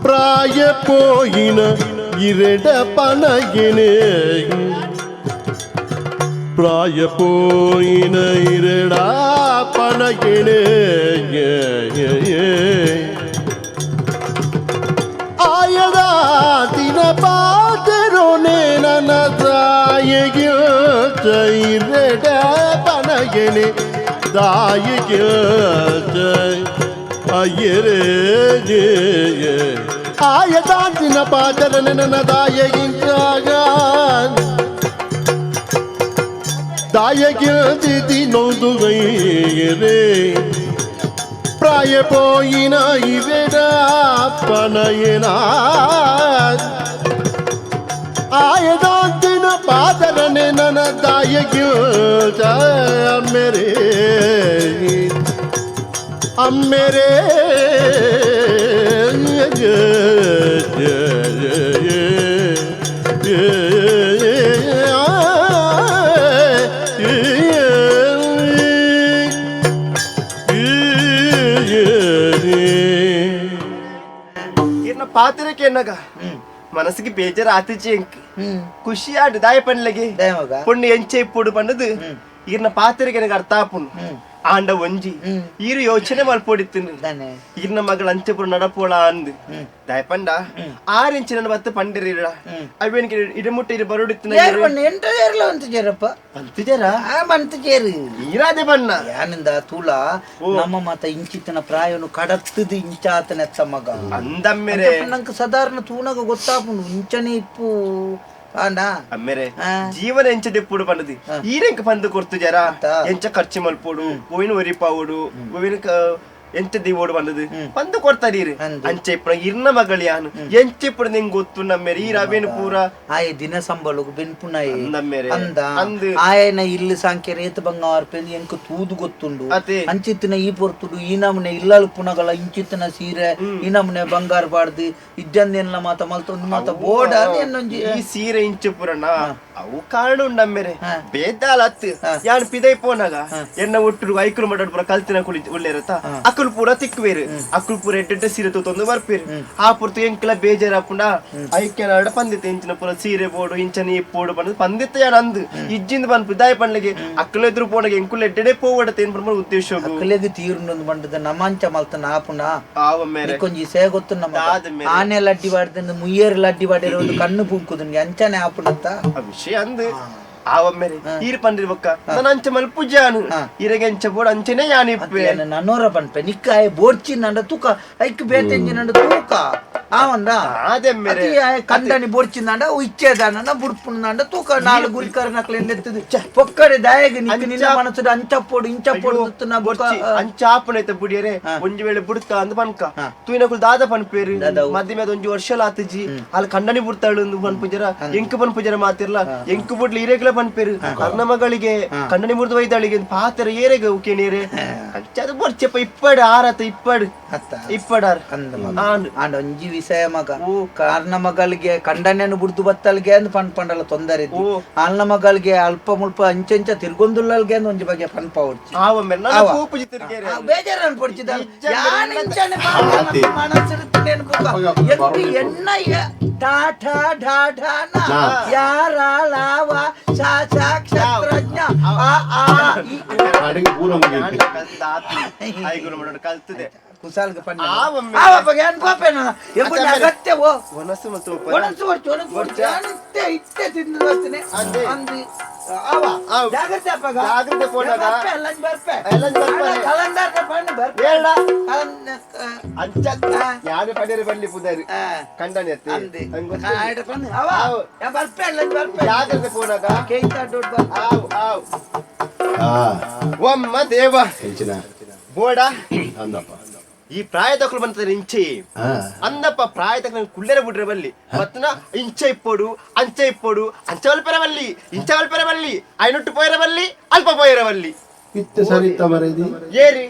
ಪ್ರಾಯ ಪೋಯಿನ ಇರೆಡ ಪನಗಿನೇ ಪ್ರಾಯ ಪೋಯಿನ ಇರೆಡ ಪನಗಿನೇ ಆಯದ ದಿನ ಪಾತೆರೋನೆ ನನ್ನ ತಾಯಿಗೆ ಇರೆಡ ಪನಗಿನೇ ತಾಯಿಗೆ ಅಯ್ಯರೇ ಆಯದಾಂತಿನ ಪಾದರ ನನ್ನ ದಾಯಗಿಂತಾಗ ದಾಯಗಿಲ್ದಿದಿ ನೊಂದುಗೈರೇ ಪ್ರಾಯ ಪೋಯಿನ ಇವೆಡ ಪನಯನ ಆಯದಾಂತಿನ ಪಾದರನೆ ನನ್ನ ದಾಯಗಿಲ್ತ ಮೇರೆ ಅಮ್ಮೆರೇ ಇರ್ನ ಪಾತ್ರಕ್ಕೆ ಎನ್ನಗ ಮನಸ್ಸಿಗೆ ಬೇಜಾರು ಆತಿಚಿ ಎಂಕ್ ಖುಷಿ ಆಡು ದಾಯ ಪಣ್ಲಗೆ ಪೊಣ್ಣು ಎಂಚೆ ಇಪ್ಪುಡು ಪಂಡದು ಇರ್ನ ಪಾತ್ರಕ್ಕೆ ನನಗೆ ಅರ್ಥ ಆಪುಂಡು ಆಂಡ ಒಂಜಿ ಈರು ಯೋಚನೆ ಮಲ್ಪೊಡಿತ್ತಿನ ಇರ್ನ ಮಗಳ ಅಂಚೆಪುರ ನಡಪೋಳ ಅಂದ್ ದಾಯ ಪಂಡ ಆರು ಇಂಚಿನ ಬತ್ತು ಪಂಡಿರ ಅವೇನಿಗೆ ಇಡಮುಟ್ಟ ಇರು ಬರುಡಿತ್ತಿನ ಎಂಟ ಏರ್ಲ ಅಂತ ಜೇರಪ್ಪ ಬಂತಿಜರ ಆ ಬಂತ ಜೇರು ಈರಾದೆ ಬಣ್ಣ ಯಾನಿಂದ ತೂಲ ನಮ್ಮ ಮಾತ ಇಂಚಿತನ ಪ್ರಾಯನು ಕಡತ್ತದು ಇಂಚಾತನೆತ್ತ ಮಗ ಅಂದಮ್ಮೆರೆ ನಂಗೆ ಸಾಧಾರಣ ತೂನಗ ಗೊತ್ತಾಪುಂಡು ಇಂಚನೆ ಇಪ್ಪು ಆಂಡ ಅಮ್ಮೆರೆ ಜೀವನ ಎಂಚ ದೆಪ್ಪುಡು ಪಂಡದಿ ಈರೆಂಕ ಪಂದು ಕೊರ್ತು ಜರ ಎಂಚ ಖರ್ಚು ಮಲ್ಪೋಡು ಓವಿನ ಒರಿಪಾವುಡು ಓವಿನ ಎಂಚ ದಿವೋಡು ಪಂಡದು ಪಂದು ಕೊಡ್ತಾರೆ ಈರು ಅಂಚೆ ಇಪ್ಪಣ ಇರ್ನ ಮಗಳು ಯಾನು ಎಂಚ ಇಪ್ಪಣ ನಿಂಗೆ ಗೊತ್ತು ನಮ್ಮೆರೆ ಈ ರವೇನು ಪೂರ ಆಯೆ ದಿನ ಸಂಬಳಗು ಬೆನ್ಪುನಾಯೆ ಅಂದಮ್ಮೆರೆ ಅಂದ ಆಯನ ಇಲ್ಲು ಸಾಂಖ್ಯ ರೇತ ಬಂಗಾರ ಪೆಂದು ಎಂಕ ತೂದು ಗೊತ್ತುಂಡು ಅಂಚಿತ್ತಿನ ಈ ಪೊರ್ತುಡು ಈ ನಮನೆ ಇಲ್ಲಲ್ ಪುನಗಳ ಇಂಚಿತ್ತಿನ ಸೀರೆ ಈ ನಮನೆ ಬಂಗಾರ ಬಾಡ್ದು ಇಜ್ಜಂದೇನ್ಲ ಮಾತ ಮಲ್ತೊಂದು ಮಾತ ಬೋಡ ಎನ್ನೊಂಜಿ ಈ ಸೀರೆ ಇಂಚು ಪುರಣ ಅವು ಕಾರಣ ಉಂಡಮ್ಮೆರೆ ಬೇದಾಲ ಅತ್ತು ಯಾನ್ ಪಿದೈ ಪೋನಾಗ ಎನ್ನ ಒಟ್ಟು ಐಕುಲು ಮಡ ಪೂರ ಕಲ್ತಿನ ಕುಳಿ ಉಳ್ಳೇರತ್ತ ಅಕುಲು ಪೂರ ತಿಕ್ವೇರು ಅಕುಲು ಪೂರ ಎಡ್ಡೆಡ್ಡೆ ಸೀರೆ ತೂತೊಂದು ಬರ್ಪೇರು ಆ ಪುರ್ತು ಎಂಕ್ಲ ಬೇಜಾರಾಪುಂಡ ಐಕ್ಯನಾಡ ಪಂದಿತ್ತ ಇಂಚಿನ ಪೂರ ಸೀರೆ ಬೋಡು ಇಂಚನ ಇಪ್ಪೋಡು ಪಂದ್ ಪಂದಿತ್ತ ಯಾನ್ ಅಂದು ಇಜ್ಜಿಂದ ಪನ್ಪು ದಾಯ ಪಂಡ್ಲಿಗೆ ಅಕ್ಕಲ ಎದುರು ಪೋನಾಗ ಎಂಕುಲು ಎಡ್ಡೆಡೆ ಪೋವಡತೆ ಏನ್ ಪನ್ಪುನ ಉದ್ದೇಶ ಅಕ್ಕಲೆಗ್ ತೀರುಂಡೊಂದು ಬಂಡದ ನಮಾಂಚ ಮಲ್ತನ ಆಪುಂಡ ಆವ ಮೇರೆ కొంచెం సేగొత్తు ನಮ್ಮ ಆನೆ ಲಡ್ಡಿ ಬಾಡ್ದಂದು ಮುಯ್ಯರ್ ಲಡ್ಡಿ ಬಾಡಿರೋ ಒಂದು ಕಣ್ಣು ಪುಂಕುದು ಅಂಚನೆ ಆಪುಂಡತ್ತ ಆ ವಿಷಯ ಅಂದು ಆವ ಮೇರೆ ಈರ್ ಪಂಡ್ರಿ ಬೊಕ್ಕ ನಾನು ಅಂಚೆ ಮಲ್ಪು ಜಾನು ಇರಗೆ ಅಂಚೆ ಬೋಡು ಅಂಚೆನೆ ಯಾನ್ ಇಪ್ಪೆ ನನ್ನೋರ ಪನ್ಪೆ ನಿಕ್ಕ ಆಯೆ ಬೋಡ್ಚಿ ನಂಡ ತೂಕ ಐಕ್ ಬೇತೆಂಜಿ ನಂಡ ತೂಕ ಆವಂದ ಅದೇ ಮೇರೆ. ಕಂಡನಿ ಬೊಡ್ಚಿಂದಾಂಡ ಇಚ್ಚೇದಾನ ಬುಡ್ಪುಂದಾಂಡ ತೂಕ ನಾಲ್ ಗುರಿಕಾರನಕ್ಲೆ ಎತ್ತದು ಪೊಕ್ಕಡೆ ದಾಯಗ ನಿಕ್ಕ ನಿನ್ನ ಮನಸ್ಸುಡು ಅಂಚಪ್ಪೋಡು ಇಂಚಪ್ಪೋಡು ತುತ್ತುನ ಬೊಕ್ಕ ಅಂಚಾಪನೈತ ಬುಡಿಯರೆ ಒಂಜಿ ವೇಳೆ ಬುಡ್ಕ ಅಂದ್ ಪನ್ಕ ತೂಯಿನಕುಲು ದಾದ ಪನ್ಪೇರು ಮಧ್ಯೆ ಒಂಜಿ ವರ್ಷ ಆತಜಿ ಅಲ್ಲಿ ಕಂಡನಿ ಬುಡ್ತಾಳು ಅಂದ್ ಪನ್ಪುಜರ ಎಂಕ್ ಪನ್ಪುಜರ ಮಾತಿರ್ಲ ಎಂಕ್ ಬುಡ್ಲಿ ಇರೇಗ್ಲ ಪನ್ಪೇರು ಅರ್ನ ಮಗಳಿಗೆ ಕಂಡನಿ ಮುರಿದು ವೈದಾಳಿಗೆ ಪಾತ್ರ ಏರೆಗ ಉಕೇನೇರೆ ಅಂಚ ಅದು ಬೊರ್ಚೆಪ್ಪ ಇಪ್ಪಡು ಆರತ ಇಪ್ಪಡು ಇಪ್ಪಡಾರ್ ಅಂದ ಆಂಡ ಒಂಜಿ ವಿಷಯ ಮಗ ಕಾರ್ನ ಮಗಳಿಗೆ ಕಂಡನೆಯನ್ನು ಬುಡ್ದು ಬತ್ತಲ್ಗೆ ಅಂದ್ ಪನ್ಪಂಡಲ ತೊಂದರೆ ಇದ್ದು ಆಲ್ನ ಮಗಳಿಗೆ ಅಲ್ಪ ಮುಲ್ಪ ಅಂಚಂಚ ತಿರ್ಗೊಂದುಲ್ಲಲ್ಗೆ ಅಂದ್ ಒಂಜಿ ಬಗೆ ಪನ್ಪ ಹೊಡ್ಚಿ ಬೇಜಾರು ಅನ್ಪೊಡ್ಚಿದ ಎಣ್ಣ ಠಾ ಠಾ ಢಾ ಢಾ ನ ಯಾ ರಾ ಲಾ ವಾ ಸಾ ಸಾ ಕ್ಷತ್ರಜ್ಞ ಆ ಆ ಇ. ಅಡಿಗೆ ಪೂರ ಮುಗಿಯಿತು. ಕಲ್ತದೆ ಕುಸಾಲ್ಗೆ ಪಂಡ ಆವೊಮ್ಮೆ. ಆವಪ್ಪಗೆ ಅನ್ಪಾಪೇನ ಎಂಬುದು ಅಗತ್ಯವೋ ಒನಸು ಮತ್ತು ಒಣಸು ಹೊರ್ಚು ಒಣಸು ಹೊರ್ಚು ಅಂತೆ ಇಟ್ಟೆ ತಿಂದು ಬರ್ತೀನಿ ಅಂದು ಆವ ಆವ್. ಜಾಗ್ರತೆ ಅಪ್ಪಗ ಜಾಗ್ರತೆ ಪೋನಾಗ. ಬರ್ಪೆ ಲಂಚ್ ಬರ್ಪೆ ಲಂಚ್ ಬರ್ಪೆ. ಕಲಂದರ್ ಪಣ್ಣು ಬರ್ಪೆ ಹೇಳ. ಕಲಂದ ಅಂಚ ಯಾರು ಪಡೆಯರು ಬರ್ಲಿ ಪುದಾರಿ ಕಂಡನಿ ಅತ್ತೆ ಅಂದೆ ಹಂಗ್ ಗೊತ್ತಿಲ್ಲ. ಆಯ್ತು ಪಣ್ಣು ಅವ ಆವ್. ಯಾ ಬರ್ಪೆ ಲಂಚ್ ಬರ್ಪೆ ಜಾಗ್ರತೆ ಪೋನಾಗ ಕೇಯ್ತಾ ದೊಡ್ಡ ಬರ್ಪೆ ಆವ್ ಆವ್ ಆ, ಒಮ್ಮ ದೇವ ಎಂಚಿನ ಬೋಡ ಅಂದಪ್ಪ ಈ ಪ್ರಾಯದಕ್ಕಳು ಬಂತದೆ ಇಂಚೆ ಆ, ಅಂದಪ್ಪ ಪ್ರಾಯದಕ್ಕ ಕುಳ್ಳೆರ ಬಿಡ್ರೆ ಬಲ್ಲಿ ಮತ್ತನ ಇಂಚ ಇಪ್ಪೋಡು ಅಂಚ ಇಪ್ಪೋಡು ಅಂಚ ವಲ್ಪೆರ ಬಲ್ಲಿ ಇಂಚ ವಲ್ಪೆರ ಬಲ್ಲಿ ಐನೊಟ್ಟು ಪೋಯರ ಬಲ್ಲಿ ಅಲ್ಪ ಪೋಯರ ಬಲ್ಲಿ ಇತ್ತೆ ಸರಿ ಇತ್ತ ಮರೇದಿ ಏರಿ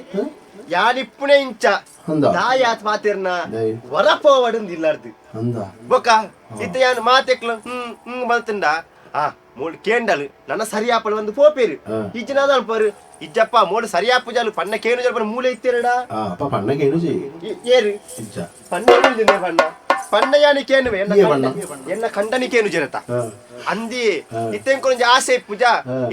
ಯಾನಿಪ್ಪುನೆ ಇಂಚ ಅಂದ. ದಾಯಾತ್ ಮಾತಿರ್ನ ದೈ. ವರ ಪೋವಡಂದು ಇಲ್ಲಾರ್ದು ಅಂದ ಬೊಕ ಇತ್ತ ಯಾನ್ ಮಾತೆಕ್ಲು ಹ್ಮ್ ಹ್ಮ್ ಬಲ್ತುಂಡ ಆ ಮೋಳು ಕೇಂಡಲು ನನ್ನ ಸರಿಯಾಪಳು ಒಂದು ಪೋಪೇರು ಹಾ. ಇಜ್ಜನಾದ ಅಲ್ಪರು ಇಜ್ಜಪ್ಪ ಮೋಳು ಸರಿಯಾಪು ಜಾಲು ಪಣ್ಣ ಕೇನು ಜಾಲು ಮೂಲೆ ಇತ್ತೇರಡ ಆ, ಅಪ್ಪ ಪಣ್ಣಗೆ ಏನು ചെയ്യും ಏರು ಇಜ್ಜ ಪಣ್ಣ ಕೇನು ಪಣ್ಣ ಪಣ್ಣ ಯಾನಿ ಕೇನುವೆ ಎನ್ನ ಏ ಪಣ್ಣ? ಎನ್ನ ಕಂಡನಿ ಕೇನು ಜನತ ಆ, ಅಂದಿ ಇತ್ತೆಂಕೊಂಜಿ ಆಸೆ ಇಪ್ಪುಜ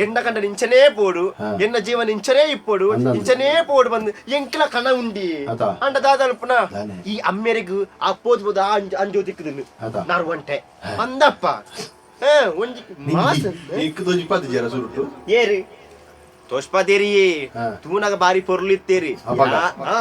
ಎನ್ನ ಕಂಡ ಇಂಚನೇ ಪೋಡು ಹಾ. ಎನ್ನ ಜೀವನ ಇಂಚನೇ ಇಪ್ಪೋಡು ಅಂದಂದು. ಇಂಚನೇ ಪೋಡು ಬಂದು ಎಂಕಿಲ ಕಣ ಉಂಡಿ ಅತ. ಅಂಡ ದಾದಲ್ಪನ ದಾನೆ. ಈ ಅಮ್ಮೆರೆಗು ಆ ಪೋದ್ ಪೋದು ಆ ಅಂಜು ದಿಕ್ಕದನ್ನು ಅತ. ನಾರು ಒಂಟೆ ಅಂದಪ್ಪ ಹಾ ಒಂಜಿ ಮಾಸ ಇಕ್ಕು ತೋಜಿಪಾತಿ ಜರ ಸುರುಟು ಏರಿ ತೋಷ್ಪಾದೇರಿ ಹಾ. ತೂನಾಗ ಬಾರಿ ಪೊರ್ಲು ಇತ್ತೇರಿ ಅಪ್ಪಗ.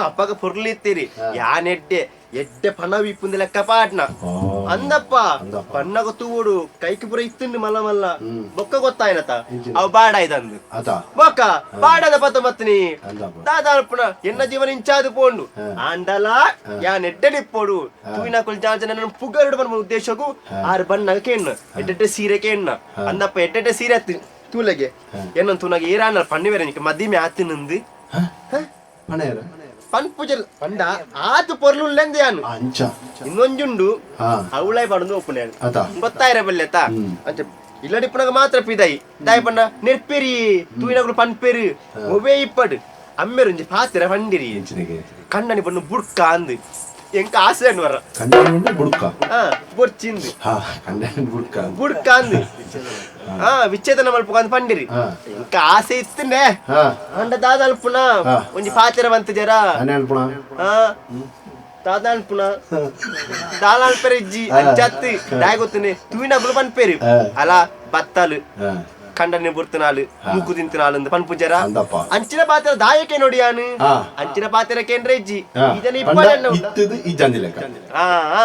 ಅಪ್ಪಗ ಪೊರ್ಲು ಇತ್ತೇರಿ ಯಾನೆಡ್ಡೆ ಎಡ್ಡೆ ಪಣ ಇಪ್ಪುಂದು ಲೆಕ್ಕ ಪಾಟ್ನ ಓ. ಅಂದಪ್ಪ ಅಂದಪ್ಪ. ಪಣ್ಣಗ ತೂವೋಡು ಕೈకి ಪುರ ಇತ್ತುಂಡು ಮಲ್ಲ ಮಲ್ಲ ಹ್ಮ್. ಬೊಕ್ಕ ಗೊತ್ತಾಯ್ನತ ಇಂಚಿನ. ಅವ್ ಬಾಡ ಇದಂದು ಅತ ಬೊಕ್ಕ ಬಾಡದ ಪತ್ತ ಮತ್ತನಿ ಅಂದಪ್ಪ. ದಾದಾಲ್ಪನ ಎನ್ನ ಜೀವನ ಇಂಚಾದು ಪೋಂಡು ಹಾ. ಆಂಡಲ ಯಾನ್ ಎಡ್ಡೆಡಿಪ್ಪೋಡು ತೂಯಿನ ಜಾಜ ನನ್ನ ಪುಗರುಡು ಬನ್ನ ಉದ್ದೇಶಕ್ಕೂ ಆರು ಬಣ್ಣಗ ಕೇಣ್ಣ ಎಡ್ಡೆಡ್ಡೆ ಸೀರೆ ಕೇಣ್ಣ ಅಂದಪ್ಪ ಎಡ್ಡೆಡ್ಡೆ ಸೀರೆ ಅತ್ತಿ ತೂಲೆಗೆ ಏನಂತ ತೂನಾಗ ಏರಾನ ಪಣ್ಣು ಬೇರೆ ಮದಿಮೆ ಆತಿನಂದು ಪಣೇರ ಪನ್ಪುಜಲ್ ಪಂಡ ಆತು ಪೊರ್ಲುಲ್ಲೆಂದು ಯಾನು ಅಂಚ ಇನ್ನೊಂಜುಂಡು ಹಾ. ಅವಳೈ ಪಡಂದು ಒಪ್ಪುನೆ ಅತ. ಗೊತ್ತಾಯಿರ ಬಲ್ಲೆತ ಅಂಚ ಇಲ್ಲಡಿಪ್ಪುನಗ ಮಾತ್ರ ಪಿದಾಯಿ ದಾಯಿ ಪಂಡ ನೆರ್ಪೆರಿ ತೂಯಿನಗುಳು ಪನ್ಪೆರು ಒವೇ ಇಪ್ಪಡು ಅಮ್ಮೆರುಂಜಿ ಪಾತಿರ ಪಂಡಿರಿ ಎಂಚಿನಗೆ ಕಣ್ಣನಿ ಪಣ್ಣು ಬುಡ್ಕ ಅಂದು ಎಂಕ ಆಸೆ ಅನ್ವರ ಕಂಡನಿ ಉಂಡು ಬುಡ್ಕ ಹಾ ಬೊರ್ಚಿಂದು ಹಾ ಕಂಡನಿ ಬುಡ್ಕ ಬುಡ್ಕ ಅಂದು ಹಾ ವಿಚ್ಛೇದನ ಮಲ್ಪುಕ ಅಂದ್ ಪಂಡಿರಿ ಹಾ. ಎಂಕ ಆಸೆ ಇತ್ತನೆ ಹಾ ಅಂಡ ದಾದ ಅಲ್ಪುನ ಹಾ. ಒಂಜಿ ಪಾತಿರ ಬಂತು ಜರ ಅನೆ ಅನ್ಪುಣ ಹಾ ದಾದಾನ್ಪುನ ದಾಲಾನ್ಪೆರೆ ಇಜ್ಜಿ ಅಂಚತ್ತು ದಾಯ ಗೊತ್ತನೆ ತೂಯಿನಗುಳು ಪನ್ಪೇರು ಹಾ. ಅಲ ಬತ್ತಲು ಹಾ ಕಂಡನೆ ಬುರ್ತನಾಲು ಮೂಕು ತಿಂತನಾಲು ಅಂದ್ ಪನ್ಪುಜರ ಅಂದಪ್ಪ. ಅಂಚಿನ ಪಾತ್ರ ದಾಯಕೆ ನೋಡಿಯಾನು ಹಾ. ಅಂಚಿನ ಪಾತ್ರ ಕೇಂದ್ರ ಇಜ್ಜಿ ಹಾ. ಇದನ್ನ ಪಂಡ ಇಪ್ಪಡೆಣ್ಣ ಉಂಡ. ಇತ್ತದು ಇಜ್ಜಂದಿ ಲೆಕ್ಕ ಆ ಆ,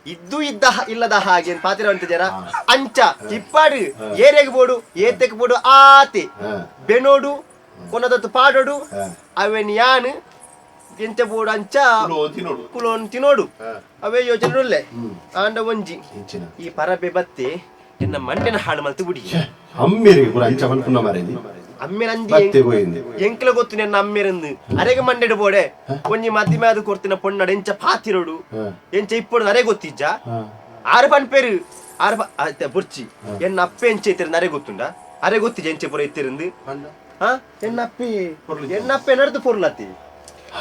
ಇದ್ದು ಇದ್ದ ಇಲ್ಲದ ಹಾಗೆ ಪಾತ್ರ ಅಂತಿದ್ದಾರ ಅಂಚ ಇಪ್ಪಾಡು ಏರೆಗ್ ಬೋಡು ಏತೆಗ್ ಬೋಡು ಆತೆ ಹಾ. ಬೆನೋಡು ಕೊನದತ್ತು ಪಾಡೋಡು ಹಾ. ಅವೆನ್ ಯಾನು ಎಂಚ ಬೋಡು ಅಂಚ ತಿನ್ನೋಡು ಕುಲೋನ್ ತಿನೋಡು ಹಾ. ಅವೇ ಯೋಚನೆ ಉಲ್ಲೆ ಆಂಡ ಒಂಜಿ ಇಂಚಿನ ಈ ಪರಬೆ ಬತ್ತೆ ಎನ್ನ ಮಂಡೆನ ಹಾಳು ಮಲ್ತು ಬುಡಿ ಅಮ್ಮೇರಿಗೆ ಪೂರ ಅಂಚ ಪನ್ಪುನ ಮಾರೇದಿ ಅಮ್ಮೆರಂದಿ ಬತ್ತೆ ಪೋಯಿಂది ಎಂಕ್ಲ ಗೊತ್ತು ನೆನ್ನ ಅಮ್ಮೆರಂದು ಅರೆಗೆ ಮಂಡೆಡು ಬೋಡೆ ಒಂಜಿ ಮದ್ದಿಮೆ ಅದು ಕೊಡ್ತಿನ ಪೊಣ್ಣಡ ಎಂಚ ಪಾತಿರೋಡು ಹಾ. ಎಂಚ ಇಪ್ಪೊಡು ಅರೆ ಗೊತ್ತಿಜ್ಜ ಹಾ. ಆರು ಪನ್ಪೇರು ಆರು ಬುರ್ಚಿ ಎನ್ನ ಅಪ್ಪೆ ಎಂಚ ಇತ್ತಿರಂದು ಅರೆ ಗೊತ್ತುಂಡ ಅರೆ ಗೊತ್ತಿಜ್ಜ ಎಂಚ ಪುರ ಇತ್ತಿರಂದು ಹಾ ಎನ್ನ ಅಪ್ಪೆ ಎನ್ನ ಅಪ್ಪೆ ನಡ್ದು ಪೊರ್ಲತ್ತಿ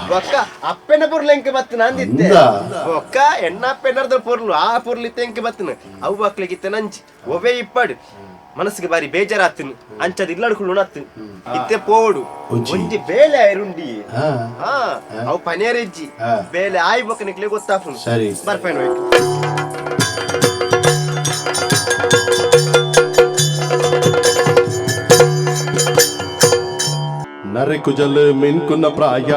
ಬೊಕ್ಕ ಅಪ್ಪೆನ ಪೊರ್ಲು ಎಂಕ ಬತ್ತಿನ ಅಂದಿತ್ತೆ ಅಂದ. ಬೊಕ್ಕ ಎನ್ನ ಅಪ್ಪೆ ನಡ್ದು ಪೊರ್ಲು ಆ ಪೊರ್ಲು ಇತ್ತೆ ಎಂಕ ಬತ್ತಿನ ಅವು ಮಕ್ಳಿಗೆ ಇತ್ತೆ ನಂಚಿ ಒವೇ ಇಪ್ಪಾಡು ಮನಸ್ಸಿಗೆ ಬಾರಿ ಬೇಜಾರಾತಿನ ಅಂಚದ ಇಲ್ಲಡ್ಕೊಂಡು ಉಣತ್ತು ಇತ್ತೆ ಪೋಡು ಒಂಜಿ. ಒಂಜಿ ಬೇಲೆ ಆಯ್ರುಂಡಿ ಹಾ. ಹಾ ಅವು ಪನೇರೆಜ್ಜಿ ಹಾ. ಬೇಲೆ ಆಯ್ ಬೊಕ್ಕ ನಿಕ್ಲೆ ಗೊತ್ತಾಪುನು ಸರಿ. ಬರ್ಪೇನು ಹೋಯ್ತು. ನರೆಕುಜಲು ಮಿನ್ಕುನ ಪ್ರಾಯ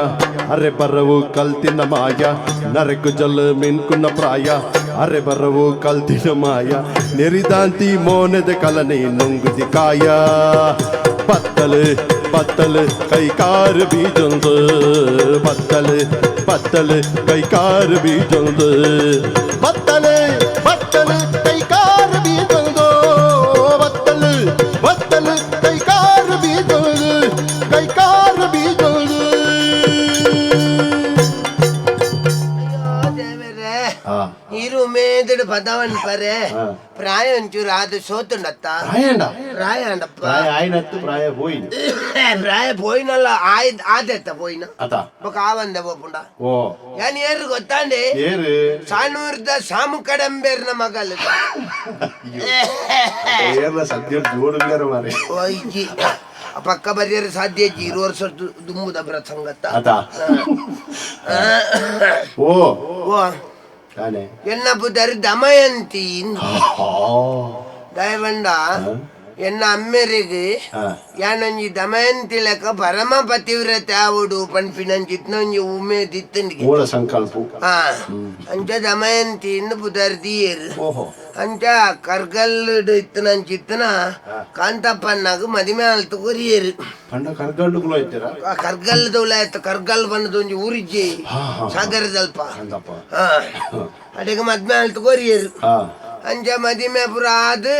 ಅರೆ ಬರವು ಕಲ್ತಿನ ಮಾಯ. ನರೆಕು ಜಲ್ ಮಿನ್ಕುನ ಪ್ರಾಯ ಅರೆ ಬರವು ಕಲ್ತಿನ ಮಾಯ ನೆರಿದಾಂತಿ ಮೋನೆದ ಕಲನೆ ನುಂಗುದಿ ಕಾಯ ಪತ್ತಲು ಪತ್ತಲು ಕೈಕಾರು ಬೀಜೊಂದು ಪತ್ತಲು ಪತ್ತಲು ಕೈಕಾರು ಬೀಜೊಂದು ಬತ್ತಲು ಬತ್ತಲು ಕೈಕಾರು ಬೀಜೊಂದು ಬತ್ತಲು ಬತ್ತಲು ಕೈಕಾರು ಬೀಜೊಂದು ಕೈಕಾರು ಬೀಜೊಂದು. ಅಯ್ಯೋ ದೇವರೇ, ಇರು ಮೇದಡು ಪದವನ್ ಪರೆ ಪ್ರಾಯ ಒಂಚೂರು ಆದ ಸೋತುಂಡತ್ತ. ಪ್ರಾಯಂಡ? ಪ್ರಾಯ ಅಂಡಪ್ಪ. ಪ್ರಾಯ ಆಯ್ನತ್ತು, ಪ್ರಾಯ ಹೋಯ್ನು. ಪ್ರಾಯ ಪೋಯಿನಲ್ಲ, ಆಯ್ ಆದೆತ್ತ ಪೋಯಿನ. ಅತ. ಬೊಕ ಆವಂದೆ ಪೋಪುಂಡ. ಓ. ಯಾನ್ ಏರು ಗೊತ್ತಾಂಡೆ? ಏರು? ಸಾನೂರ್ದ ಸಾಮು ಕಡಂಬೇರ್ನ ಮಗಲು. ಏರ್ಲ ಸದ್ಯ ಜೋಡುಗಾರ ಮಾರೆ. ಒಯ್ಜಿ, ಪಕ್ಕ ಬರಿಯರೆ ಸಾಧ್ಯ ಇಜ್ಜಿ. 20 ವರ್ಷ ದುಂಬುದ ಪ್ರಸಂಗತ್ತ. ಅತ. ಓ. ಓ. ತಾನೆ? ಎನ್ನ ಪುದರ್ ದಮಯಂತಿ. ದಯವಂಡ ಎನ್ನ ಅಮ್ಮೆರಿಗೆ ಯಾನೊಂಜಿ ದಮಯಂತಿ ಲೆಕ್ಕ ಪರಮ ಪತಿವ್ರತೆ ಆವೊಡು ಪನ್ಪಿನಂಚಿತ್ನೊಂಜಿ ಉಮೇದ್ ಇತ್ತುಂಡಿಗೆ. ಮೂಲ ಸಂಕಲ್ಪ. ಹಾ, ಅಂಚ ದಮಯಂತಿ ಇಂದು ಪುದರ್ ದೀಯೆರ್. ಓಹೋ. ಅಂಚ ಕರ್ಗಲ್ಡ್ ಇತ್ತನಂಚಿತ್ತನ ಕಾಂತಪ್ಪಣ್ಣಗ್ ಮದಿಮೆ ಆಲ್ತು ಕೊರಿಯೆರ್. ಪಂಡ ಕರ್ಗಲ್ಡು ಕುಲ ಇತ್ತೀರ? ಆ ಕರ್ಗಲ್ದ ಉಲಾಯ್ತು. ಕರ್ಗಲ್ ಬಣ್ಣದ ಒಂಜಿ ಊರಿಜ್ಜಿ? ಹಾ, ಹಾ. ಸಾಗರದಲ್ಪ. ಅಂದಪ್ಪ. ಹಾ, ಅಡೆಗೆ ಮದ್ಮೆ ಆಲ್ತು ಕೊರಿಯೆರ್. ಅಂಚ ಮದಿಮೆ ಪುರ ಆದ್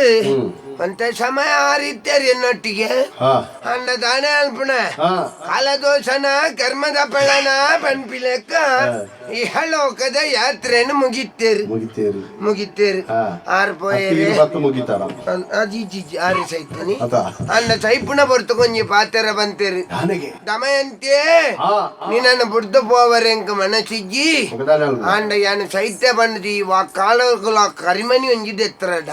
ಅಂತೆ ಸಮಯ ಆರಿತ್ಯಾರ ಎನ್ನೊಟ್ಟಿಗೆ. ಅಂಡ ದಾನೆ ಅಲ್ಪಣ ಕಾಲದೋಷನ ಕರ್ಮದ ಫಲನ ಪನ್ಪಿಲೆಕ್ಕ ಇಹಲೋಕದ ಯಾತ್ರೆಯನ್ನು ಮುಗಿತ್ತೇರು. ಮುಗಿತೇರು. ಮುಗಿತ್ತೇರು. ಆರ್ ಪೋಯೆರೆ. ಬತ್ತು ಮುಗಿತಾರ? ಅಜಿ ಜಿ ಆರು ಸೈತನಿ. ಅತ. ಅಂಡ ಸೈಪುಣ ಹೊರ್ತು ಕೊಂಜಿ ಪಾತೆರ ಬಂತೇರು. ಯಾನೆಗೆ? ದಮಯಂತಿಯೇ, ನಿನ್ನನ್ನು ಬುಡ್ದು ಪೋವರೆಂಕ ಮನಸ್ಸಿಜ್ಜಿ. ఒకదానే అల్ప. ಆಂಡ ಯಾನು ಸೈತ್ಯ ಬಂದು ವಾ ಕಾಲకుಲ ಕರಿಮಣಿ ಒಂಜಿದೆತ್ತರಡ.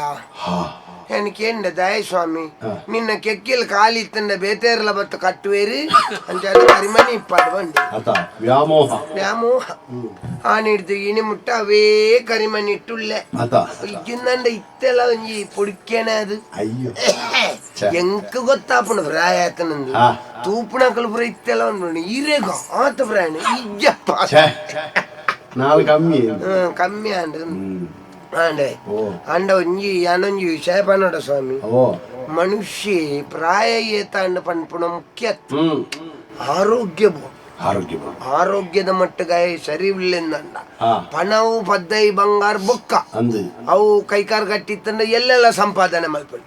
എനിക്കേണ്ട ദയസ്വാമി, ನಿನ್ನ ಕೆಕ್ಕಿಲ್ ಕಾಲಿತ್ತಂಡ ಬೇತೇರ್ಲ ಬತ್ತು ಕಟ್ಟುವೇರಿ ಅಂಚ ಕರಿಮಣಿ ಇಪ್ಪಾಡು ಬಂಡಿ. ಅತ, ವ್ಯಾಮೋಹ. ವ್ಯಾಮೋಹ. ಆನಿಡ್ದು ಇನಿ ಮುಟ್ಟ ಅವೇ ಕರಿಮಣಿ ಇಟ್ಟುಳ್ಳೆ. ಅತ. ಇಜ್ಜಿಂದಂಡ ಇತ್ತೆಲ್ಲ ಒಂಜಿ ಪೊಡಿಕೇನೆ ಅದು. ಅಯ್ಯೋ ಛೆ. ಎಂಕ್ ಗೊತ್ತಾಪುಂಡು ಪ್ರಾಯತನಂದು. ತೂಪುಣಕಲು ಪೂರ ಇತ್ತೆಲ್ಲ ಉಂಡು ಇರೇಗ ಆತ ಪ್ರಾಯಣ ಇಜ್ಜಪ್ಪ. ಛೆ, ನಾಲ್ ಕಮ್ಮಿ. ಕಮ್ಮಿ ಆಂಡ್ ಆಂಡೆ. ಓ. ಅಂಡ ಒಂಜಿ ಯಾನೊಂಜಿ ವಿಷಯ ಪನೋಡ ಸ್ವಾಮಿ. ಓ. ಮನುಷ್ಯ ಪ್ರಾಯ ಏತಾಂಡ ಪನ್ಪುಣ ಮುಖ್ಯ ಆರೋಗ್ಯ ಬೋಡು. ಆರೋಗ್ಯ. ಆರೋಗ್ಯದ ಮಟ್ಟಗಾಯ ಸರಿ ಇಲ್ಲೆಂದಂಡ ಪಣವು ಪದ್ದೈ ಬಂಗಾರ ಬೊಕ್ಕ ಅಂದು. ಅವು ಕೈಕಾರ್ ಕಟ್ಟಿತ್ತಂಡ ಎಲ್ಲೆಲ್ಲ ಸಂಪಾದನೆ ಮಲ್ಪಡಿ.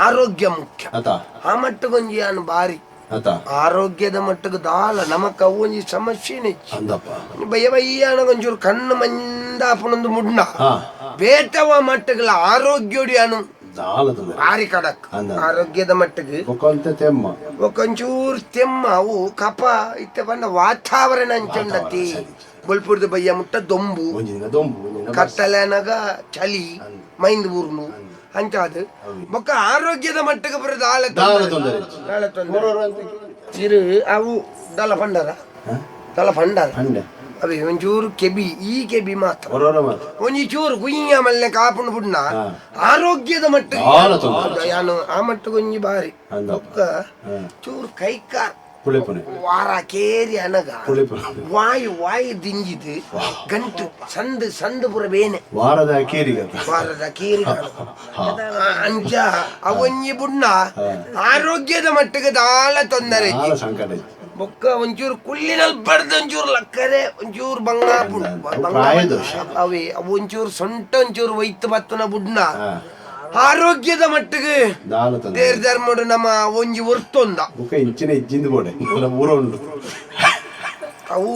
ಆರೋಗ್ಯ ಮುಖ್ಯ. ಅತ. ಆ ಮಟ್ಟಗೊಂಜಿ ಯಾನು ಬಾರಿ ಅತ. ಆರೋಗ್ಯದ ಮಟ್ಟಕ್ಕೆ ದಾಲ ನಮಕ್ ಅವು ಒಂಜಿ ಸಮಸ್ಯೆನೆ. ಅಂದಪ್ಪ. ಬಯ್ಯ ಬಯ್ಯಾನ ಒಂಚೂರು ಕಣ್ಣು ಮಂದಾಪುನೊಂದು ಮುಡ್ನ ಬೇಟವ ಮಟ್ಟಗಳ ಆರೋಗ್ಯೋಡಿ ಅನು ದಾಲ ತೊಂದರೆ. ಭಾರಿ ಕಡಕ್. ಅಂದ. ಆರೋಗ್ಯದ ಮಟ್ಟಿಗೆ. ಬೊಕೊಂತೆ ತೆಮ್ಮ. ಒಂಚೂರು ತೆಮ್ಮ, ಅವು ಕಪ ಇತ್ತೆ ಪಂಡ ವಾತಾವರಣ ಅಂಚುಂಡತಿ. ಬೊಲ್ಪುರ್ದು ಬಯ್ಯ ಮುಟ್ಟ ದೊಂಬು. ಒಂಜಿ ದಿನ ದೊಂಬು, ಒಂಜಿ ದಿನ ಬರ್ಸ. ಕತ್ತಲೆನಗ ಚಳಿ ಮೈಂದ್ ಊರ್ನು ಅಂಚಾದು ಬೊಕ್ಕ ಆರೋಗ್ಯದ ಮಟ್ಟಕ್ಕೆ ಬರೋದು ದಾಲ. ದಾಲ ತೊಂದರೆ. ದಾಲ ತೊಂದರೆ ಇರು ಅವು ದಲ ಪಂಡರ ದಲ ಪಂಡರ. ಅಂಡೆ. ಅವೆ ಒಂಚೂರು ಕೆಬಿ, ಈ ಕೆಬಿ ಮಾತ್ರ. ಒರೋರ ಮಾತ್ರ. ಒಂಜಿ ಚೂರು ಕುಯ್ಯ ಮಲ್ಲೆ ಕಾಪುಂಡು ಬುಡ್ನ ಆರೋಗ್ಯದ ಮಟ್ಟ. ದಾಲ ತೊಂದರೆ. ಯಾನು ಆ ಮಟ್ಟಕ್ಕೆ ಒಂಜಿ ಬಾರಿ. ಅಂದಪ್ಪ. ಬೊಕ್ಕ ಚೂರು ಕೈಕಾರ್ ಪುಳಿಪುನೆ. ವಾರ ಕೇರಿ ಅನಗ ಪುಳಿಪುನೆ. ವಾಯು ವಾಯು ದಿಂಜಿದು ಗಂಟು ಸಂದು ಸಂದು ಪುರ ಬೇನೆ. ವಾರದ ಅಕೇರಿಗತ್ತ. ವಾರದ ಕೇರಿ ಅಂಚ ಅವೊಂಜಿ ಬುಡ್ನ ಆರೋಗ್ಯದ ಮಟ್ಟಕ್ಕೆ ದಾಲ ತೊಂದರೆ. ದಾಲ ಸಂಕಟ ಇತ್ತು. ಬೊಕ್ಕ ಒಂಚೂರು ಕುಳ್ಳಿನಲ್ಲಿ ಬಡ್ದು ಒಂಚೂರು ಲಕ್ಕರೆ ಒಂಚೂರು ಬಂಗ. ಪ್ರಾಯ ದೋಷ. ಅವೇ ಅವು ಒಂಚೂರು ಸೊಂಟ ಒಂಚೂರು ಒಯ್ತು ಬತ್ತುನ ಬುಡ್ನ ಆರೋಗ್ಯದ ಮಟ್ಟಿಗೆ ದಾಲ ತೊಂದರೆ. ತೇರ್ ಧರ್ಮಡು ನಮ್ಮ ಒಂಜಿ ಒರ್ತೊಂದ. ಬೊಕ ಇಂಚಿನ ಇಜ್ಜಿಂದು ಬೋಡೆ ಎಲ್ಲ ಊರ ಉಂಡು. ಅವು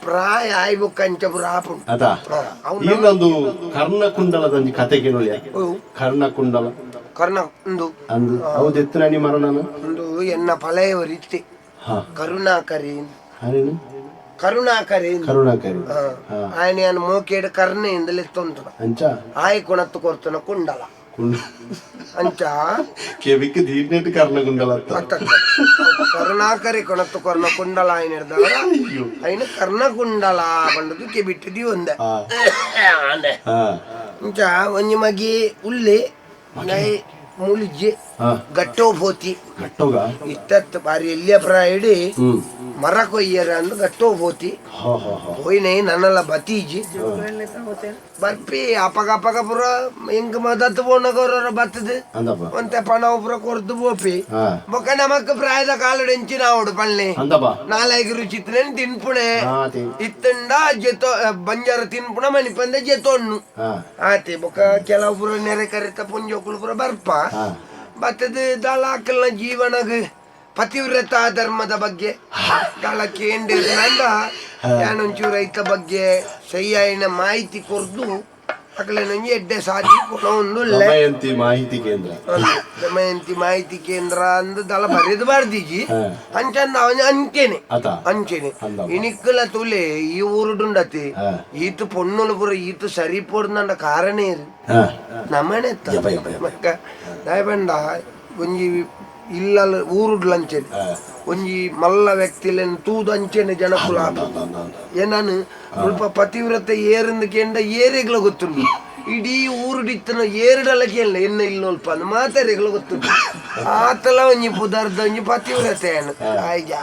ಪ್ರಾಯ ಆಯ್ಬೊಕ್ಕ ಅಂಚ ಪುರ ಆಪುಂಡು. ಅತ. ಅವು ಈರ್ನೊಂದು ಕರ್ಣಕುಂಡಲದ ಒಂಜಿ ಕತೆ ಕೇಳೋಳಿಯ? ಅವು. ಕರ್ಣಕುಂಡಲ. ಕರ್ಣ ಉಂದು. ಅಂದು ಅವು ದೆತ್ತುನನಿ ಮರಣನ. ಉಂದು ಎನ್ನ ಪಳೆಯವರಿತ್ತೆ. ಕರುಣಾಕರಿ. ಅರೇನು? ಕರುಣಾಕರಿ. ಕರುಣಾಕರಿ. ఆయన ఆయన ಮೋಕೇಡು ಕರ್ಣೆ ಇಂದಲೆತ್ತೊಂತನ. ಅಂಚ. ಆಯ್ ಕೊಣತ್ತು ಕೊರ್ತನ ಕುಂಡಲ. ಕುಂಡ. ಅಂಚ. ಕೆವಿಕ್ ದೀರ್ನೆಟ್ ಕರ್ಣಕುಂಡಲ ಅತ್ತ. ಅತ್ತ ಅತ್ತ. ಕರುಣಾಕರಿ ಕೊಣತ್ತು ಕೊರ್ನ ಕುಂಡಲ ఆయన ಹಿಡ್ದವರ ఆయన ಕರ್ಣಕುಂಡಲ ಪಂಡದು ಕೆಬಿಟ್ಟಿದಿ ಒಂದೆ. ಅಂಚ ಒಂಜಿ ಮಗಿ ಉಲ್ಲೆ ನೈ ಮುಲಿಜ್ಜೆ. ಗಟ್ಟೋ ಭೋತಿ ಗಟ್ಟೋಗ ಇತ್ತತ್ತು ಬಾರಿ ಎಲ್ಲಿಯ ಪ್ರಾಯಡಿ ಮರ ಕೊಯ್ಯರ ಅಂದ್ ಗಟ್ಟೋ ಭೋತಿ ಹಾ ಹಾ ಹಾ ಹೋಯ್ನೆ ನನ್ನಲ್ಲ ಬತೀಜಿ ಬರ್ಪಿ ಅಪಗ ಅಪಗ ಪುರ ಎಂಕ್ ಮದತ್ ಪೋನಗೌರರ ಬತ್ತದು ಅಂದಪ್ಪ ಒಂತೆ ಪಣ ಪುರ ಕೊರ್ದು ಪೋಪಿ ಹಾ ಬೊಕ್ಕ ನಮಕ್ ಪ್ರಾಯದ ಕಾಲಡ್ ಎಂಚಿನ ಆವಡು ಪಲ್ಲೆ ಅಂದಪ್ಪ ನಾಲೈದು ರುಚಿತ್ನೇನ್ ತಿನ್ಪುಣೆ ಹಾ ತಿ ಇತ್ತಂಡ ಜೆತೋ ಬಂಜಾರ ತಿನ್ಪುಣ ಮನಿಪಂದೆ ಜೆತೊಣ್ಣು ಹಾ ಆತೆ ಬೊಕ್ಕ ಕೆಲವು ಪುರ ನೆರೆ ಕರೆತ ಪುಂಜೋಕುಲು ಪುರ ಬರ್ಪ ಹಾ. ಬತ್ತದ ದಳಾಕಲ್ನ ಜೀವನಗ್ ಪತಿವ್ರತ ಧರ್ಮದ ಬಗ್ಗೆ ದಳ ಕೇಂದ್ರ ಯಾನೊಂಚೂರು ರೈತ ಬಗ್ಗೆ ಸೈಯಾಯಿನ ಮಾಹಿತಿ ಕೊರ್ದು ಅಕಲೆನೊಂಜಿ ಎಡ್ಡೆ ಸಾಧಿ ಕೊನೊಂದು ದಮಯಂತಿ ಮಾಹಿತಿ ಕೇಂದ್ರ ದಮಯಂತಿ ಮಾಹಿತಿ ಕೇಂದ್ರ ಅಂದ್ ದಳ ಬರೆದು ಬಾರ್ದಿಜಿ ಹಾ. ಅಂಚಂದ ಅವನ ಅಂಚೆನೆ ಆತ ಅಂಚೆನೆ ಅಂದಪ್ಪ. ಇನಿಕ್ಕಲ ತುಲೆ ಈ ಊರುಡುಂಡತಿ ಹಾ. ಈತು ಪೊಣ್ಣುಲು ಪೂರ ಈತು ಸರಿ ಪೋಡ್ದಂಡ ಕಾರಣ ಏರು ಹಾ ನಮ್ಮನೆ ಯಪ್ಪ, ಯಪ್ಪ, ಯಪ್ಪ. ದಯಬಂಡ ಒಂಜಿ ಇಲ್ಲಲ ಊರುಡ್ಲ ಅಂಚೆನೆ ಒಂಜಿ ಮಲ್ಲ ವ್ಯಕ್ತಿಲೆನ್ ತೂದು ಅಂಚೆನೆ ಜನಕುಲ ಏನಾನು ಸ್ವಲ್ಪ ಪತಿವ್ರತೆ ಏರಿಂದ ಕೇಂಡ ಏರೆಗ್ಲ ಗೊತ್ತುಂಡು ಇಡೀ ಊರುಡಿತ್ತನ ಏರುಡಲ ಕೇಳ ಎನ್ನ ಇಲ್ಲೊಲ್ಪ ಅಂದ್ ಮಾತಾರೆಗ್ಲ ಗೊತ್ತುಂಡು ಆತಲ ಒಂಜಿ ಪುದರ್ದ ಒಂಜಿ ಪತಿವ್ರತೆ ಏನು ಆಯ್ಜಾ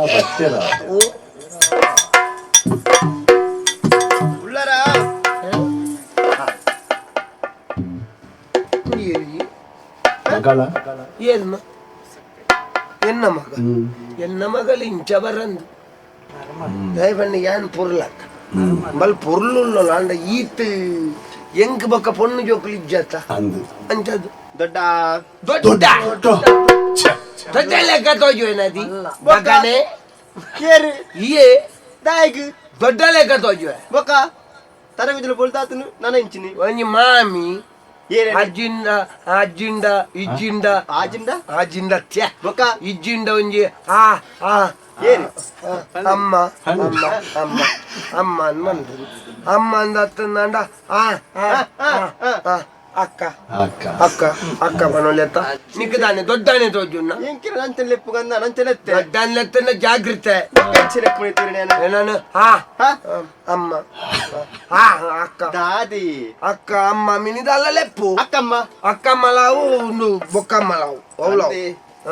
ಬಟ್ಟೆರ ಓ ಉಳ್ಳಾರ ಏರಿ ಮಗಳ ಏರ್ನ ಎನ್ನ ಮಗ ಎನ್ನ ಮಗಲು ಇಂಚ ಬರಂದು ದಯಬಣ್ಣ ಯಾನ್ ಪೊರ್ಲಕ್ಕ ಬಲ್ ಪೊರ್ಲುಲ್ಲ ಅಂಡ ಈತ್ ಎಂಕ್ ಬೊಕ್ಕ ಪೊಣ್ಣು ಜೋಕುಲು ಇಜ್ಜತ್ತ ಅಂದು ಅಂಚದು ದೊಡ್ಡ ದೊಡ್ಡ ದೊಡ್ಡ ಲೆಕ್ಕ ತೋಜುವೆ ನದಿ ಮಗನೇ ಏರು ಇಯೇ ದಾಯಗ್ ದೊಡ್ಡ ಲೆಕ್ಕ ತೋಜುವೆ ಬೊಕ್ಕ ತರಗುಜಲ ಬೊಲ್ದಾತನು ನಾನ ಇಂಚಿನಿ ಒಂಜಿ ಮಾಮಿ ಏರೆ ಅಜ್ಜಿಂಡ ಅಜ್ಜಿಂಡ ಇಜ್ಜಿಂಡ ಆಜಿಂಡ ಅಜ್ಜಿಂಡ ತ್ಯ ಬೊಕ್ಕ ಇಜ್ಜಿಂಡ ಒಂಜಿ ಆ ಆ ಏರು ಅಮ್ಮ ಅಮ್ಮ ಅಮ್ಮ ಅಮ್ಮ ಅಂದ್ ಅಮ್ಮ ಅಂದ ಅತ್ತಂದ ಆ ಆ ಆ, ಆ, ಅಕ್ಕ ಅಕ್ಕ ಅಕ್ಕ ಅಕ್ಕ ಬನೊಲೆತ್ತ ನಿಕ್ಕದಾನೆ ದೊಡ್ಡಾನೆ ತೋಜುನ್ನ ಎಂಕಿರ ನಂಚನ್ ಲೆಪ್ಪುಗಂದ ನಂಚನೆತ್ತೆ ದೊಡ್ಡಾನೆ ಜಾಗೃತೆ ಎಂಚಿನ ಲೆಪ್ಪು ತೀರಣೆ ಏನಾನು ಆ ಹಾ ಅಮ್ಮ ಆ ಅಕ್ಕ ದಾದಿ ಅಕ್ಕ ಅಮ್ಮ ಮಿನಿದಲ್ಲ ಲೆಪ್ಪು ಅಕ್ಕಮ್ಮ ಅಕ್ಕಮ್ಮ ಲಾವು ಒಂದು ಬೊಕ್ಕಮ್ಮ ಲಾವು ಅವಲಾವು ಅಂದೆ.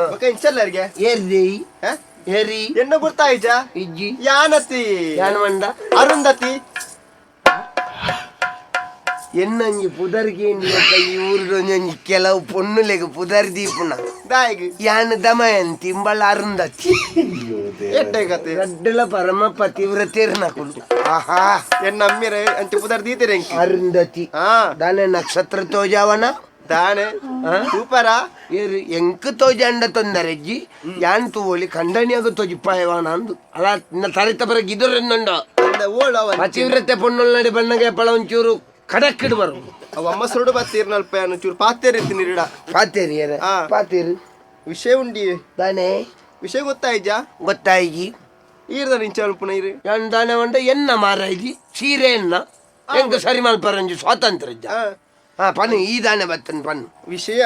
ಬೊಕ್ಕ ಇಂಚಲ್ಲರಿಗೆ ಏರ್ದಿ ಹ? ಏರಿ ಎನ್ನ ಗುರ್ತಾಯ್ಜ ಇಜ್ಜಿ ಯಾನತಿ ಯಾನ್ ಮಂಡ ಅರುಂಧತಿ ಎನ್ನಂಜಿ ಪುದರ್ಗೆ ಈ ಊರು ಒಂಜಿ ಕೆಲವು ಪೊಣ್ಣುಲೆಗ್ ಪುದರ್ ದೀಪುನ ದಾಯಿಗ್ ಯಾನ್ ದಮಯಂತಿ ಇಂಬಳ ಅರುಂಧತಿ ಎಡ್ಡೆ ಕತೆ ರಡ್ಡಲ ಪರಮ ಪತಿವ್ರತೇರ್ ನಕುಲು ಆಹಾ ಎನ್ನ ಅಮ್ಮಿರೆ ಅಂಚೆ ಪುದರ್ ದೀತೆರೆ ಎಂಕಿ ಅರುಂಧತಿ ಹಾ ದಾನೆ ನಕ್ಷತ್ರ ತೋಜಾವನ ದಾನೆ ಸೂಪರ ಏರು ಎಂಕ್ ತೋಜಾಂಡ ತೊಂದರೆಜ್ಜಿ ಯಾನ್ ತೂವೊಲಿ ಖಂಡನಿಯಾಗ ತೋಜಿಪ್ಪಾಯವಾನ ಅಂದು ಅಲ್ಲ ನಿನ್ನ ತರಿತ ಬರ ಗಿದುರೆನ್ನುಂಡ ಅಂದ ಓಳು ಅವ ಪತಿವ್ರತೆ ಪೊಣ್ಣುಲ್ ನಡಿ ಬಣ್ಣಗೆ ಪಳ ಒಂಚೂರು ಕಡಕ್ಕಿಡ್ ಬರು ಅವ ಅಮ್ಮ ಸುರುಡು ಬತ್ತೀರ್ ನಲ್ಪ ಯಾನು ಚೂರು ಪಾತೇರಿ ತಿನ್ನಿರಿಡ ಪಾತೇರಿ ಏರ ಆ. ಪಾತೇರು ವಿಷಯ ಉಂಡಿ ದಾನೆ ವಿಷಯ ಗೊತ್ತಾಯ್ಜ ಗೊತ್ತಾಯಿ ಈರ್ದ ನಿಂಚೆ ಅಲ್ಪುನ ಇರು ಯಾನ್ ದಾನೆ వంట ಎನ್ನ ಮಾರಾಯ್ದಿ ಸೀರೆ ಎನ್ನ ಎಂಕ ಸರಿ ಮಲ್ಪರಂಜಿ ಸ್ವಾತಂತ್ರ್ಯ ಇಜ್ಜ? ಆ, ಹಾ ಪನ್ನು ಈ ದಾನೆ ಬತ್ತನ್ ಪನ್ನು ವಿಷಯ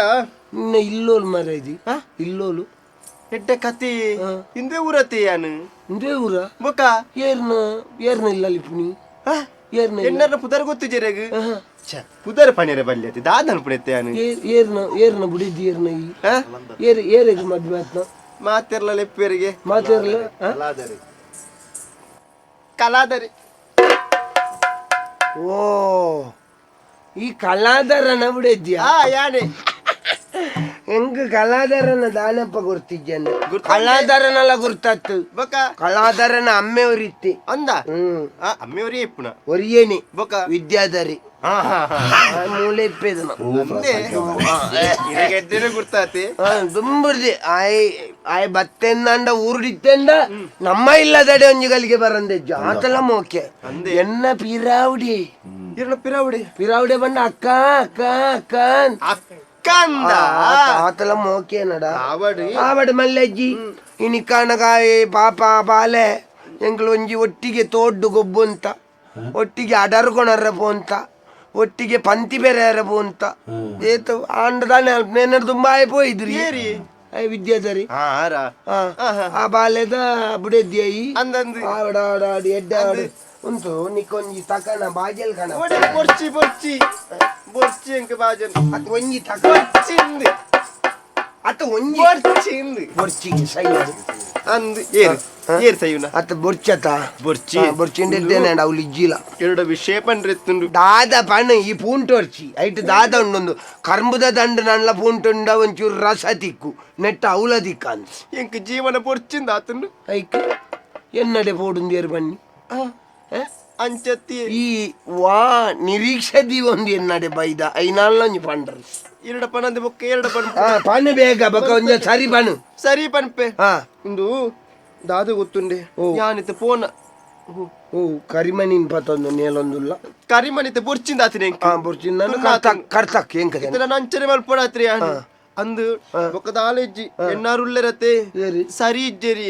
ನಿನ್ನ ಇಲ್ಲೋಲು ಮಾರಾಯ್ದಿ ಇಲ್ಲೋಲು ಎಡ್ಡೆ ಕತಿ ಹಿಂದೆ ಊರತಿ ಯಾನು ಇಂದೇ ಊರ ಬೊಕ್ಕ ಏರ್ನ ಏರ್ನ ಇಲ್ಲ ಲಿಪುಣಿ ಆ? ಏರ್ನ ಇಲ್ಲ? ಎನ್ನರ್ನ ಪುದರ್ ಗೊತ್ತಿಜೆರೆಗ್ ಪುದರ್ ಪಣಿಯರೆ ಬಲ್ಯತಿ ದಾದ ಅನ್ಪುಣೆತ್ತೆ ಯಾನು ಏರ್ನ ಏರ್ನ ಬುಡಿದ್ದಿ ಏರ್ನ ಈ ಆ? ಏರ್ ಏರೆಗ್ ಮದ್ವೆ ಆತ್ನ ಮಾತಿರ್ಲ ಲೆಪ್ಪೇರಿಗೆ ಮಾತೇರ್ಲ ಕಲಾದರಿ ಓ ಈ ಕಲಾಧರನ ಬಿಡಿದ್ಯಾ ಆ ಯಾನೆ ಹೆಂಗ ಕಲಾಧರನ ದಾನಪ್ಪ ಗುರ್ತಿದ್ದೇನೆ ಗುರ್ತಾಯ್ತೆ? ಕಲಾಧರನಲ್ಲ ಗುರ್ತಾತು ಬೊಕ್ಕ ಕಲಾಧರನ ಅಮ್ಮೆಯವರಿತ್ತಿ ಅಂದ ಹ್ಮ್ ಆ ಅಮ್ಮೆಯವರೇ ಇಪ್ಪುನ ಒರಿಯೇನಿ ಬೊಕ್ಕ ವಿದ್ಯಾಧರಿ ಹಾ ಹಾ ಹಾ ಆ ಮೂಲೆ ಇಪ್ಪೆದನ ಅಂದೆ ಇರೆಗೆ ಎಡ್ಡೆನೆ ಗುರ್ತಾತಿ ದುಂಬುರ್ದಿ ಆಯ್ ಆಯ್ ಬತ್ತೆಂದಾಂಡ ಊರುಡಿತ್ತೆಂಡ ನಮ್ಮ ಇಲ್ಲದಡೆ ಒಂಜಿ ಗಲಿಗೆ ಬರಂದೆಜ್ಜು ಆತಲ ಮೋಕೆ ಎನ್ನ ಪಿರಾವುಡಿ ಇರ್ನ ಪಿರಾವುಡಿ ಪಿರಾವುಡೆ ಬಂಡ ಅಕ್ಕ ಅಕ್ಕ ಅಕ್ಕ ಅಂತ. ಅಕ್ಕಂದ ಆತಲ ಮೋಕೆ ನಡ ಆವಡಿ ಆವಡ ಮಲ್ಲಜ್ಜಿ ಇನಿ ಕಾಣಗಾಯಿ ಪಾಪ ಬಾಲೆ ಎಂಕ್ಲು ಒಂಜಿ ಒಟ್ಟಿಗೆ ತೋಡ್ಡು ಗೊಬ್ಬು ಅಂತ ಒಟ್ಟಿಗೆ ಅಡರ್ಕೊಣರ ಅಂತ ಒಟ್ಟಿಗೆ ಪಂತಿ ಬೇರೆ ಅಂತ ಏತು ಆಂಡದಾನೆ ನೇನರ್ ತುಂಬಾ ಆಯ್ ಪೋಯಿದ್ರಿ ಏರಿ ಆಯ್ ವಿದ್ಯಾಧರಿ ಹಾ ಆರಾ ಆ, ಆ ಬಾಲೆದ ಬುಡೆದ್ಯಯಿ ಅಂದಂದು ಆವಡ ಆಡ ಆಡಿ ಎಡ್ಡ ಆಡು ಉಂಟು ನಿಕ್ಕೊಂಜಿ ತಕಣ ಬಾಜಲ್ ಕಣ ಒಡೆ ಬೊರ್ಚಿ ಬೊರ್ಚಿ ಬೊರ್ಚಿ ಎಂಕ ಬಾಜನ್ ಅದು ಒಂಜಿ ತಕ ಬೊರ್ಚಿಂದು ಅತ್ತ ಒಂಜಿ ಬೊರ್ಚಿಂದು ಬೊರ್ಚಿಗೆ ಸೈಯ್ ಅಂದ್ ಏರ್ ಏರ್ ಸೈಯುನ ಅತ್ತ ಬೊರ್ಚತ ಬೊರ್ಚಿ. ಬೊರ್ಚಿಂಡ ಇದ್ದೇನೆ ಅವ್ಲು ಇಜ್ಜಿಲ ಎರಡು ವಿಷಯ ಪಂಡ್ರೆತ್ತುಂಡು ದಾದ ಪಣ ಈ ಪೂಂಟೊರ್ಚಿ ಐಟ್ ದಾದ ಉಂಡೊಂದು ಕರ್ಂಬುದ ದಂಡ ನನ್ಲ ಪೂಂಟುಂಡ ಒಂಚೂರು ರಸ ತಿಕ್ಕು ನೆಟ್ಟ ಅವಲ ದಿಕ್ಕ ಅನ್ಸ್ ಎಂಕ್ ಜೀವನ ಬೊರ್ಚಿಂದ ಆತುಂಡು ಐಕ್ ಎನ್ನಡೆ ಪೋಡುಂದೇರು ಬನ್ನಿ ಆ? ಅಂಚತ್ತಿ ಈ ವಾ ನಿರೀಕ್ಷೆ ಒಂದು ಎನ್ನಡೆ ಬೈದ ಐನಾಲ್ ಪಂಡ್ರ ಎರಡ ಪನಂದೆ ಬೊಕ್ಕ ಎರಡ ಪನ್ ಹಾ ಪಣ್ಣು ಬೇಗ ಬೊಕ್ಕ ಒಂಜ ಸರಿ ಪಣ್ಣು ಸರಿ ಪನ್ಪೆ ಹಾ ಇಂದು ದಾದ ಗೊತ್ತುಂಡೆ ಯಾನಿತ ಪೋನ ಓ ಕರಿಮಣಿನ್ ಪತ್ತೊಂದು ನೇಲೊಂದುಲ್ಲ ಕರಿಮಣಿತ ಬೊರ್ಚಿಂದ ಆತಿನ ಎಂಕ್ ಆ ಬೊರ್ಚಿಂದ ಕರ್ತಕ್ ಕರ್ತಕ್ ಎಂಕದೆ ಇತ್ತ ನಾನು ಅಂಚನೆ ಮಲ್ಪೊಡಾತ್ರಿ ಯಾನ್ ಅಂದು ಬೊಕ್ಕ ದಾಲೆಜ್ಜಿ ಎನ್ನಾರು ಉಲ್ಲೆರತೆ ಏರಿ? ಸರಿ ಇಜ್ಜೆರಿ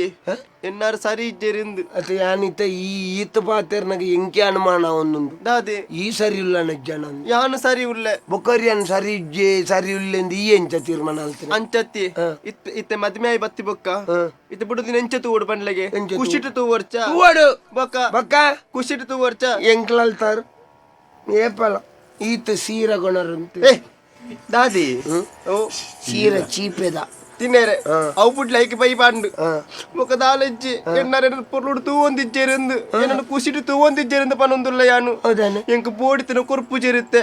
ಎನ್ನಾರು ಸರಿ ಇಜ್ಜೆರಿ ಇಂದು ಅತ್ತ ಯಾನಿತ ಈ ಈತ ಪಾತೆರ್ನಗ ಎಂಕೆ ಅನುಮಾನ ಒಂದುಂಡು ದಾದೆ ಈ ಸರಿ ಇಲ್ಲ ನಜ್ಜನ ಯಾನು ಸರಿ ಉಲ್ಲೆ ಬೊಕ್ಕರಿಯನ್ ಸರಿ ಇಜ್ಜೆ ಸರಿ ಉಲ್ಲೆಂದು ಈ ಎಂಚ ತೀರ್ಮಾನ ಅಲ್ತಿನ ಅಂಚತ್ತಿ ಇತ್ತ ಇತ್ತೆ ಮದ್ಮೆ ಆಯಿ ಬತ್ತಿ ಬೊಕ್ಕ ಇತ್ತೆ ಬುಡುದಿನ ಎಂಚ ತೂವೊಡು ಪಂಡ್ಲೆಗೆ ಎಂಚ ತೂವೊಡು? ಕುಶಿಟ್ ತೂವರ್ಚ ತೂವಡು ಬೊಕ್ಕ ಬೊಕ್ಕ ಕುಶಿಟ್ ತೂವರ್ಚ ಎಂಕ್ಲಲ್ತಾರ್ ಏಪಲ ಈತ ಸೀರೆ ಕೊಣರಂತೆ ಏ ದಾದಿ ಓ ಸೀರೆ ಚೀಪೆದ ತಿನ್ನೇರೆ ಅವು ಬುಡ್ಲೆ ಐಕ್ ಬೈ ಬಾಂಡು ಬೊಕ್ಕ ದಾಲೆಜ್ಜಿ ಎನ್ನಾರ ಪೊರ್ಲುಡು ತೂವೊಂದಿಜ್ಜೆರಿಂದು ಏನನ್ನು ಕುಶಿಟ್ ತೂವೊಂದಿಜ್ಜೆರಿಂದು ಪನೊಂದುಲ್ಲ ಯಾನು ಹೌದಾನೆ ಎಂಕ್ ಬೋಡಿತಿನ ಕೊರ್ಪು ಜೆರುತ್ತೆ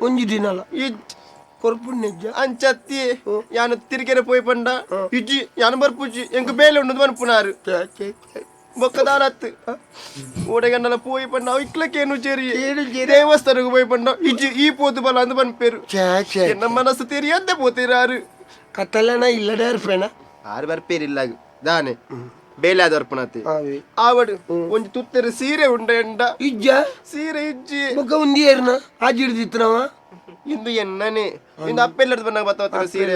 ಒಂಜಿ ದಿನಲ ಇಜ್ಜಿ ಕೊರ್ಪುಣ್ಣೆಜ್ಜ ಅಂಚತ್ತಿ ಯಾನು ತಿರ್ಗೆರೆ ಪೋಯ್ ಪಂಡ ಇಜ್ಜಿ ಯಾನು ಬರ್ಪುಜ್ಜಿ ಎಂಕ್ ಬೇಲೆ ಉಂಡು ಪನ್ಪುನಾರು ಬೊಕ್ಕ ದಾರತ್ತು ಓಡೆಗಣ್ಣಲ ಪೋಯ್ ಪಂಡ ಅವು ಇಕ್ಲಕ್ಕೇನು ಜೇರಿ ದೇವಸ್ಥಾನಕ್ಕೆ ಪೋಯ್ ಪಂಡ ಇಜ್ಜಿ ಈ ಪೋತು ಬಲ ಅಂದ್ ಪನ್ಪೇರು ಛೇ ಛೇ ಎನ್ನ ಮನಸ್ಸು ತೆರಿಯಂತೆ ಪೋತಿರಾರು ಕತ್ತಲೆನ ಇಲ್ಲಡೆ ಇರ್ಪೇನ ಆರು ಬರ್ಪೇರಿಲ್ಲ ದಾನೆ ಬೇಲೆ ಆದರ್ಪಣತಿ ಆವೆ ಆವಡು ಒಂಜಿ ತುತ್ತೆರೆ ಸೀರೆ ಉಂಡ ಎಂಡ ಇಜ್ಜ ಸೀರೆ ಇಜ್ಜಿ ಬೊಕ್ಕ ಉಂದಿ ಏರ್ನ ಆಜಿಡ್ದಿತ್ತನವ ಇಂದು ಎನ್ನನೆ ಇಂದು ಅಪ್ಪೆಲ್ಲರ್ದು ಬಂದಾಗ ಬತ್ತ ಸೀರೆ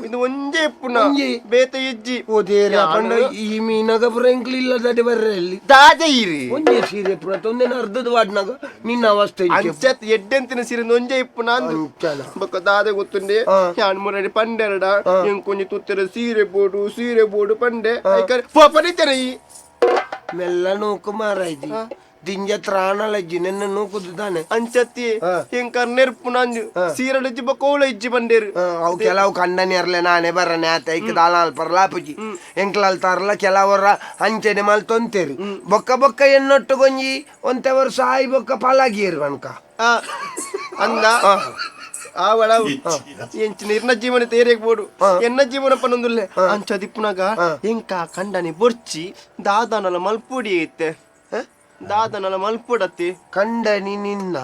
ಇಂದು ಒಂಜೇ ಪುನ ಒಂಜೆ. ಬೇತೆ ಇಜ್ಜಿ ಓದೇರ ಪಂಡ ಈ ಮೀನಾಗ ಪುರ ಎಂಕ್ಲು ಇಲ್ಲದಡೆ ಬರ್ರೆ ಅಲ್ಲಿ ದಾದೆ ಇರಿ ಒಂಜೇ ಸೀರೆ ಪುರ ತೊಂದೆನ ಅರ್ಧದ ವಾಡ್ನಾಗ ನಿನ್ನ ಅವಸ್ಥೆ ಇಂಚೆ. ಅಂಚತ್ ಎಡ್ಡೆಂತಿನ ಸೀರೆ ಒಂಜೇ ಇಪ್ಪುನ ಅಂದು ಅಂಚನ. ಬೊಕ್ಕ ದಾದೆ ಗೊತ್ತುಂಡೆ ಯಾನ್ ಮುರಡಿ ಪಂಡೆರಡ ಎಂಕೊಂಜಿ ತುತ್ತೆರೆ ಸೀರೆ ಬೋಡು ಸೀರೆ ಬೋಡು ಪಂಡೆ ಐಕರ್ ಪೋಪನಿತ್ತೆರೆ ಈ ಮೆಲ್ಲ ನೂಕು ಮಾರಾಯ್ದಿ ದಿಂಜ ತ್ರಾಣಲಜ್ಜಿ ನಿನ್ನ ನೂಕುದು ತಾನೆ ಅಂಚತ್ತಿ ಎಂಕರ್ ನೆರ್ಪುನ ಅಂಜು ಸೀರೆ ಇಜ್ಜಿ ಬೊಕ್ಕ ಓಲ ಇಜ್ಜಿ ಬಂಡೇರು ಅವು ಕೆಲವು ಕಂಡನಿ ಇರ್ಲೆ ನಾನೇ ಬರನೆ ಆತ ಐಕ್ ದಾಲ ಅಲ್ಪರ್ಲ ಆಪುಜಿ ಎಂಕ್ಲಲ್ತಾರಲ್ಲ ಕೆಲವರ ಅಂಚನೆ ಮಲ್ ತೊಂತೇರು ಬೊಕ್ಕ ಬೊಕ್ಕ ಎನ್ನೊಟ್ಟು ಗೊಂಜಿ ಒಂತೆ ವರ್ಷ ಆಯಿ ಬೊಕ್ಕ ಪಲಾಗಿಯರು ಅನ್ಕ ಆ, ಅಂದ ಆವಳ ಎಂಚಿನ ಇರ್ನ ಜೀವನ ತೇರೆಗ್ ಬೋಡು ಎನ್ನ ಜೀವನ ಪನೊಂದುಲ್ಲೆ ಅಂಚ ದಿಪ್ಪುನಾಗ ಎಂಕ ಕಂಡನಿ ಬೊರ್ಚಿ ದಾದನಲ ಮಲ್ಪುಡಿ ಐತೆ ದಾದನಲ ಮಲ್ಪುಡತ್ತಿ ಕಂಡನಿ ನಿನ್ನ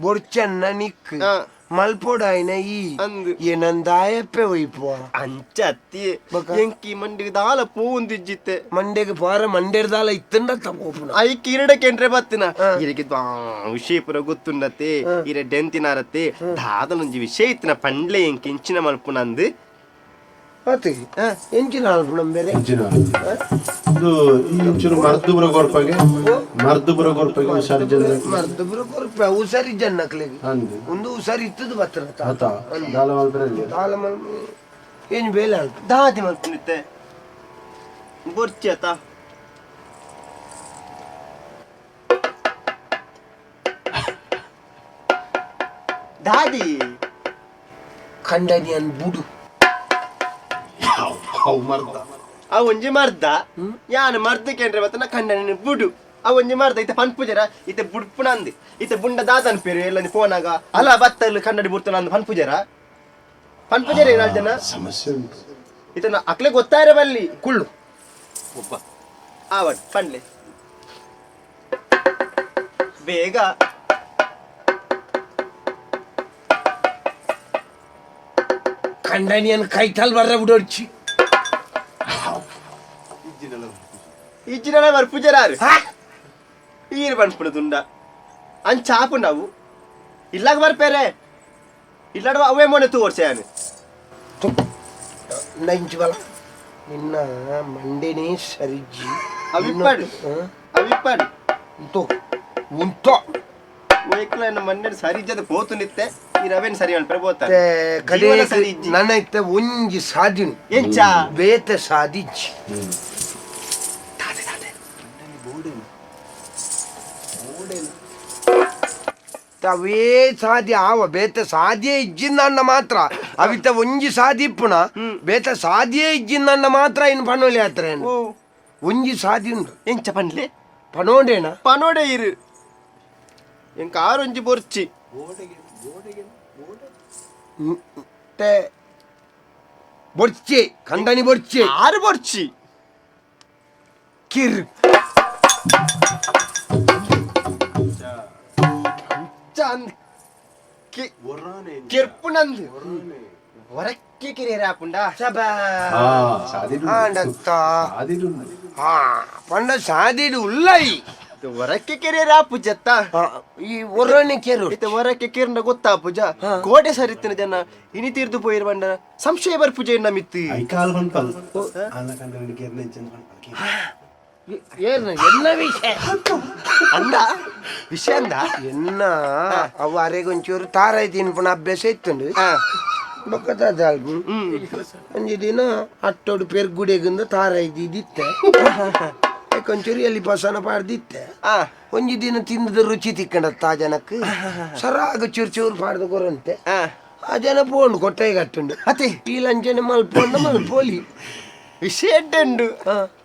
ಬೊರ್ಚನ್ನ ನಿಕ್ ಮಲ್ಪೊಡಾಯ್ನ ಈ ಅಂದು. ಏನಂದಾಯಪ್ಪೆ ಒಯ್ಪುವ ಅಂಚ ಅತ್ತಿ ಎಂಕಿ ಮಂಡಿಗೆ ದಾಲ ಪೂಂದಿಜ್ಜಿತ್ತೆ ಮಂಡೆಗೆ ಪಾರ ಮಂಡೆರ್ದಾಲ ಇತ್ತಂಡ ತಪ್ಪುನ ಐಕ್ ಇರಡ ಕೆಂಡ್ರೆ ಬತ್ತಿನ ಇರಕ್ಕೆ ವಿಷಯ ಪೂರ ಗೊತ್ತುಂಡತ್ತೆ ಇರ ಡೆಂತಿನಾರತ್ತೆ ದಾದನೊಂಜಿ ವಿಷಯ ಇತ್ತಿನ ಪಂಡ್ಲೆ ಎಂಕ್ ಇಂಚಿನ ಮಲ್ಪುನಂದು ಆತು ಎಂಚಿನ ಅಲ್ಪುಣ ಬೇರೆ ಇಂಚಿನ ಇದು ಈ ಇಂಚೂರು ಮರ್ದು ಬುರ ಕೊರ್ಪಗೆ ಮರ್ದು ಬುರ ಕೊರ್ಪಗೆ ಹುಷಾರು ಜನ ಮರ್ದು ಬುರ ಕೊರ್ಪ ಹುಷಾರಿ ಜನ್ನಕ್ಲೆಗ್ ಅಂದು ಒಂದು ಹುಷಾರಿ ಇತ್ತದು ಬತ್ತನ ಆತ ದಾಲ ಮಲ್ಪರಲ್ಲಿ ದಾಲ ಮಲ್ ಏನು ಬೇಲೆ ಅಲ್ಪ ದಾದಿ ಮಲ್ಪುನಿತ್ತೆ ಬೊರ್ಚಿ ಆತ ದಾದಿ ಕಂಡನಿ ಅನ್ ಬುಡು ಅವು ಮರ್ದ ಆ ಒಂಜಿ ಮರ್ದ ಯಾನ್ ಮರ್ದ ಕೇಂದ್ರ ಬತ್ತನ ಕಂಡನಿ ಬುಡು ಆ ಒಂಜಿ ಮರ್ದ ಇತ್ತೆ ಪನ್ಪುಜರ ಇತ್ತೆ ಬುಡ್ಪುನಂದು ಇತ್ತೆ ಬುಂಡ ದಾದನ್ ಪೇರು ಎಲ್ಲ ಫೋನಾಗ ಅಲ್ಲ ಬತ್ತಲ್ ಕನ್ನಡಿ ಬುಡ್ತನ ಅಂದ್ ಪನ್ಪುಜರ ಪನ್ಪುಜರ ಏನಾಳ್ ಜನ ಸಮಸ್ಯೆ ಉಂಟು ಇತನ ಅಕ್ಲೆ ಗೊತ್ತಾರ ಬಲ್ಲಿ ಕುಳ್ಳು ಒಬ್ಬ ಆವಟ್ ಪಂಡ್ಲೆ ಬೇಗ ಕಂಡನಿಯನ್ ಕೈತಲ್ ಬರ್ರ ಬಿಡೋಡ್ಚಿ ಇಜ್ಜಿನ ಬರ್ಪುಜರಾರು ಈರು ಪನ್ಪುಣ ತುಂಡ ಅಂಚಾಪು ನಾವು ಇಲ್ಲಾಗ ಬರ್ಪೇರೆ ಇಲ್ಲಾಡುವ ಅವೇ ಮೊನೆ ತೋರ್ಸೆ ನಂಚು ಬಲ ನಿನ್ನ ಮಂಡೆನೇ ಸರಿಜ್ಜಿ ಅವಿಪ್ಪಾಡು ಅವಿಪ್ಪಾಡು ಉಂಟು ಉಂಟು ಒಯ್ಕ್ಲ ಮಂಡೆ ಸರಿಜದ ಪೋತು ನಿತ್ತೆ ಈ ರವೇನ್ ಸರಿ ಅನ್ಪರೆ ಬೋತಾರೆ ಕಡೆ ಜೀವನ ಸರಿ ಇಜ್ಜಿ. ನನ್ನ ಇತ್ತ ಒಂಜಿ ಸಾಧಿನು ಎಂಚ ಬೇತೆ ಸಾಧಿಜ್ಜಿ ಅವೇ ಸಾಧ್ಯ ಆವ ಬೇತ ಸಾಧ್ಯ ಇಜ್ಜಿಂದ ಮಾತ್ರ ಅವಿತ ಒಂಜಿ ಸಾದಿ ಇಪ್ಪುನ ಬೇತ ಸಾಧ್ಯ ಇಜ್ಜಿಂದ ಮಾತ್ರ ಇನ್ನು ಪನೋಲಿ ಆತ್ರ ಒಂಜಿ ಸಾದಿ ಉಂಡು. ಎಂಚ ಪನ್ಲೆ? ಪನೋಡೇನ? ಪನೋಡೆ ಇರು, ಎಂಕ ಆರೊಂಜಿ ಬೊರ್ಚಿ. ಬೊರ್ಚಿ ಕಂಡನಿ ಬೊರ್ಚಿ. ಆರು ಬೊರ್ಚಿ. ಕಿರ್ ಕೆರ್ಪುನಂದು ಹೊರಕ್ಕೆ ಕಿರಿಯರ ಆಪುಂಡ. ಆಂಡತ್ತ ಆ ಪಂಡ ಸಾದಿಡು ಉಲ್ಲೈ. ಹೊರಕ್ಕೆ ಕೆರಿಯರ ಆಪುಜತ್ತ. ಈ ಒರನೆ ಕೆರು. ಇತ್ತೆ ಹೊರಕ್ಕೆ ಕೆರ್ನ ಗೊತ್ತಾ ಪೂಜ, ಕೋಟೆ ಸರಿತ್ತಿನ ಜನ ಇನಿ ತೀರ್ದು ಪೋಯಿರ್ ಬಂಡ ಸಂಶಯ ಬರ್ಪುಜ ಎನ್ನ ಮಿತ್ತು. ಐಕಾಲ್ ಪನ್ಪಲ್ ಅಲ್ಲ ಕಂಡನಿ ಕೆರ್ನ ಇಂಚನ ಪನ್ಪಲ್. ಏರ್ನ ಎಲ್ಲ ವಿಷಯ ಅಂದ ವಿಷಯ ಅಂದ. ಎನ್ನ ಅವು ಅರೆಗೊಂಚೂರು ತಾರಾಯಿ ತಿನ್ಪುನ ಅಭ್ಯಾಸ ಇತ್ತುಂಡು. ಬೊಕ್ಕ ದಾಲ್ಪು ಒಂಜಿ ದಿನ ಅಟ್ಟೋಡು ಪೆರ್ಗುಡೆಗಿಂದ ತಾರಾಯಿ ದಿತ್ತೆ, ಒಂಚೂರು ಎಲ್ಲಿ ಪಸನ ಪಾಡ್ದಿತ್ತೆ. ಒಂಜಿ ದಿನ ತಿಂದದ ರುಚಿ ತಿಕ್ಕಂಡತ್ತ ಆ ಜನಕ್ಕೆ ಸರಾಗ ಚೂರು ಚೂರು ಪಾಡ್ದು ಕೊರಂತೆ. ಆ ಜನ ಪೋಂಡು ಕೊಟ್ಟೆ ಕಟ್ಟುಂಡು. ಅತೆ ಈ ಲಂಚನೆ ಮಲ್ಪೊಂಡ ಮಲ್ಪೋಲಿ. ವಿಷಯ ಎಡ್ಡುಂಡು,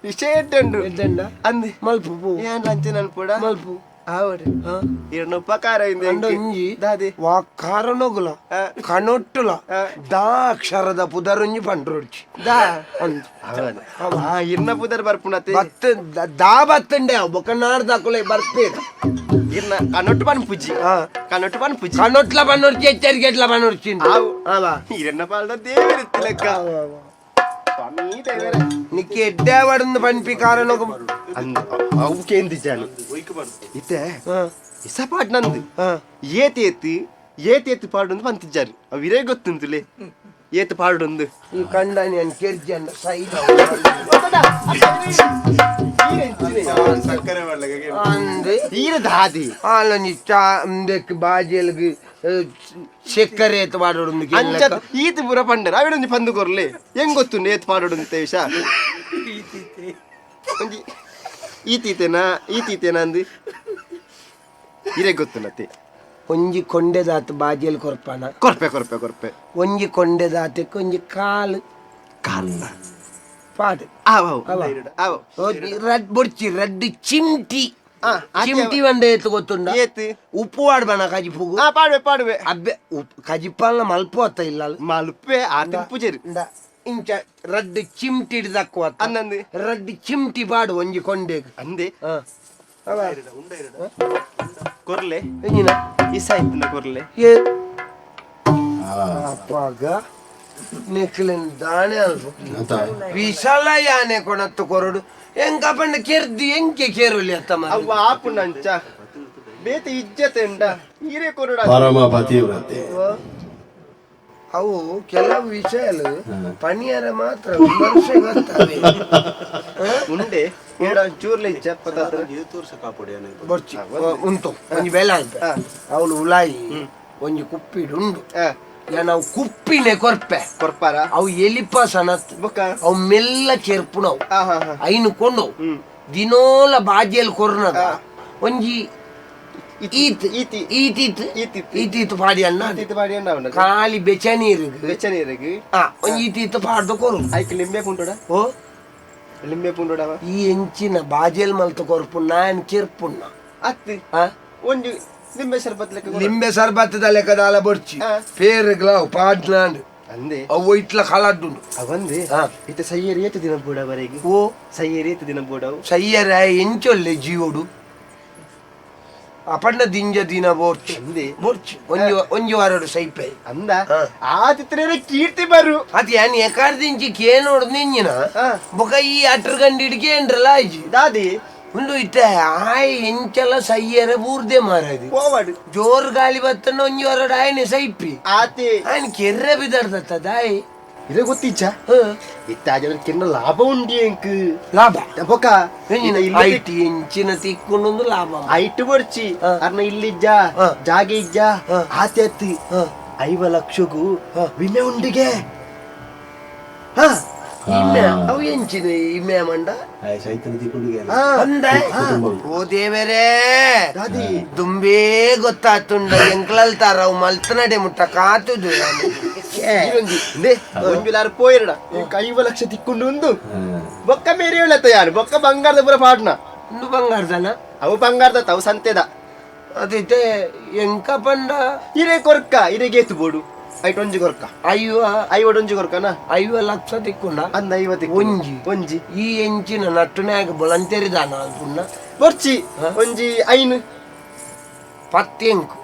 ವಿಷಯ ಎಡ್ಡುಂಡು. ಎಡ್ಡೆಂಡ? ಅಂದೆ. ಮಲ್ಪು ಪೋ. ಏನ್ ಲಂಚ ನನ್ಪುಡ? ಮಲ್ಪು. ಆವಡೆ ಇರ್ನ ಉಪಕಾರ. ಅಂಡ ಒಂಜಿ ದಾದೆ? ವಾ ಕಾರಣಗುಲ ಕಣೊಟ್ಟುಲ ದಾ ಅಕ್ಷರದ ಪುದರೊಂಜಿ ಪಂಡ್ರೊಡ್ಚಿ. ದಾ? ಅಂದ್. ಇರ್ನ ಪುದರ್ ಬರ್ಪುಣತೆ. ಬತ್ತ ದಾ ಬತ್ತಂಡೆ ಬೊಕ್ಕ ನಾಡ್ದಾಕುಲೆ ಬರ್ಪೇರು. ಇರ್ನ ಕನೊಟ್ಟು ಪನ್ಪುಜಿ. ಕನೊಟ್ಟು ಪನ್ಪುಜಿ. ಕಣೊಟ್ಲ ಪನ್ನೊಡ್ಚಿ, ಎಚ್ಚರಿಕೆ ಎಟ್ಲ ಪನ್ನೊಡ್ಚಿ. ಆವು. ಆವಾ. ಇರನ್ನ ಪಾಲ್ದ ದೇವರಿತ್ತು ಲೆಕ್ಕ ಸ್ವಾಮಿ ದೇವರೇ. ನಿಕ್ಕೆ ಎಡ್ಡೆ ಪನ್ಪಿ ಕಾರಣಗು. ಅಂದ ಅವು ಕೇಂದಿಜಾನು ಇತ್ತೆ ಇಸ ಪಾಡ್ ನಂದು. ಏತ್ ಏತ್ ಏತ್ ಏತ್ ಪಾಡೊಂದು ಪಂತಿಜ್ಜಾರು ಅವು ಇರೇ ಗೊತ್ತುಂತುಲೆ ಏತ್ ಪಾಡೊಂದು. ಈ ಕಂಡನಿ ಅನ್ ಕೆರ್ಜಿ ಸೈಡ್. ಅಂದ್. ಈರ ದಾದಿ? ಆಲೊಂಜಿ ಚಾ ಉಂದೆಕ್ ಬಾಜೆಲ್ಗ್ ಸೆಕ್ಕರೆ ಏತ್ ಪಾಡೊಡೊಂದು. ಅಂಚ ಈತ್ ಪೂರ ಪಂಡರ್ ಅವಿಡೊಂಜಿ ಪಂದು ಕೊರ್ಲೆ, ಹೆಂಗ್ ಗೊತ್ತುಂಡು ಏತ್ ಪಾಡೊಡೊಂದು ವಿಷ ಒಂಜಿ ಈತೀತೇನಾ ಈತೀತೇನಾ ಅಂದು ಇರೇ ಗೊತ್ತುಂಡತ್ತೆ. ಒಂಜಿ ಕೊಂಡೆದಾತ್ ಬಾಜೆಲ್ ಕೊರ್ಪನ? ಕೊರ್ಪೆ ಕೊರ್ಪೆ ಕೊರ್ಪೆ. ಒಂಜಿ ಕೊಂಡೆದಾತಕ್ಕೆ ಒಂಜಿ ಕಾಲು. ಕಾಲ. ಪಾಡು. ಆವ್ ಆವ್. ರಡ್ ಬೊಡ್ಚಿ, ರಡ್ಡ್ ಚಿಮ್ಟಿ. ಚಿಮ್ಟಿ ಒಂಡೆ ಏತ್ ಗೊತ್ತುಂಡ? ಏತ್? ಉಪ್ಪು ವಾಡ್ಬಣ ಕಜಿಪುಗು? ಆ ಪಾಡುವೆ ಪಾಡುವೆ. ಅಬ್ಬೆ ಉಪ್ಪು ಕಜಿಪಾಲ್ನ ಮಲ್ಪು ಅತ್ತ ಇಲ್ಲ? ಮಲ್ಪೆ ಆ ತಿಂಪುಜೆರು. ಇಂದ ಇಂಚ ರಡ್ಡ್ ಚಿಮ್ಟಿ ದಕ್ಕುವ. ಅಂದಂದು. ರಡ್ಡ್ ಚಿಮ್ಟಿ ಪಾಡು ಒಂಜಿ ಕೊಂಡೆಗ್. ಅಂದೆ. ಅವ. ಕೊರ್ಲೆ. ಎಂಜಿನ? ಇಸ ಆಯ್ತುಂಡ ಕೊರ್ಲೆ. ಏ ಅಪ್ಪಾಗ ನೆಕ್ಲೆನ್ ದಾನೆ ಅಲ್ಪ ವಿಶಾಲ ಯಾನೆ ಕೊಣತ್ತು ಕೊರಡು ಎಂಕ ಪಂಡ ಕೆರ್ದು ಎಂಕೆ ಕೇರುಲಿ ಅತ್ತ. ಅವ್ ಆಪುಂಡ ಅಂಚ ಬೇತೆ ಇಜ್ಜತೆ ಉಂಡ ಈರೇ ಕೊರಡ. ಪರಮ ಪತಿವ್ರತೆ. ಅವು ಕೆಲವು ವಿಷಯలు ಪಣಿಯರ ಮಾತ್ರ ವಿಮರ್ಶೆ ಗೊತ್ತವೆ. ಉಂಡೆ ಏಡ ಚೂರ್ಲೆ ಇಜ್ಜ ಪದಾರ್ಥ. ಬೊರ್ಚಿ ಉಂಟು ಒಂಜಿ ಬೇಲೆ ಅಲ್ಪ ಅವಳು ಉಲಾಯಿ ಒಂಜಿ ಕುಪ್ಪಿಡು ಉಂಡು. ನಾವು ಕುಪ್ಪಿನೆ ಕೊರ್ಪೆ. ಕೊರ್ಪಾರ? ಅವು ಎಲಿಪ ಸನತ್. ಬೊಕ್ಕ? ಅವು ಮೆಲ್ಲ ಕೆರ್ಪುನವು. ಆ ಹಾ ಹಾ. ಐನು ಕೊಂಡು ದಿನೋಲ ಬಾಜಿಯಲ್ಲಿ ಕೊರ್ನದ ಒಂಜಿ ಈತ್. ಈತಿ. ಈತೀತ್. ಈತಿತ್. ಈತೀತ್ ಪಾಡಿ ಅಣ್ಣ. ಈತಿತ್ ಪಾಡಿ ಅಣ್ಣ ಅವನ. ಖಾಲಿ ಬೆಚ ನೀರಿಗೆ. ಬೆಚ್ಚ ನೀರಿಗೆ. ಆ ಒಂಜಿ ಈತೀತ್ ಪಾಡ್ದು ಕೊರು. ಐಕ್ ಲಿಂಬೆ ಪುಂಡೋಡ? ಓ. ಲಿಂಬೆ ಪುಂಡೋಡವ? ಈ ಎಂಚಿನ ಬಾಜೆಲ್ ಮಲ್ತ ಕೊರ್ಪುಣ್ಣ ಏನ್ ಕೆರ್ಪುಣ್ಣ? ಅತ್ತಿ. ಆ? ಒಂಜಿ ಲಿಂಬೆ ಶರ್ಬತ್ ಲೆಕ್ಕ ಕೊರು. ಲಿಂಬೆ ಸರ್ಬತ್ತದ ಲೆಕ್ಕದಾಲ ಬೊಡ್ಚಿ. ಪೇರುಗ್ಲ ಪಾಡ್ನಾಂಡ್. ಅಂದೆ. ಅವು ಇಟ್ಲ ಕಲಡ್ಡುಂಡು. ಅವಂದೆ. ಇತ್ತೆ ಸಯ್ಯರ್ ಏತು ದಿನ ಬೋಡ ಬರೆಗೆ? ಓ. ಸಯ್ಯರ್ ಏತು ದಿನ ಬೋಡವು? ಸಯ್ಯರ ಎಂಚೊಲ್ಲೆ ಜೀವೋಡು ಅಪಣ್ಣ ದಿಂಜ ದಿನ ಬೋರ್ಚಿ. ಅಂದೆ. ಬೋರ್ಚಿ ಒಂಜಿ ಒಂಜಿ ವಾರಡು ಸೈಪೆ. ಅಂದ ಆ ಚಿತ್ರೇ ಕೀರ್ತಿ ಬರು. ಅದು ಯಾನ್ ಎಕಾರ್ದಿಂಚಿ ಕೇನೋಡು ನಿಂಜಿನ. ಬೊಕ ಈ ಅಟ್ರ ಗಂಡಿ ಹಿಡ್ಕೇಂಡ್ರಲ್ಲ ಆಯ್ಜಿ. ದಾದಿ? ಉಂದು ಇತ್ತೆ ಆಯ್ ಎಂಚಲ ಸಯ್ಯರೆ ಬೂರ್ದೆ ಮಾರದು. ಪೋವಾಡು. ಜೋರ್ ಗಾಳಿ ಬತ್ತಣ್ಣ ಒಂಜಿ ವಾರಡು ಆಯ್ನೆ ಸೈಪಿ. ಆತಿ. ಆಯ್ನ ಕೆರ್ರೆ ಬಿದರ್ದತ್ತ ದಾಯಿ. ಇದೇ ಗೊತ್ತಿಚ್ಚ. ಇತ್ತೆ ಆಜ ಕಿನ್ನ ಲಾಭ ಉಂಡಿ ಎಂಕ್. ಲಾಭ? ಬೊಕ? IT ಎಂಚಿನ ತಿಕ್ಕೊಂಡು ಲಾಭ? ಐಟ್ ಬೊರ್ಚಿ. ಅರ್ನ ಇಲ್ಲಿಜ್ಜ. ಜಾಗೆ ಇಜ್ಜ. ಆತೆ ಅತ್ತಿ. 50 ಲಕ್ಷಗೂ ವಿಮೆ ಉಂಡಿಗೆ. ಹಾ. ಇಮ್ಮೆ ಅವು ಎಂಚಿನ ಇಮ್ಮೆ ಮಂಡ ಅಂದ ಓ ದೇವರೇ, ದುಂಬೇ ಗೊತ್ತಾತುಂಡ ಎಂಕ್ಲಲ್ತಾರ ಅವು ಮಲ್ತನಡೆ ಮುಟ್ಟ ಕಾತುದು. ಒಂಜುಲಾರು ಪೋಯಿರಡ 50 ಲಕ್ಷ ತಿಕ್ಕೊಂಡು ಉಂದು ಬೊಕ್ಕ ಮೇರಿ ಹೇಳತ್ತ ಯಾರು ಬೊಕ್ಕ ಬಂಗಾರದ ಪೂರ ಪಾಡ್ನ. ಇಂದು ಬಂಗಾರದನ? ಅವು ಬಂಗಾರದ, ಅವು ಸಂತೆದ. ಅದಿತ್ತೆ ಎಂಕ ಪಂಡ? ಇರೆ ಕೊರ್ಕ, ಇರೆ ಗೇತು ಬೋಡು ಐಟ್ ಒಂಜಿ ಕೊರ್ಕ. ಐವ. ಐವಡ್ ಒಂಜಿ ಕೊರ್ಕನ. 50 ಲಕ್ಷ ತಿಕ್ಕೊಂಡ? ಅಂದ 50. ಒಂಜಿ. ಒಂಜಿ. ಈ ಎಂಚಿನ ನಟ್ಟುನಾಗ ಬೊಳಂತೆರಿದಾನ ಅಲ್ಪುಣ್ಣ. ಬೊರ್ಚಿ, ಒಂಜಿ ಐನು. ಪತ್ತು ಎಂಕು.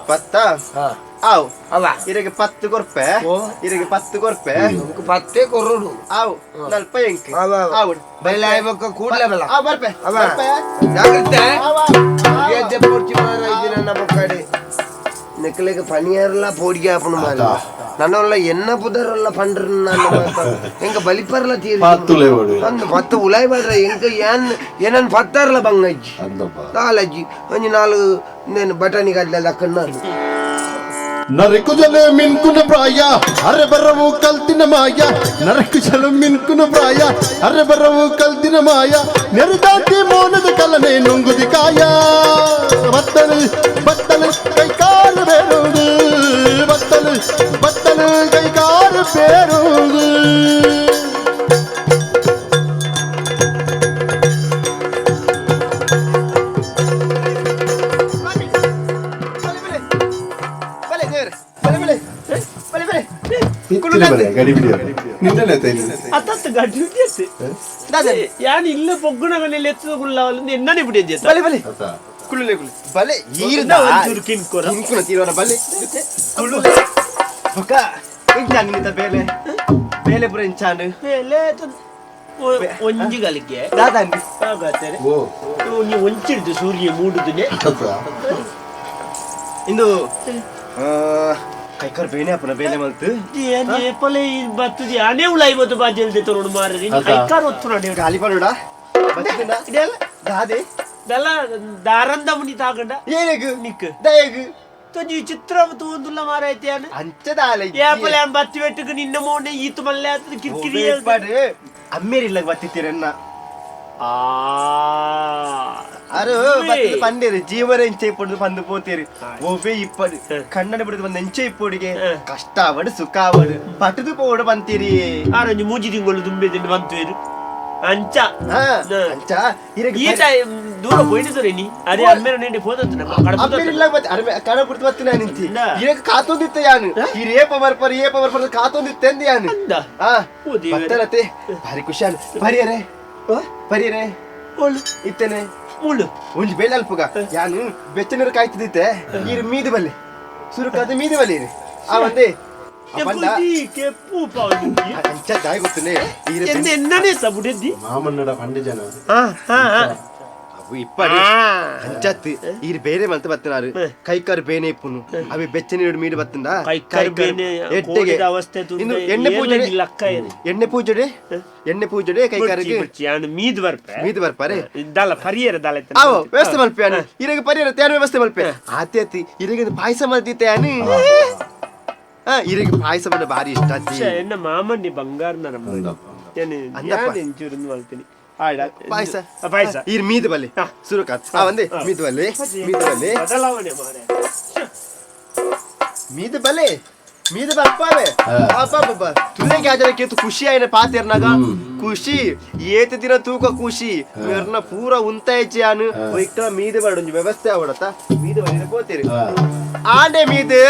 ಪತ್ತ? ಹಾ. ಆವು. ಅವ. ಇರೆಗೆ 10 ಕೊರ್ಪೆ. ಓ. ಇರೆಗೆ 10 ಕೊರ್ಪೆ. ನಮ್ಗೆ ಪತ್ತೇ ಕೊರಡು. ಆವು, ನಲ್ಪ ಎಂಕ್. ಅವ. ಆವು. ಬೈಲಾಯ ಬೊಕ್ಕ ಕೂಡ್ಲೆ ಬಲ. ಆ ಬರ್ಪೆ. ಅವ. ಬರ್ಪೆ. ಜಾಗ್ರತೆ. ಆವ. ಮರ್ಯಾದೆ ಪೋಡ್ಚಿ ಮಾರ ಇದು ನನ್ನ ಬೊಕ್ಕಡೆ ನೆಕ್ಲೆಗೆ ಪನಿಯಾರಲ್ಲ ಪೋಡಿಗೆ ಆಪುಣ ಮಾರ ನನ್ನೊಲ್ಲ ಎನ್ನ ಪುದರಲ್ಲ ಪಂಡ್ರ ನನ್ನ ಎಂಕ ಬಲಿಪರ್ಲ ತೀರಿ. ಪತ್ತುಲೆ ಬೋಡು. ಅಂದು ಪತ್ತು ಉಲಾಯ್ ಬಾಡ್ರ ಎಂಕ ಏನ್ ಏನನ್ ಪತ್ತಾರಲ ಬಂಗಜ್ಜಿ. ಅಂದಪ್ಪ. ನಾಲಜ್ಜಿ ಒಂಜಿ ನಾಲ್ಕು ನೇನು ಬಟಾಣಿ ಗಡ್ಡೆ ದಕ್ಕಣ್ಣ. ನರಕು ಜಲ ಮಿನ್ಕುನ ಪ್ರಾಯ ಅರೆ ಬರವು ಕಲ್ತಿನ ಮಾಯ, ನರಕು ಜಲ ಮಿನ್ಕುನ ಪ್ರಾಯ ಅರೆ ಬರವು ಕಲ್ತಿನ ಮಾಯ, ನೆರೆದಾಟಿ ಮೌನದ ಕಲನೆ ನುಂಗುದಿ ಕಾಯ, ಬತ್ತಲು ಬತ್ತಲು ಕೈ ಕಾಲು ಬೇರುವುದು, ಬತ್ತಲು ಬತ್ತಲು ಕೈ ಕಾಲು ಬೇರುವುದು. ಬಲೆ ದೇವ್ರೆ, ಬಲೆ ಬಲೆ ಬಲೆ ಬಲೆ. ಅತ್ತತ್ತು ಗಡ್ಡಿ ಉದ್ಯತ್ತು. ಯಾನ್ ಇಲ್ಲ ಪೊಗ್ಗುಣ ಮನೇಲಿ ಎತ್ತದ ಎನ್ನನೆ ಬಿಡಿದ್ದೆ. ಬಲೆ ಬಲೆ, ಕುಳ್ಳುಲೆ ಕುಳ್ಳು ಬಲೆ ಈರ್ದ. ಒಂಚೂರು ಕಿನ್ಕೊರ. ಕಿನ್ಕುನ ತೀರ್ವನ ಬಲೆ ಕುಳ್ಳುಲೆ ಬೊಕ ಇಂಚಾನ್ ನಿತ ಬೇಲೆ ಬೇಲೆ ಪೂರ ಇಂಚಾನ್. ಬೇಲೆ ಒಂಜಿ ಗಳಿಗೆ. ದಾದಾಂಡಿ. ಆಗಾತಾರೆ. ಓ. ಒಂಜಿ ಒಂಚಿಡ್ದು ಸೂರ್ಯ ಮೂಡುದುನೆ. ಇಂದು ಕೈಕಾರ್ ಬೇನೆ ಅಪ್ಪನ ಬೇಲೆ ಮಲ್ತು. ಏಪಲೆ ಬತ್ತುದಿ ಅನೇ ಉಳಾಯಿ ಬತ್ತು ಬಾಜಲ್ದೆ ತರೋಡು ಮಾರ್ರಿ. ಕೈಕಾರ್ ಒತ್ತು ನಡೆ. ಗಾಲಿ ಪಡುಡ ಬತ್ತಿನ ದಾದೆ. ದಲ್ಲ ದಾರಂದ ಮುನಿ ತಾಗಂಡ. ಏನೆಗು? ನಿಕ್. ದಯಗು. ತೊಂಜಿ ಚಿತ್ರ ತೂಂದುಲ್ಲ ಮಾರಾಯ್ತಿ ಯಾನು. ಅಂಚದಾಲೆ. ಏಪಲೆ ಆನ್ ಬತ್ತಿ ಬೆಟ್ಟಕ್ಕೆ ನಿನ್ನ ಮೋನೆ ಈತು ಮಲ್ಲೆ ಆತದ ಕಿರ್ಕಿರಿ. ಅಮ್ಮೇರಿಲ್ಲ ಬತ್ತಿತ್ತೀರನ್ನ. ಆ. ಅರು ಬತ್ತದ ಪಂಡೇರು ಜೀವನ ಎಂಚೆ ಇಪ್ಪೊಡು ಬಂದು ಪೋತೇರು ಒವ್ವೇ ಇಪ್ಪಡು ಕಣ್ಣನ ಬಿಡುದು ಬಂದು ಎಂಚೆ ಇಪ್ಪೊಡಿಗೆ ಕಷ್ಟ ಆವಡು ಸುಖ ಆವಡು ಪಟದು ಪೋಡು ಬಂತೀರಿ. ಆರೊಂಜಿ ಮೂಜಿ ತಿಂಗಳು ತುಂಬಿದ್ದೀನಿ ಬಂತು ಅಂಚ. ಅಂಚ ಇರೆಗ್. ಈತ ದೂರ ಪೋಯಿನ ನೀ ಅರೆ ಅಮ್ಮೇರ ನಿಂಡೆ ಪೋದತ್ತು ನಮ್ಮ ಕಡಪು. ಅಮ್ಮೇರಿಲ್ಲ ಬತ್ತಿ ಅರೆ ಕಣ ಬಿಡ್ತು ಬತ್ತಿ ನಾನು ನಿಂತಿ. ಇಲ್ಲ. ಇರೆಗ್ ಕಾತೊಂದಿತ್ತ ಯಾನು ಈ ಏಪ ಬರ್ಪರ್ ಏಪ ಬರ್ಪರ್ ಕಾತೊಂದಿತ್ತೆ ಅಂದೆ ಯಾನು. ಅಂದ? ಆ. ಓ ದೇವರೇ. ಬತ್ತಲತೆ ಭಾರಿ ಖುಷಿ ಆನು ಪರಿಯರೆ ಪರಿಯರೆ. ಓಳು. ಇತ್ತೇನೆ. ಮುಳ್ಳು. ಒಂಜಿ ಬೇಲೆ ಅಲ್ಪುಗ ಯಾನು ಬೆಚ್ಚನೀರು ಕಾಯ್ತಿದ್ದಿತ್ತೆ ಈರು ಮೀದು ಬಲ್ಲೆ ಸುರುಕಾದ ಮೀದು ಬಲ್ಲೆ ಇರು. ಆ ಒಂದೇ ಆ ಬಂದ. ಕೆಪ್ಪು ಪಾವು. ಅಂಚ ದಾಯಿ ಗೊತ್ತುನೆ ಈರು. ಎಂದ ಎನ್ನನೇ ಸಬುಡೆದ್ದಿ. ಮಾಮನ್ನಡ ಪಂಡೆ ಜನ. ಹಾ ಹಾ ಹಾ. ಅವು ಇಪ್ಪಡಿ ಅಂಚತ್ತು ಈರು ಬೇರೆ ಮಲ್ತ ಬತ್ತನಾರು ಕೈಕಾರು ಬೇನೆ ಇಪ್ಪುನು ಅವೆ ಬೆಚ್ಚನೀರು ಮೀದು ಬತ್ತಂದ. ಕೈಕಾರು ಬೇನೆ, ಎಡ್ಡೆಗೆ. ಕೋಡಿದ ಅವಸ್ಥೆ ತುಂದೆ, ಇನ್ನು ಎಣ್ಣೆ ಪೂಜೆ ಏರ್ಲಂಜಿ ಲಕ್ಕ ಏರು. ಎಣ್ಣೆ ಪೂಜೆ ಎಣ್ಣೆ ಪೂಜೆ ಕೈಕಾರಿಗೆ. ಯಾನು ಮೀದ್ ಬರ್ಪೆ. ಮೀದು ಬರ್ಪಾರೆ. ದಲ ಪರಿಯರ ದಲ. ಆವೋ ವ್ಯವಸ್ಥೆ ಮಲ್ಪೆ ಅನು ಇರೆಗೆ ಪರಿಯರ ತೇನು ವ್ಯವಸ್ಥೆ ಮಲ್ಪೆ ಆತಿ ಅತಿ ಇರೆಗೆ ಪಾಯಸ ಮಲ್ತಿತ್ತೆ ಅನು ಹಾ ಇರೆಗೆ ಪಾಯಸ ಬಂದ ಭಾರಿ ಇಷ್ಟ ಅತಿ. ಎನ್ನ ಮಾಮನ್ನಿ ಬಂಗಾರ ನಮ್ಮ ಅಂದಪ್ಪ. ಎಂಚೂರು ಮಲ್ತೀನಿ ಆಡ. ಪಾಯಸ. ಪಾಯಸ. ಈರ್ ಮೀದು ಬಲ್ಲೆ ಸುರುಕಾತ್ ಆ ಒಂದೇ ಮೀದು ಬಲ್ಲೆ ಮೀದು ಬಲ್ಲೆ. ಬದಲಾವಣೆ ಮಾರೆ. ಮೀದು ಬಲ್ಲೆ ಮೀದು ಬರ್ಪಾವೆ ಅಬ್ಬಬ್ಬಬ್ಬ ತುಲೆಗೆ ಆಜರಕ್ಕೆ ಖುಷಿ ಆಯ್ನ ಪಾತೇರ್ನಾಗ ಖುಷಿ ಏತ ದಿನ ತೂಕ ಖುಷಿ ಮೇರ್ನ ಪೂರ ಉಂತಾಯ್ಚಿ ಅನು ಒಯ್ಕ ಮೀದು ಬರಡು ಒಂಜಿ ವ್ಯವಸ್ಥೆ ಆವಡತ್ತ ಮೀದು ಬಲ್ಲಿನ ಪೋತೇರಿ ಆಂಡೆ ಮೀದು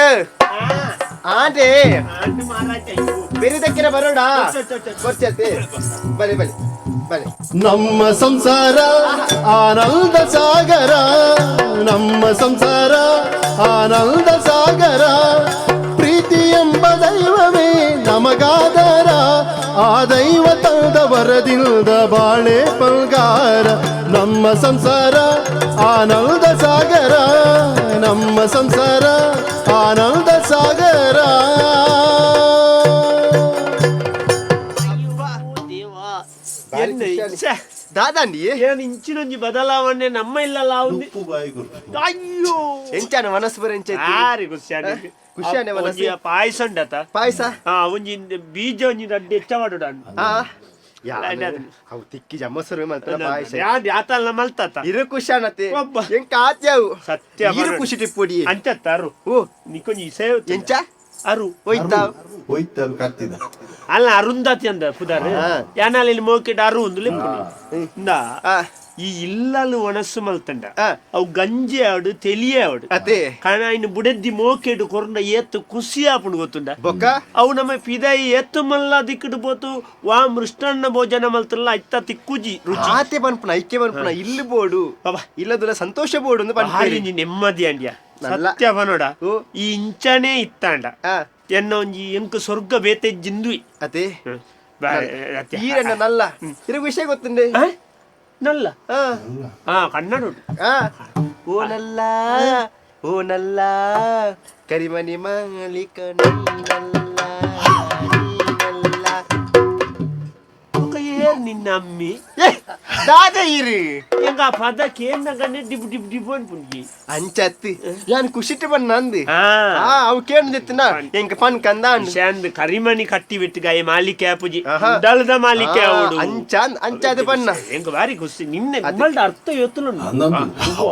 ಆಂಡೆ. ಆಂಡ್ ಮಾರಾಟ ಅಯ್ಯೋ. ಬೇರೆ ದಕ್ಕಿನ ಬರೋಣ ಬರ್ಚತೆ ಬಲೆ ಬಲೆ ಬಲೆ. ನಮ್ಮ ಸಂಸಾರ ಆನಂದ ಸಾಗರ, ನಮ್ಮ ಸಂಸಾರ ಆನಂದ ಸಾಗರ, ಪ್ರೀತಿ ಎಂಬ ದೈವವೇ ನಮಗಾದರ, ಆ ದೈವ ತಂದ ವರದಿಂದ ಬಾಳೆ ಪಲ್ಗಾರ, ನಮ್ಮ ಸಂಸಾರ ಆನಂದ ಸಾಗರ, ನಮ್ಮ ಸಂಸಾರ ಆನಂದ ಸಾಗರ. ಅಯ್ಯೋ ದೇವಾ. ಭಾರಿ ಎನ್ನ ಖುಷಿ ಆಯ್ತು. ಛೆ, ದಾದಾಂಡಿ ಏನು ಇಂಚಿನೊಂಜಿ ಬದಲಾವಣೆ ನಮ್ಮ ಇಲ್ಲಲ್ಲ ಒಂದು ಅಯ್ಯೋ ಎಂಚಾನ ಮನಸ್ಸು ಬರ ಎಂಚ ಭಾರಿ ಖುಷಿ ಆಂಡ್. ಖುಷಿ ಆಂಡ್ ಮನಸ್ಸು. ಒಂಜಿ ಪಾಯಸ ಉಂಡತ ಪಾಯಸ ಹಾ ಒಂಜಿ ಬೀಜ ಒಂಜಿ ರಡ್ಡ್ ಹೆಚ್ಚ ಮಾಡುಡ ಆ ಯಾ ಅವು ತಿಕ್ಕಿ ಜಮ್ಮಸರು ಮಲ್ತನ ಪಾಯಸ ಯಾತಲ್ಲ ಮಲ್ತಾತ ಇರು ಖುಷಾನತೆ ಒಬ್ಬ. ಎಂಕ ಆತ್ಯಾವು ಸತ್ಯ ಇರು ಖುಷಿ ಟಿಪ್ಪುಡಿ ಅಂಚತ್ತಾರು ಓ ನಿಕೊಂಜಿ ಸೇವ್ ಎಂಚ ಅರು ಹೋಯ್ತಾ ಹೋಯ್ತಾರು ಕತ್ತಿದ ಅಲ್ಲ ಅರುಂಧತಿ ಅಂದ ಪುದಾರ್ ಯಾನಾಲ ಇಲ್ಲಿ ಮೋಕೆಟ್ ಅರು ಒಂದು ಲಿಂಪುನಿ ಇಂದ ಆ. ಈ ಇಲ್ಲಲು ಒಣಸು ಮಲ್ತಂಡ ಆ. ಅವು ಗಂಜಿ ಆಡು ತೆಲಿಯೇ ಆಡು ಅದೇ ಕಾರಣ ಇನ್ನು ಬುಡೆದ್ದಿ ಮೋಕೆಡು ಕೊರಂಡ ಏತ್ತು ಖುಷಿ ಆಪುಂಡು ಗೊತ್ತುಂಡ ಬೊಕ್ಕ ಅವು ನಮ್ಮ ಪಿದಾಯಿ ಏತ್ತು ಮಲ್ಲ ದಿಕ್ಕಡು ಪೋತು ವಾ ಮೃಷ್ಟಾನ್ನ ಭೋಜನ ಮಲ್ತಲ್ಲ ಐತ ತಿಕ್ಕುಜಿ ರುಚಿ ಆತೆ ಪನ್ಪುನ ಐಕೆ ಪನ್ಪುನ ಇಲ್ಲಿ ಬೋಡು ಬಾಬಾ. ಇಲ್ಲದುಲ ಸಂತೋಷ ಬೋಡು ಅಂದ್ ಭಾರಿ ಪನ್ಪೇರಿ ಒಂಜಿ ನೆಮ್ಮದಿ ಅಂಡ್ಯ ನಲ್ಲ. ಸತ್ಯ ಪನೋಡ ಓ. ಈ ಇಂಚನೇ ಇತ್ತಾಂಡ ಆ. ಎನ್ನ ಒಂಜಿ ಎಂಕ್ ಸ್ವರ್ಗ ಬೇತೆ ಜಿಂದುವಿ ಅದೇ ಅತ್ತೆ. ಈರಣ್ಣ ನಲ್ಲ ಇರಗ್ ವಿಷಯ ಗೊತ್ತುಂಡೆ ಆ? ನಲ್ಲ ಆ ಹಾ ಕನ್ನಡ ಉಂಟು. ಆ ಓ ನಲ್ಲ ಓ ನಲ್ಲ ಕರಿಮಣಿ ಮಾಲಿಕ ನೀನಲ್ಲ ನೀನಲ್ಲ ಬೊಕ ಏರ್ ನಿನ್ನ ಅಮ್ಮಿ ಏ ದಾದ ಇರು ಎಂಗ ಆ ಪದ ಕೇಂದ್ರಗನೆ ಡಿಬ್ ಡಿಬ್ ಡಿಬ್ ಅನ್ಪುಂಡಿ ಅಂಚತ್ತಿ ಯಾನ್ ಖುಷಿಟ್ ಬಣ್ಣ ಅಂದು ಆ ಆ ಅವು ಕೇಂದಿತ್ತಿನ ಎಂಕ ಪನ್ ಕಂದ ಅಂದು. ಶಾಂದ್ ಕರಿಮಣಿ ಕಟ್ಟಿ ಬಿಟ್ಟು ಗಾಯ ಮಾಲಿಕೆ ಆಪುಜಿ ಆಹಾ. ಉಡಲ್ದ ಮಾಲಿಕೆ ಆ, ಅವಡು ಅಂಚ ಅಂಚಾದ ಬಣ್ಣ ಎಂಕ ಭಾರಿ ಖುಷಿ ನಿನ್ನೆ ನಿಮ್ಮಲ್ದ ಅರ್ಥ ಯೋತುಲುಂಡು ಅಂದಂದು.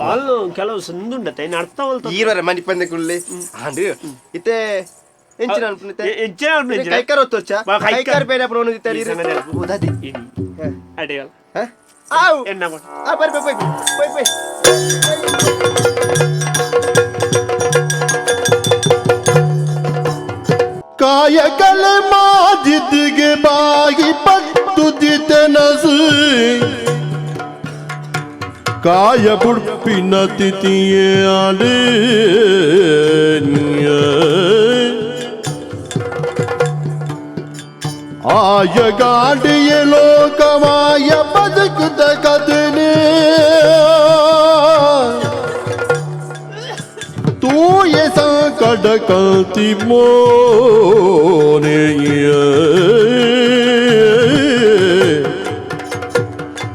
ಅಲ್ಲ ಕೆಲವು ಸಂದುಂಡತ ಇನ್ನು ಅರ್ಥ ವಲ್ತ ಈರವರ ಮನಿ ಪಂದೆ ಕುಳ್ಳಿ ಆಂಡು ಇತ್ತೆ ಎಂಚಿನ ಅನ್ಪುನಿತೆ ಎಂಚಿನ ಅನ್ಪುನಿತೆ? ಕೈಕಾರ ಒತ್ತೊಚ್ಚ ಬಾ, ಕೈಕಾರ. ಕೈಕಾರ ಬೇಡ ಅಪ್ಪನ ಇತ್ತೆ ಈ ಸಣ್ಣ ನೆನಪು. ಓದಾದಿ ಇನಿ. ಅಡೆಯಲ್ಲ ಹ ಆವು ಎನ್ನ ಕೊಡು. ಆ ಬರ್ ಬರ್ ಬರ್ ಬೈ ಬೈ ಕಾಯಕಲೆ ಮಾಜಿದ್ಗೆ ಬಾಯಿ ಪಟ್ಟು ಜಿತನಸು ಕಾಯ ಬುಡ್ಪಿನ ತಿಥಿಯೇ ಆಡೆ ಆಯ ಗಾಡಿಯ ಲೋಕಮಾಯ ಬದುಕುದ ಕದನೆ ತೂಯ ಸಂಕಟ ಕಂತಿ ಮೋನೆ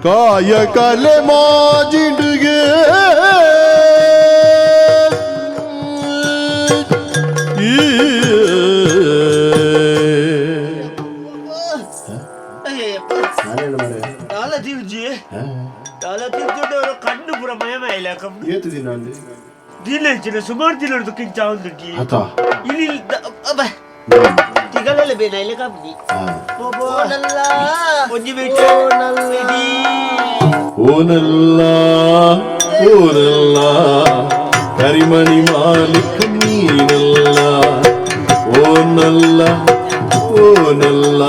ಕಾಯ ಕಲೆ ಮಾಜಿಡುಗೆ ದಾಲ ತಿರುಜಿ ದಾಲ ತಿರ್ಕೊಂಡು ಕಣ್ಣು ಪೂರ ಮಯಮಯ ಕಮ್ಮಿ ಏತು ದಿನ ಅಂದೆ ದಿನ ಹೆಚ್ಚಿನ ಸುಮಾರು ದಿನ ಕಿಂಚ ಒಂದು ಆತ ಇಲ್ಲಿ ತಿಗಲೆಲ್ಲ ಬೇನ ಇಲ್ಲ ಕಮ್ಮಿ ಒಂಜಿ ಬೇಟ ಓನಲ್ಲ ಓನಲ್ಲ ಕರಿಮಣಿ ಮಾಲಿಕ ನೀನಲ್ಲ ಓನಲ್ಲ ಓನಲ್ಲ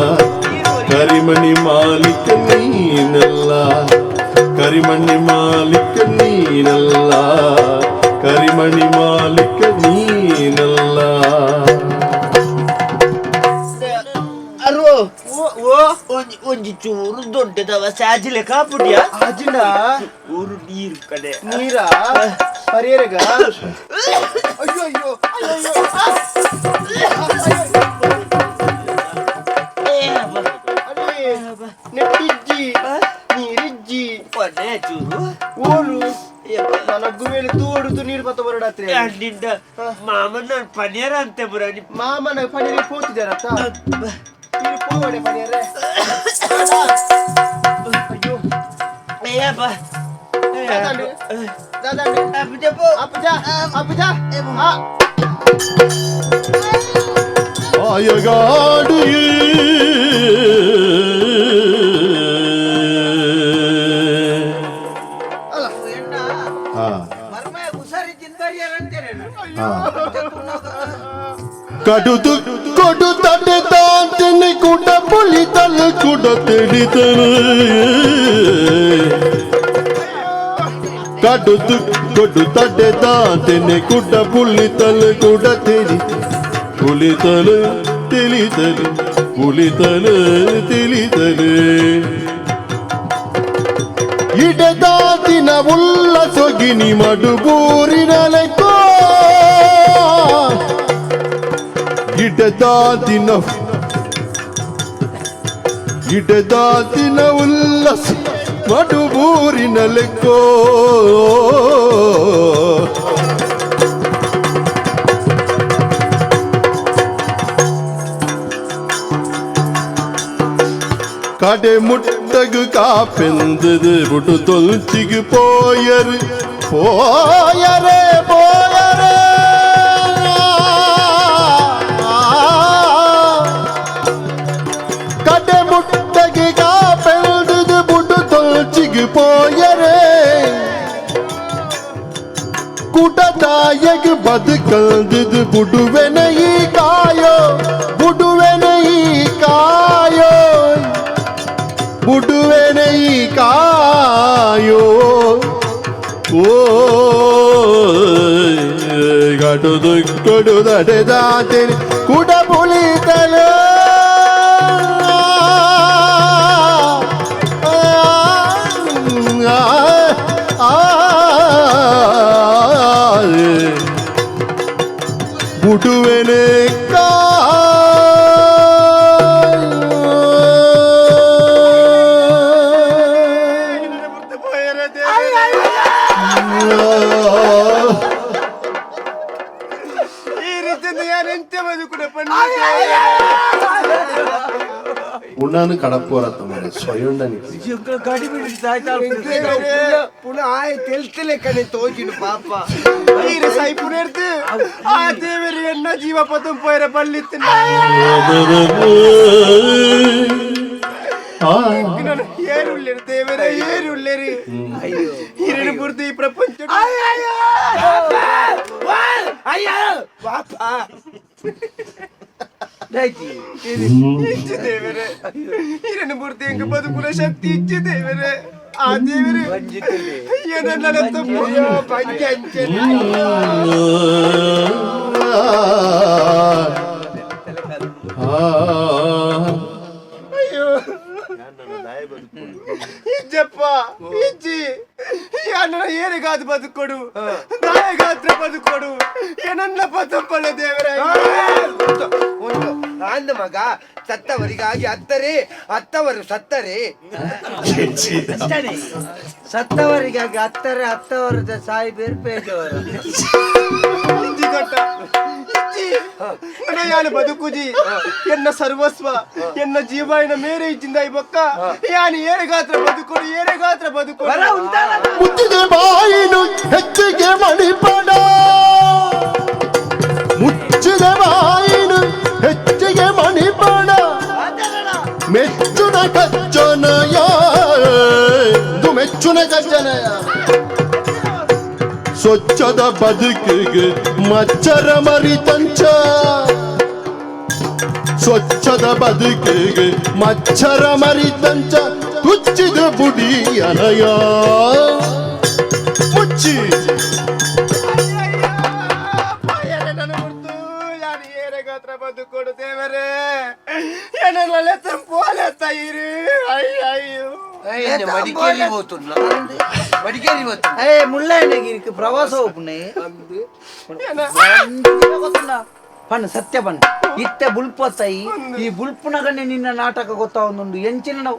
ಕರಿಮಣಿ ಮಾಲಿಕ ನೀನಲ್ಲ ಕರಿಮಣಿ ಮಾಲಿಕ ನೀನಲ್ಲ ಕರಿಮಣಿ ಮಾಲಿಕ ನೀನಲ್ಲ ಅರೋ ಒಂಜಿ ಒಂಜಿ ಚೂರು ದೊಡ್ಡದವ ಸಾಜಿಲೆ ಕಾಪುಡಿಯ ಅಜಿನ ಊರು ನೀರು ಕಡೆ ನೀರಾ ಪರಿಯರಗ ಅಯ್ಯೋ ಅಯ್ಯೋ ಅಯ್ಯೋ ಅಯ್ಯೋ ನೆಟ್ಟಿಜ್ಜಿ ನೀರಿಜ್ಜಿ ಕೊನೆ ಚೂರು ಓಲು ನನಗ್ಗು ಮೇಲೆ ತೋಡುದು ನೀರು ಬತ್ತ ಬರಡಾತ್ರಿ ಅಲ್ಲಿಂದ ಮಾಮನ ಪನಿಯರ ಅಂತೆ ಬುರಾನಿ ಮಾಮನ ಪನಿಯರೆ ಪೋತಿದಾರತ್ತ ನೀರು ಪೋವಡೆ ಪನಿಯರೆ ಅಯ್ಯೋ ಅಯ್ಯಪ್ಪ ದಾದಾಂಡು ದಾದಾಂಡು ಅಪ್ಪಜ ಅಪ್ಪಜ ಆ ಆಯಗಾಡು ಕಡುದು ಕೊಡು ತಡೆ ತಾಂತಿನಿ ಕುಡ ಪುಲಿ ತಲು ಕುಡ ತಿಳಿತನು ಕಡುದು ಕೊಡು ತಡೆ ತಾಂತಿನಿ ಕುಡ ಪುಲಿ ತಲು ಕುಡ ತಿಳಿ புலிதலு தெளிதலு புலிதலு தெளிதலு ಇಡದಾತಿನ ಉಲ್ಲ ಸೊಗಿನಿ ಮಡುಬೂರಿನಲೆಕೋ ಇಡದಾತಿನ ಇಡದಾತಿನ ಉಲ್ಲ ಮಡುಬೂರಿನ ಲೆಕ್ಕೋ. ಕಡೆ ಮುಟ್ಟಗು ಕಾಪೆಂದದು ಬುಡು ತೊಲ್ಚಿಗೆ ಪೋಯರು ಪೋಯರೇ ಪೋಯರೇ. ಕಡೆ ಮುಟ್ಟಗು ಕಾಪೆಂದದು ಬುಡು ತೊಲ್ಚಿಗೆ ಪೋಯರೇ. ಕುಟದಾಯಗ ಬದುಕಲ್ದದು ಬುಡುವೆನ ಈ ಕಾಯೋ, ಬುಡುವೆನ ಈ ಕಾಯೋ, ಬುಡುವೆನ ಈ ಕಾಯೋ. ಓ ಗಡುದು ಕೊಡುದಡೆದಾತೇನೆ ಕುಡಬುಳಿತಲೋ. ಬುಡುವೆನೆ ಉಣ್ಣಾನು ಕಡಪೋರತ್ತ ಮಾರೆ ಸ್ವಯಂಡನಿ. ಪುನಃ ಆಯ್ ತೆಲ್ತಲೆ ಕಣೆ ತೋಜಿಡು ಪಾಪ. ಆ ದೇವರು ಎನ್ನ ಜೀವ ಪತಂ ಪೋಯರ ಬಲ್ಲಿತ್ತು. ಏರುಳ್ಳೇರು ದೇವರೇ, ಏರುಳ್ಳೇರು ಹಿರಿಯ ಪೂರ್ತಿ ಈ ಪ್ರಪಂಚ. ಪಾಪ ಇಚ್ಚು ದೇವರೇ, ಹಿರಣ್ಯ ಪೂರ್ತಿ ಎಂಕ ಬದುಕುನ ಶಕ್ತಿ ಇಚ್ಚು ದೇವರೇ. ಆ ದೇವರೇ ಏನನ್ನ ತಪ್ಪು ಪಂಚ ಅಂಚನೆ. ಅಯ್ಯೋ ಇಜ್ಜಪ್ಪ ಇಜ್ಜಿ, ನನ್ನ ಏರಿಗಾದ ಬದುಕೊಡು, ದಾಯಗಾತ್ರ ಬದುಕೊಡು, ಏನನ್ನ ಪತಂಪಲ್ಲ ದೇವರೇ. ಒಂದು ಅಂದ ಮಗ ಸತ್ತವರಿಗಾಗಿ ಅತ್ತರೆ, ಅತ್ತವರು ಸತ್ತರೆ. ಸತ್ತವರಿಗಾಗಿ ಅತ್ತರೆ, ಅತ್ತವರದ ಸಾಯಿಬೇರು ಪೇಜವರು. ಇಜ್ಜಿ ಕೊಟ್ಟ ಇಜ್ಜಿ, ನನ್ನ ಯಾನು ಬದುಕುಜಿ, ಎನ್ನ ಸರ್ವಸ್ವ ಎನ್ನ ಜೀವಾಯಿನ ಮೇರೆ ಇಜ್ಜಿಂದ ಈ ಬೊಕ್ಕ ಯಾನು ಏರೆಗಾತ್ರ ಬದುಕೊಡು, ಏರೆಗಾತ್ರ ಬದುಕೊಡು. ಮುಚ್ಚಿದ ಬಾಯಿನು ಹೆಚ್ಚಿಗೆ ಮಣಿಪಡ, ಮುಚ್ಚಿದ ಬಾಯಿನು ಹೆಚ್ಚಿಗೆ ಮಣಿಪಡ, ಮೆಚ್ಚುನ ಕಜ್ಜನಯ, ಮೆಚ್ಚುನ ಕಜ್ಜನಯ. ಸ್ವಚ್ಛದ ಬದುಕಿಗೆ ಮಚ್ಚರ ಮರಿತಂಚ, ಸ್ವಚ್ಛದ ಬದುಕಿಗೆ ಮಚ್ಚರ ಮರಿತಂಚ, ತುಚ್ಚಿದ ಬುಡಿ ಅನಯ ಮುಚ್ಚಿ. ಬದುಕೊಡು ದೇವರೇ, ಏನಲ್ಲ ತಂಪೋಲೆ ತೈರು. ಅಯ್ಯೋ ಮಡಿಕೇರಿ ಹೋತುಲ್ಲ, ಮಡಿಕೇರಿ ಹೋತು. ಏ ಮುಳ್ಳಯ್ಯನಗಿరికి ಪ್ರವಾಸ ಹೋಗ್ನೆ ಪಣ್ಣ ಸತ್ಯ ಪಣ್ಣ. ಇತ್ತೆ ಬುಲ್ಪತ್ತೈ ಈ ಬುಲ್ಪುನಗನೆ ನಿನ್ನ ನಾಟಕ ಗೊತ್ತಾವೊಂದುಂಡು. ಎಂಚಿನ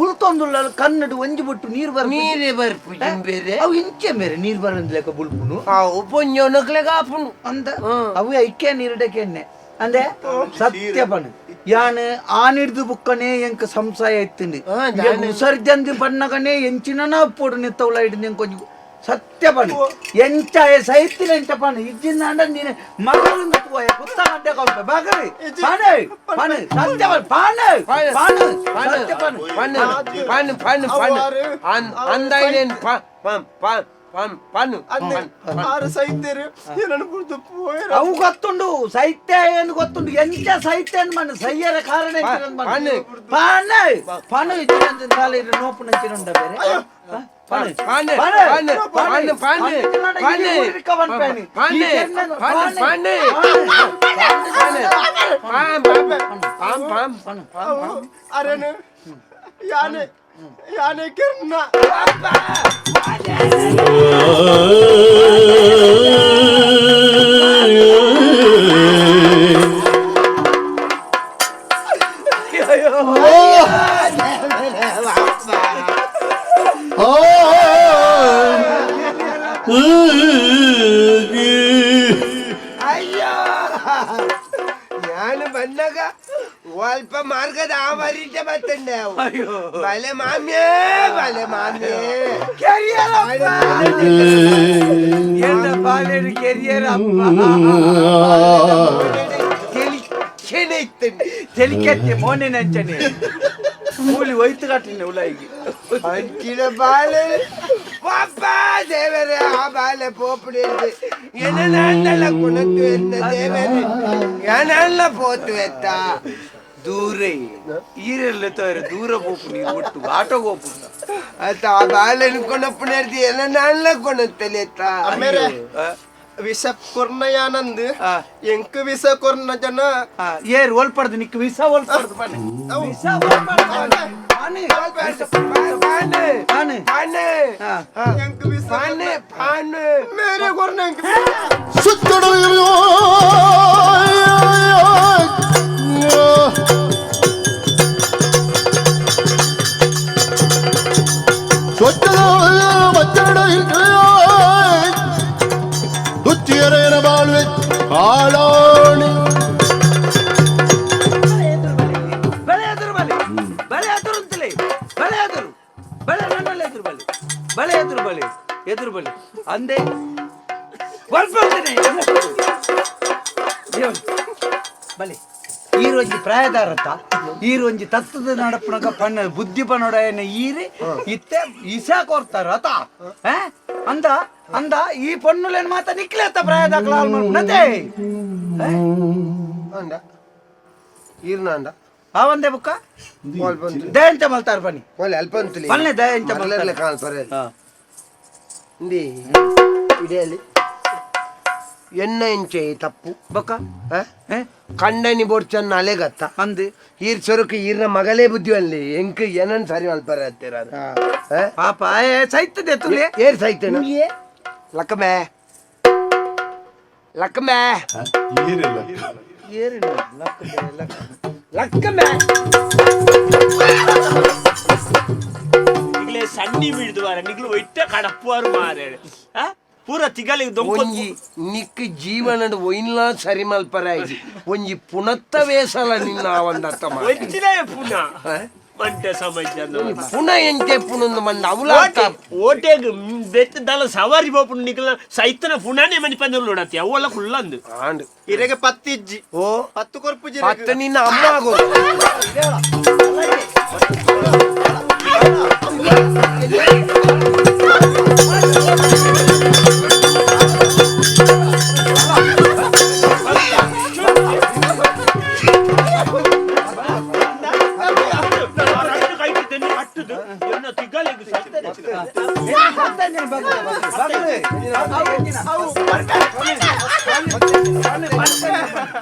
ಬುಲ್ತೊಂದುಲ್ಲ ಕನ್ನಡ ಒಂಜಿ ಬಿಟ್ಟು ನೀರು ಬರ್ ನೀರೇ ಬರ್ಪು ಬೇರೆ ಅವು ಇಂಚೆ ಮೇರೆ ನೀರು ಬರಂದ್ಲೆಕ್ಕ ಬುಲ್ಪುನು ಅವು ಪೊಂಜೋನಕ್ಲೆಗ ಆಪುನು ಅಂದ ಅವು ಐಕ್ಯ ನೀರುಡಕ್ಕೆನ್ನೆ ಅಂದೆ ಸತ್ಯ ಪಣ್ಣ. ಯಾನ್ ಆನಿಡ್ದು ಬುಕ್ಕನೆ ಎಂಕ ಸಂಶಯ ಇತ್ತಿಂಡು ಉಸರ್ಜಂದಿ ಪಣ್ಣಗನೆ ಎಂಚಿನ ಪೋಡು ನಿತ್ತವಳ ಹಿಡಿದು ಎಂಕೊಂಜಿ ಸತ್ಯ ಪಣ್ಣ. ಎಂಚ ಸೈತಿನ ಎಂಚ ಪಣ್ಣ ಇಜ್ಜಿಂದ ನೀನು ಮಗಳಿಂದ ಪೋಯ ಕುತ್ತ ಮಡ್ಡೆ ಕಂಪೆ ಬಗರಿ ಪಾಣೆ ಪಾಣೆ ಸತ್ಯ ಪಣ್ಣ ಪಾಣೆ ಪಾಣೆ ಸತ್ಯ ಪಣ್ಣ ಪಣ್ಣು ಪಣ್ಣು ಪಣ್ಣು ಪಣ್ಣು ಅಂದಾಯಿನೇನು ಪಂ ಪಂ ಪಂ ಪಣ್ಣು ಆರು ಸೈತ್ಯರು ಏನನ್ನು ಪೂರ್ತಿ ಪೋಯರ. ಅವು ಗೊತ್ತುಂಡು ಸೈತ್ಯ ಏನು ಗೊತ್ತುಂಡು ಎಂಚ ಸೈತ್ಯ ಮಣ್ಣು ಸೈಯರ ಕಾರಣ ಪಾಣೆ. ಪಾಣೆ ಪಾಣೆ ಇಜ್ಜಿಂದ ನೋಪು ನಂಚಿನ ಬೇರೆ ಪಾಣೆ ಪಾಣೆ ಪಾಣೆ ಪಾಣೆ ಪಾಣೆ ಪಾಣೆ ಪಾಣೆ ಪಾಣೆ ಪಾಂ ಪಾಂ ಪಾಂ. ಅರೇನು ಯಾನೆ ಯಾನೆ ಕಿರ್ನ ನಾನು ಬಂದಾಗ ಅಲ್ಪ ಮಾರ್ಗದ ಆ ವರಿಟೆ ಬತ್ತಂಡೆ. ಅಯ್ಯೋ. ಬಲೆ ಮಾಮ್ಯೇ, ಬಲೆ ಮಾಮ್ಯೇ. ಕೆರಿಯರ್ ಅಪ್ಪ. ಎನ್ನ ಬಾಲೇನು ಕೆರಿಯರ್ ಅಪ್ಪ. ತೆಲಿಕೆನೆ ಇತ್ತಂಡೆ. ತೆಲಿಕೆತ್ತೆ ಮೋನೆ ನಂಚನೆ ಮೂಲಿ ಒಯ್ತು ಕಟ್ಟಿನ ಉಲಾಯಿಗೆ. ಅಂಚಿನ ಬಾಲೆ ಪಾಪ ದೇವರೇ, ಆ ಬಾಲೆ ಪೋಪುಡಿ ಎನ್ನ ಕುಣತು ಎತ್ತ ದೇವರೇ, ಏನೆಲ್ಲ ಪೋತು ಎತ್ತ. ದೂರ ಈರೆಲ್ಲ ತೋರೆ ದೂರ ಪೋಪು, ನೀರು ಒಟ್ಟು ಆಟೋ ಹೋಪು. ಆತ ಆ ಬಾಲೆ ಕೊನಪ್ಪು ಎನ್ನ ಕೊಣತ್ತಲೆ ಎತ್ತ. ಅಮ್ಮೇರೆ, ವಿಷ ಕೊರ್ನಯಾನಂದ್ ಎಂಕ್ ವಿಷ ಕೊರ್ನ ಜನ. ಏರ್ ಒಲ್ಪಡ್ದು ನಿಕ್ ವಿಷ ಒಲ್ಪಡ್ದು ಬನ್ನಿ, ವಿಷ ಒಲ್ಪಡ್ದು ಬನ್ನಿ. ಪಾನೆ. ಪಾನೆ. ಪಾನೆ. ಎಂಕ್ ವಿಷ ಪಾನೆ ಪಾನೆ. ಮೇರೆ ಕೊರ್ನ ಎಂಕ್. ಸುತ್ತಡ ತುಚ್ಚಿಯರೇನ ಬಾಳ್ವೆ ಆಳಾಣಿ. ಬಳೆ ಎದುರು ಬಲೆ, ಬಳೆ ಎದುರು ಅಂತಲೇ, ಬಳೆ ಎದುರು ಬಳೆ, ನನ್ನಲ್ಲಿ ಎದುರು ಬಲೆ, ಬಳೆ ಎದುರು ಬಲೆ, ಎದುರು ಬಲೆ ಅಂದೆ ಬಲೆ. ಈರೊಂಜಿ ಪ್ರಾಯದಾರತ್ತ, ಈರೊಂಜಿ ತತ್ತದ ನಡಪುನಗ ಪಣ್ಣ ಬುದ್ಧಿ ಪನೊಡಯನ ಈರಿ ಇತ್ತೆ ಇಸ ಕೊರ್ತಾರ ಅತ. ಅಂದ ಅಂದ ಈ ಪೊಣ್ಣುಲೇನು ಮಾತ ನಿಕ್ಲೇತ ಪ್ರಾಯದಾಕ್ಲ ಹಾಲ್ ಮಲ್ಪುನತೆ. ಅಂಡ ಈರ್ನಾಂಡ. ಆ ಒಂದೇ ಬುಕ್ಕ ದಯಂಚ ಮಲ್ತಾರ ಬನ್ನಿ. ಒಲೆ ಅಲ್ಪ ಅಂತಲೇ. ಪಲ್ಲೆ ದಯಂಚ ಮಲ್ತಾರ. ಕಾಣ್ತಾರೆ ಇಂದಿ ಇಡೆಯಲ್ಲಿ ಎಣ್ಣ ಇಂಚೆ ತಪ್ಪು. ಬೊಕ್ಕ ಆ? ಕಂಡನಿ ಬೋಡ್ಚನ್ನ ಅಲೆಗತ್ತ. ಅಂದು. ಈರ್ ಸೊರಕು ಈರ್ನ ಮಗಲೇ ಬುದ್ಧಿ ಅಲ್ಲಿ ಎಂಕ್ ಏನನ್ ಸರಿ ಮಲ್ಪರ ಹತ್ತಿರ. ಪಾಪ ಸೈತದೆ ತುಲೆ. ಏರ್ ಸೈತೇನ ಲಕ್ಕಮೆ ಲಕ್ಕಮೆ. ಏರಿಲ್ಲ ಲಕ್ಕಮೆ. ನಿಗ್ಲೆ ಸಣ್ಣಿ ಬೀಳ್ದುವಾರ ನಿಗ್ಲು ಒಯ್ಟ ಕಡಪ್ಪುವಾರು ಮಾರೆ ಪೂರ ತಿಗಲಿಗೆ ದೊಂಕ. ಒಂಜಿ ನಿಕ್ ಜೀವನಡ್ ಒಯ್ನ್ಲ ಸರಿ ಮಲ್ಪರ ಆಯ್ತು, ಒಂಜಿ ಪುನತ್ತ ವೇಸಲ ನಿನ್ನ ಒಂದತ್ತ. ಒಚ್ಚಿನ ಪುನಃ ಮಂಟೆ ಸಮಾಜ. ಪುನ ಎಂಚೆ ಪುನೊಂದು ಮಂದ ಅವಲ. ಓಟೆಗ್ ಬೆತ್ತದಲ್ಲ ಸವಾರಿ ಬೋಪುಂಡು ನಿಕ್ಲ ಸೈತನ ಪುನಾನೆ ಮನಿ ಪಂದಲು ನೋಡತ್ತಿ ಅವೆಲ್ಲ ಕುಲ್ಲಂದು. ಆಂಡ್ ಇರೆಗೆ ಪತ್ತಿ ಇಜ್ಜಿ. ಓ. ಪತ್ತು ಕೊರ್ಪುಜಿ. ಪತ್ತ ನಿನ್ನ ಅಮ್ಮ ಆಗೋ. రెండు ಕೈಟ್ ತೆನ್ನಿ ಕಟ್ಟುದು ಎನ್ನ ತಿಗಲಿಗೆ ಸೈತನ.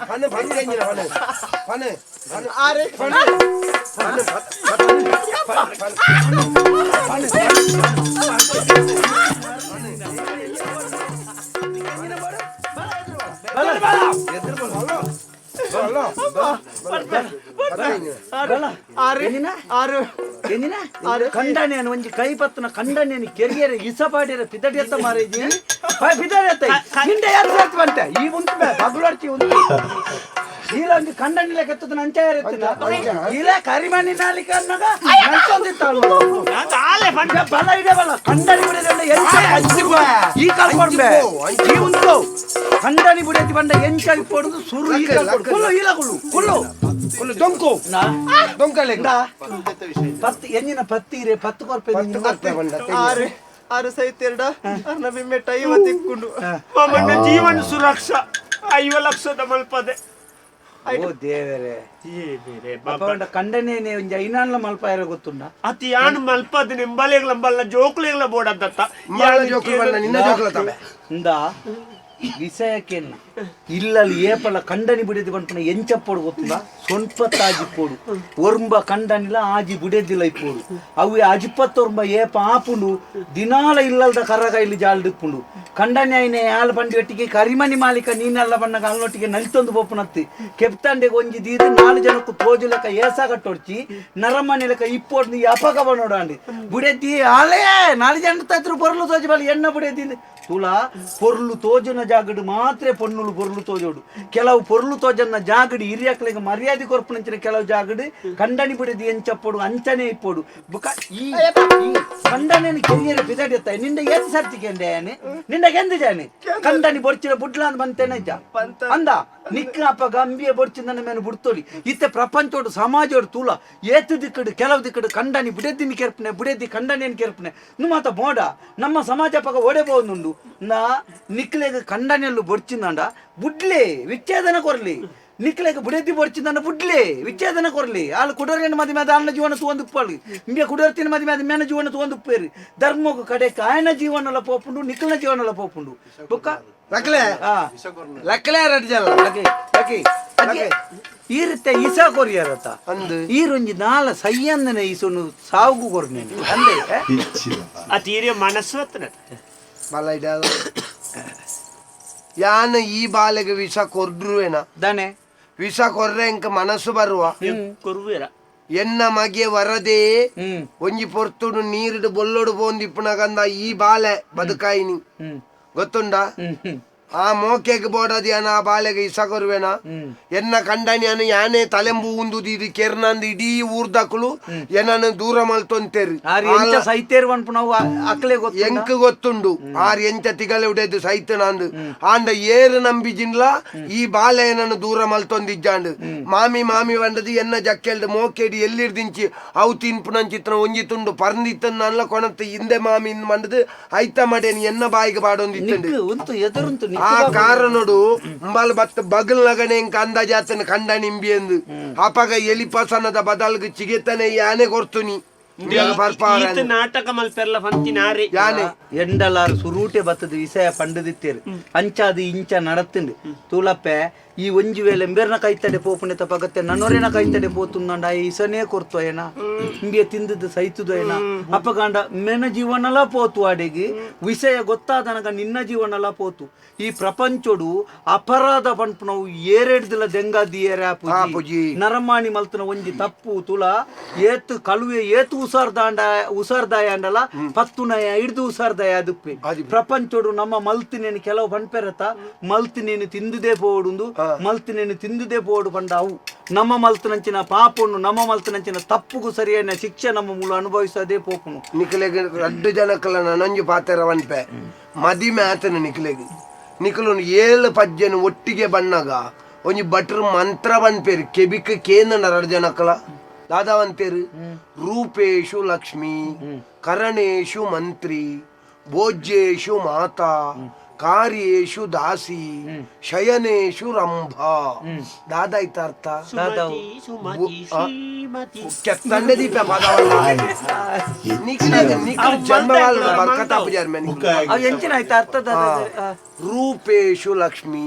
ಪನೆ ಪನೆ ಪನೆ ಪನೆ. ಆರೆ. ಆರು. ಕಂಡನೇನು ಒಂಜಿ ಕೈ ಪತ್ತನ ಕಂಡನೇನು ಕೆರಿಯರ ಇಸಪಾಡಿರ ಪಿದಡಿಯತ್ತ ಮಾರೇಜಿ ಪಿದಡಿಯತ್ತ ನಿಂಡೆ ಯಾರು ಸೇರ್ತು ಬಂತೆ ಈ ಉಂಟು ಬಗ್ಲೊಡ್ಚಿ ಉಂಟು ಈಲ ಒಂಜಿ ಕಂಡನಿ ಲೆಕ್ಕ ನಂಚ ಯಾರೆತ್ತದ ಈಲ ಕರಿಮಣಿ ನಾಲಿಕ ಅನ್ನಗ ನಲ್ತೊಂದಿತ್ತಾಳು. ಆಲೆ ಪಂಡ. ಬಲ ಇದೆ ಬಲ ಕಂಡನಿ ಬಿಡದೆ ಎಂಚ ಈ ಕಾಲ್ ಕೊಡ್ಬೆ ಈ ಉಂಟು ಕಂಡನಿ ಬಿಡತಿ ಬಂಡ ಎಂಚ ಪೊಡುದು ಸುರು ಈ ಕಾಲ್ ಕೊಡು ಕುಲ್ಲು ಈಲ ಕುಲ್ಲು ಕುಲ್ಲು. ಕುಲ್ಲು ದೊಂಕು. ನಾ ದೊಂಕಲೆ. ಇಂದಾ. ಪತ್ತು ಎಂಜಿನ ಪತ್ತಿ ಇರೆ ಪತ್ತು ಕೊರ್ಪೆ. ಪತ್ತು ಕೊರ್ಪೆ ಬಂಡ. ಆರು ಆರು ಸೈತೆರಡ ಅರ್ನ ಬಿಮ್ಮೆ ಟೈವ ತಿಕ್ಕೊಂಡು. ಮಾಮಣ್ಣ ಜೀವನ ಸುರಕ್ಷಾ 50 ಲಕ್ಷದ ಮಲ್ಪದೆ. ಓ ದೇವರೇ. ಏ ಬೇರೆ. ಅಪ್ಪ ಕಂಡನೇನೆ ಒಂಜಿ ಐನಾನ್ಲ ಮಲ್ಪಾಯರ ಗೊತ್ತುಂಡ. ಅತಿ ಯಾನ್ ಮಲ್ಪದ ನಿಂಬಲೆಗ್ಲ ಬಲ್ಲ ಜೋಕ್ಲೆಗ್ಲ ಬೋಡದ್ದತ್ತ. ಮಾಳ ಜೋಕುಲು ಬಣ್ಣ ನಿನ್ನ ಜೋಕುಲ ತವೆ. ಇಂದ ವಿಷಯಕ್ಕೆನ್ನ ಇಲ್ಲಲ್ಲಿ ಏಪಲ ಕಂಡನಿ ಬಿಡಿದು ಬಂಪನ ಎಂಚಪ್ಪೋಡು ಗೊತ್ತುಂಡ ಸೊನ್ಪತ್ತಾಜಿ ಪೋಡು ಒರ್ಂಬ ಕಂಡನಿಲ ಆಜಿ ಬುಡೆದಿಲ್ಲ ಇಪ್ಪೋಡು ಅವು ಅಜಿಪ್ಪತ್ತೊರ್ಂಬ ಏಪ ಆಪುಂಡು ದಿನಾಲ ಇಲ್ಲಲ್ದ ಕರಗ ಇಲ್ಲಿ ಜಾಲ್ದಿಪ್ಪುಂಡು ಕಂಡನಿ ಐನೆ ಆಲ್ ಬಂಡಿ ಒಟ್ಟಿಗೆ ಕರಿಮಣಿ ಮಾಲಿಕ ನೀನೆಲ್ಲ ಬಣ್ಣಗ ಅಲ್ಲೊಟ್ಟಿಗೆ ನಲಿತೊಂದು ಪೋಪುನತ್ತಿ ಕೆಪ್ತಾಂಡೆಗೆ ಒಂಜಿ ದೀದು ನಾಲು ಜನಕ್ಕೂ ತೋಜುಲೆಕ್ಕ ಏಸ ಕಟ್ಟೊಡ್ಚಿ ನರಮನಿ ಲೆಕ್ಕ ಇಪ್ಪೋಡು ನೀ ಅಪಕ ಬನ್ನೋಡಂಡಿ ಬುಡೆದಿ ಆಲೇ ನಾಲು ಜನ ತತ್ರ ಪೊರ್ಲು ತೋಜಿ ಬಲಿ ಎಣ್ಣ ಬುಡೆದಿ ತುಲಾ ಪೊರ್ಲು ತೋಜುನ ಜಾಗಡು ಮಾತ್ರ ಪೊಣ್ಣು. ಪೊಣ್ಣುಲು ಪೊರ್ಲು ತೋಜೋಡು ಕೆಲವು ಪೊರ್ಲು ತೋಜನ್ನ ಜಾಗಡಿ ಹಿರಿಯಕ್ಲೆಗ್ ಮರ್ಯಾದೆ ಕೊರ್ಪುನಂಚಿನ ಕೆಲವು ಜಾಗಡಿ ಕಂಡನಿ ಬಿಡದಿ ಎಂಚಪ್ಪೊಡು ಅಂಚನೆ ಇಪ್ಪೊಡು ಬುಕ ಈ ಕಂಡನಿನ ಕೆರಿಯರ ಬಿದಡೆತ್ತ ನಿಂದ ಏತ್ ಸರ್ತಿ ಕೆಂದೆ ನಿಂದ ಕೆಂದು ಜಾನೆ ಕಂಡನಿ ಬೊರ್ಚಿನ ಬುಡ್ಲಾಂದ್ ಬಂತೇನೆ ಇಜ್ಜ ಅಂದ ನಿಕ್ಕ ಅಪ್ಪ ಗಂಬಿಯ ಬೊರ್ಚಿನ ಮೇನು ಬುಡ್ತೋಲಿ ಇತ್ತೆ ಪ್ರಪಂಚೋಡು ಸಮಾಜೋಡು ತೂಲ ಏತು ದಿಕ್ಕಡು ಕೆಲವು ದಿಕ್ಕಡು ಕಂಡನಿ ಬುಡೆದಿನ ಕೆರ್ಪನೆ ಬುಡೆದಿ ಕಂಡನಿಯನ್ನು ಕೆರ್ಪನೆ ನುಮಾತ ಮೋಡ ನಮ್ಮ ಸಮಾಜ ಪಗ ಓಡೆಬೋದುಂಡು ನಾ ನಿಕ್ಲೆಗ್ ಕಂಡನಿಯಲ್ಲು ಬೊರ್ಚಿಂದಂಡ ಬುಡ್ಲೆ ವಿಚ್ಛೇದನ ಕೊರ್ಲಿ ನಿಕ್ಲೆಗ್ ಬುಡೆದಿ ಬೊರ್ಚಿಂದಂಡ ಬುಡ್ಲೆ ವಿಚ್ಛೇದನ ಕೊರ್ಲಿ ಆಲ್ ಕುಡೋರಿನ ಮದಿಮೆ ಆದ ಅಣ್ಣ ಜೀವನ ತೂವೊಂದು ಉಪ್ಪಾಳಿ ಇಂಬಿಯ ಕುಡೋರ್ತಿನ ಮದಿಮೆ ಆದ ಮೇನ ಜೀವನ ತೂವೊಂದು ಉಪ್ಪೇರಿ ಧರ್ಮಗು ಕಡೆಕ್ ಆಯನ ಜೀವನಲ ಪೋಪುಂಡು ನಿಕ್ಲನ ಜೀವನಲ ಪೋಪುಂಡು ಬೊಕ್ಕ ಲಕ್ಲೆ ಆ ಲಕ್ಲೆ ರಡ್ಡ್ ಜನ ಲಕೆ ಲಕೆ ಲಕೆ ಈ ರೀತಿ ಇಸಾ ಕೊರಿಯರತ ಅಂದು. ಈ ರೊಂಜಿ ನಾಲ ಸಯ್ಯಂದನೆ ಈಸೊನು ಸಾವುಗು ಕೊರ್ನೇನು ಅಂದೆ ಆ ತೀರೆ ಮನಸ್ಸು ಹತ್ತನ ಬಲ ಇಡಲ್ಲ ಯಾನ್ ಈ ಬಾಲೆಗೆ ವಿಷ ಕೊರ್ಡ್ರುವೇನ ದಾನೆ ವಿಷ ಕೊರ್ರೆ ಇಂಕ ಮನಸ್ಸು ಬರುವ ಕೊರುವೇರ ಎನ್ನ ಮಗೆ ವರದೇ ಹ್ಮ್ ಒಂಜಿ ಪೊರ್ತುಡು ನೀರುಡು ಬೊಲ್ಲೊಡು ಪೋಂದಿಪ್ಪುನಗಂದ ಈ ಬಾಲೆ ಬದುಕಾಯಿನಿ ಹ್ಮ್ ಗೊತ್ತುಂಡಾ ಹ್ಮ್ ಹ್ಮ್ ಆ ಮೋಕೆಗೆ ಬೋಡದಿ ಆ ಬಾಲೆಗೆ ಇಸ ಕೊರುವೆನ ಎನ್ನ ಕಂಡನಿಯನು ಯಾನೇ ತಲೆಂಬು ಉಂದುದು ಇದು ಕೆರ್ನಂದು ಇಡೀ ಊರ್ದಕ್ಳು ಏನನ್ನು ದೂರ ಮಲ್ತೊಂತೇರು ಆರ್ ಎಂಚ ಸೈತೇರು ಪನ್ಪುನವು ಅಕ್ಲೆ ಗೊತ್ತು ಎಂಕ್ ಗೊತ್ತುಂಡು ಆರ್ ಎಂಚ ತಿಗಲೆ ಉಡೇದು ಸೈತನಾಂದು ಆಂಡ ಏರು ನಂಬಿಜಿನ್ಲ ಈ ಬಾಲೆ ಏನನ್ನು ದೂರ ಮಲ್ತೊಂದಿಜ್ಜಾಂಡು ಮಾಮಿ ಮಾಮಿ వండది ಎನ್ನ ಜಕ್ಕೆಲ್ಡ್ ಮೋಕೆಡಿ ಎಲ್ಲಿರ್ದಿಂಚಿ ಅವು ತಿನ್ಪುನಂಚಿತ್ರ ಒಂಜಿ ತುಂಡು ಪರ್ಂದಿತ್ತನ್ನಲ್ಲ ಕೊಣತ್ ಇಂದೆ ಮಾಮಿ ಮಂಡದು ಐತ ಮಡೇನಿ ಎನ್ನ ಬಾಯಿಗೆ ಬಾಡೊಂದಿತ್ತಂಡು ನಿಕ್ಕು ಉಂತು ಎದುರುಂತು ಆ ಕಾರಣಡು ಅಂಬಾಲ್ ಬತ್ತ ಬಗಲ್ ನಗನೆ ಇಂಕ ಅಂದಾಜಾತನ ಕಂಡ ನಿಂಬಿಯಂದು ಅಪಗ ಎಲಿಪಸನದ ಬದಲ್ಗ್ ಚಿಗೆತನೆ ಯಾನೆ ಕೊರ್ತುನಿ ಈತ ನಾಟಕ ಮಲ್ಪೆರ್ಲ ಫಂತಿನಾರೆ ಯಾನೆ ಎಂಡಲಾರು ಸುರೂಟೆ ಬತ್ತದ ವಿಷಯ ಪಂಡದಿತ್ತೇರು ಅಂಚಾದು ಇಂಚ ನಡತ್ತುಂಡು ತೂಲಪ್ಪೆ ಈ ಒಂಜಿ ವೇಳೆ ಎಂಬೆರ್ನ ಕೈತಡೆ ಪೋಪುನೆತ ಪಗತ್ತೆ ನನ್ನೊರೆನ ಕೈತಡೆ ಪೋತುಂದಂಡ ಆ ಇಸನೇ ಕೊರ್ತು ಏನ ಇಂಬಿಯ ತಿಂದದ್ದು ಸೈತುದು ಏನ ಅಪ್ಪಗಾಂಡ ಮೆನ ಜೀವನಲ ಪೋತು ಅಡೆಗೆ ವಿಷಯ ಗೊತ್ತಾದನಗ ನಿನ್ನ ಜೀವನಲ ಪೋತು ಈ ಪ್ರಪಂಚೋಡು ಅಪರಾಧ ಪನ್ಪುನವು ಏರೆಡ್ದಿಲ್ಲ ದೆಂಗಾದಿಯೇರೆ ಆಪುಜಿ. ನರಮಾಣಿ ಮಲ್ತನ ಒಂಜಿ ತಪ್ಪು ತುಲ ಏತು ಕಳುವೆ ಏತು ಉಸಾರ್ದಾಂಡ ಉಸಾರ್ದಾಯ ಅಂಡಲ ಪತ್ತುನಯ ಹಿಡ್ದು ಉಸಾರ್ದಾಯ ಅದುಪ್ಪೆ ಪ್ರಪಂಚೋಡು ನಮ್ಮ ಮಲ್ತಿನೇನು ಕೆಲವು ಪನ್ಪೆರತ ಮಲ್ತಿನೇನು ತಿಂದುದೇ ಪೋಡುಂದು ಮಲ್ತಿನೇನು ತಿಂದುದೇ ಪೋಡು ಪಂಡ ಅವು ನಮ್ಮ ಮಲ್ತನಂಚಿನ ಪಾಪನ್ನು ನಮ್ಮ ಮಲ್ತನಂಚಿನ ತಪ್ಪುಗೂ ಸರಿಯಾದ ಶಿಕ್ಷೆ ನಮ್ಮ ಮೂಲ ಅನುಭವಿಸದೇ ಪೋಪುನು ನಿಕ್ಲೆಗ್ ರಡ್ಡು ಜನಕ್ಕಲ ನನೊಂಜಿ ಪಾತೆರ ವನ್ಪೆ ಮದಿಮೆ ಆತನ ನಿಕ್ಲೆಗ್ ನಿಕುಲು ಏಳು ಪಜ್ಜೆನು ಒಟ್ಟಿಗೆ ಬಣ್ಣಗ ಒಂಜಿ ಭಟ್ರು ಮಂತ್ರ ಬನ್ಪೇರು ಕೆಬಿಕ್ ಕೇಂದ್ರ ರಡ್ಡು ಜನಕ್ಕಲ ದಾದಾವಂತೇರು ರೂಪೇಶು ಲಕ್ಷ್ಮಿ ಕರಣೇಶು ಮಂತ್ರಿ ಭೋಜ್ಯೇಶು ಮಾತಾ ಕಾರ್ಯೇಶು ದಾಸಿ ಶಯನೇಶು ರಂಭಾ ದಾದಾ ಇತ್ತ ಅರ್ಥ ಸುಮತಿ ಸುಮತಿ ಶ್ರೀಮತಿ ಕೆತ್ತಂಡೆ ದೀಪ ಪದವಲ್ಲ ನಿಕ್ಲೆಗ್ ನಿಕ್ಲು ಜನ್ಮವಾಲ ಬರ್ಕತ ಪೂಜಾರ್ ಮೇಲೆ ಅವು ಎಂಚಿನ ಆಯ್ತು ಅರ್ಥದ ರೂಪೇಶು ಲಕ್ಷ್ಮಿ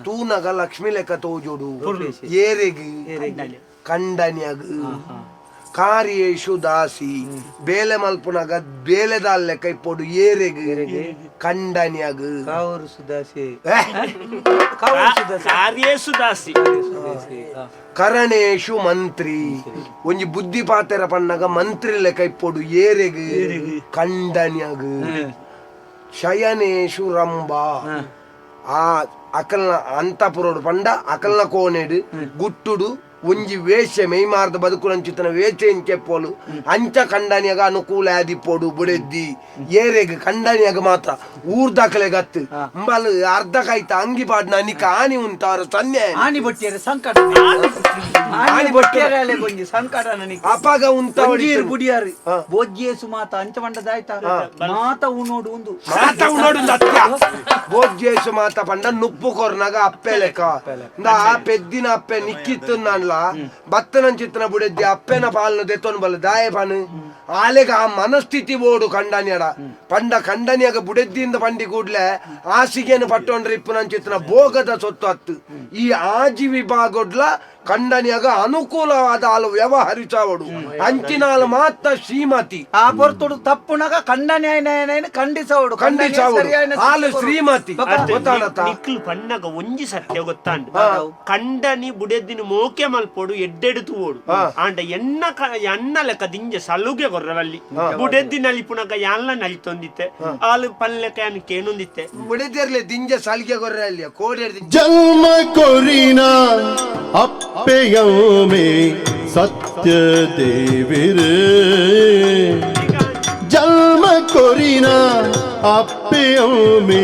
ತೂನಗ ಲಕ್ಷ್ಮಿ ಲೆಕ್ಕ ತೋಜೋಡು ಏರೆಗ್ ಕಂಡನ್ಯಾಗ ಕಾರ್ಯೇಶು ದಾಸಿ ಬೇಲೆ ಮಲ್ಪುನಗ ಬೇಲೆದಾಲ್ ಲೆಕ್ಕ ಇಪ್ಪೊಡು ಏರೆಗ್ ಕಂಡನ್ಯಾಗ ಕಾವರು ಸುದಾಸಿ ಏ, ಕಾವರು ಸುದಾಸಿ ಕಾರ್ಯೇಸು ದಾಸಿ ಸುದಾಸಿ ಆ. ಕರಣೇಶು ಮಂತ್ರಿ ಒಂಜಿ ಬುದ್ಧಿ ಪಾತೆರ ಪನ್ನಗ ಮಂತ್ರಿ ಲೆಕ್ಕ ಇಪ್ಪೊಡು ಏರೆಗ್ ಕಂಡನ್ಯಾಗ ಶಯನೇಶು ರಂಭಾ ಆ ಅಕಲ್ನ ಅಂತಪುರೋಡು ಪಂಡ ಅಕಲ್ನ ಕೋಣೆಡು ಗುಟ್ಟುಡು ಒಂಜಿ ವೇಷ ಮೆಯ್ಮಾರ್ದ ಬದುಕುನಂಚಿತನ ವೇಷ ಇಂಚೆಪ್ಪೋಲು ಅಂಚ ಕಂಡನಿಯಾಗ ಅನುಕೂಲ ಆದಿಪ್ಪೋಡು ಬುಡೆದ್ದಿ ಏರೆಗ್ ಕಂಡನಿಯಾಗ ಮಾತ್ರ ಊರ್ದಾಕಲೆಗತ್ತು ಅಂಬಲ್ ಅರ್ಧ ಕಾಯ್ತ ಅಂಗಿ ಪಾಡ್ನ ನಿಕ್ಕ ಆನಿ ಉಂತಾರ ಸನ್ನೆ ಆನಿ ಬೊಟ್ಟಿಯರೆ ಸಂಕಟ ಆನಿ ಬೊಟ್ಟಿಯರೆ ಅಲೆ ಕೊಂಜಿ ಸಂಕಟ ನನಗೆ ಅಪಗ ಉಂತ ಒಂಜೀರು ಬುಡಿಯಾರು ಬೋಜ್ಯೇಸು ಮಾತ ಅಂಚ ಮಂಡದಾಯ್ತ ಮಾತ ಉಣೋಡು ಒಂದು ಮಾತ ಉನ್ನೋಡು ಸತ್ಯ ಭೋಜ್ಯೇಶು ಮಾತ ಪಂಡ ನುಪ್ಪು ಕೊರ್ನಾಗ ಅಪ್ಪೆ ಲೆಕ್ಕ ಇಂದ ಆ ಪೆದ್ದಿನ ಅಪ್ಪೆ ನಿಕ್ಕಿತ್ತು ನಾನ್ಲ ಬತ್ತನಂಚಿತ್ತನ ಬುಡೆದ್ದಿ ಅಪ್ಪೆನ ಪಾಲನ ದೆತ್ತೊನ್ ಬಲ್ಲ ದಾಯ ಪಾನು ಆಲೆಗ ಆ ಮನಸ್ಥಿತಿ ಬೋಡು ಕಂಡನ್ಯಡ ಪಂಡ ಕಂಡನಿಯಾಗ ಬುಡೆದ್ದಿಂದ ಪಂಡಿ ಕೂಡ್ಲೆ ಆಸಿಗೆನು ಪಟ್ಟೊಂಡ್ರೆ ಇಪ್ಪುನಂಚಿತ್ತನ ಭೋಗದ ಸೊತ್ತು ಅತ್ತು ಈ ಆಜಿ ವಿಭಾಗೊಡ್ಲ ಕಂಡನಿಯಾಗ ಅನುಕೂಲವಾದ ಆಲು ವ್ಯವಹರಿಸವಡು ಅಂಚಿನಾಲು ಮಾತ್ರ ಶ್ರೀಮತಿ. ಆ ಪೊರ್ತುಡು ತಪ್ಪುನಗ ಕಂಡನೆ ಖಂಡಿಸವಡು. ಖಂಡಿಸವಡು. ಆಲು ಶ್ರೀಮತಿ ಗೊತ್ತಾಡತ್ತ. ನಿಕ್ಲು ಪಣ್ಣಗ ಒಂಜಿ ಸತ್ಯ ಗೊತ್ತಾಂಡು, ಕಂಡನಿ ಬುಡೆದಿನ ಮೋಕೆ ಮಲ್ಪೋಡು, ಎಡ್ಡೆಡು ತೂವೋಡು. ಆಂಡ ಎನ್ನ ಎನ್ನ ಲೆಕ್ಕ ದಿಂಜ ಸಲುಗೆ ಕೊರ್ರವಲ್ಲಿ ಬುಡೆದ್ದಿ ನಲಿಪುನಗ ಯಾನ್ಲ ನಲಿತೊಂದಿತ್ತೆ, ಆಲು ಪಲ್ಲೆಕ ಯಾನ್ ಕೇನೊಂದಿತ್ತೆ. ಬುಡೆದಿರ್ಲೆ ದಿಂಜ ಸಲಿಗೆ ಕೊರ್ರ ಅಲ್ಲಿ ಕೋಡೆ. ಜನ್ಮ ಕೊರಿನ ಅಪ್ಪೆಯೊಮ್ಮೆ ಸತ್ಯ ದೇವಿರೇ, ಜನ್ಮ ಕೊರಿನ ಅಪ್ಪೆಯೊಮ್ಮೆ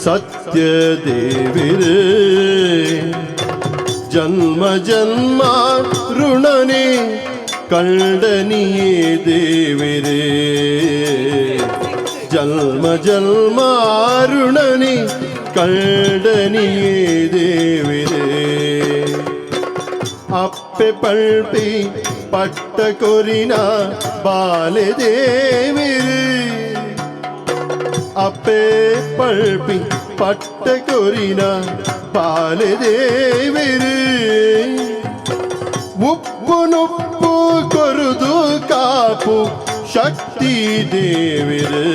ಸತ್ಯ ದೇವಿರೇ, ಜನ್ಮ ಜನ್ಮ ಋಣನೆ ಕಂಡನಿಯೇ ದೇವಿರೇ, ಜನ್ಮ ಜನ್ಮ ಋಣನೆ ಕಂಡನಿಯೇ ದೇವಿರೇ. ಅಪ್ಪೆ ಪಳ್ಪಿ ಪಟ್ಟ ಕೊರಿನ ಬಾಲೆ ದೇವಿರೇ, ಅಪ್ಪೆ ಪಳ್ಪಿ ಪಟ್ಟ ಕೊರಿನ ಬಾಲೆ ದೇವಿರೇ, ಉಪ್ಪು ನುಪ್ಪು ಕೊರುದು ಕಾಪು ಶಕ್ತಿ ದೇವಿರೇ,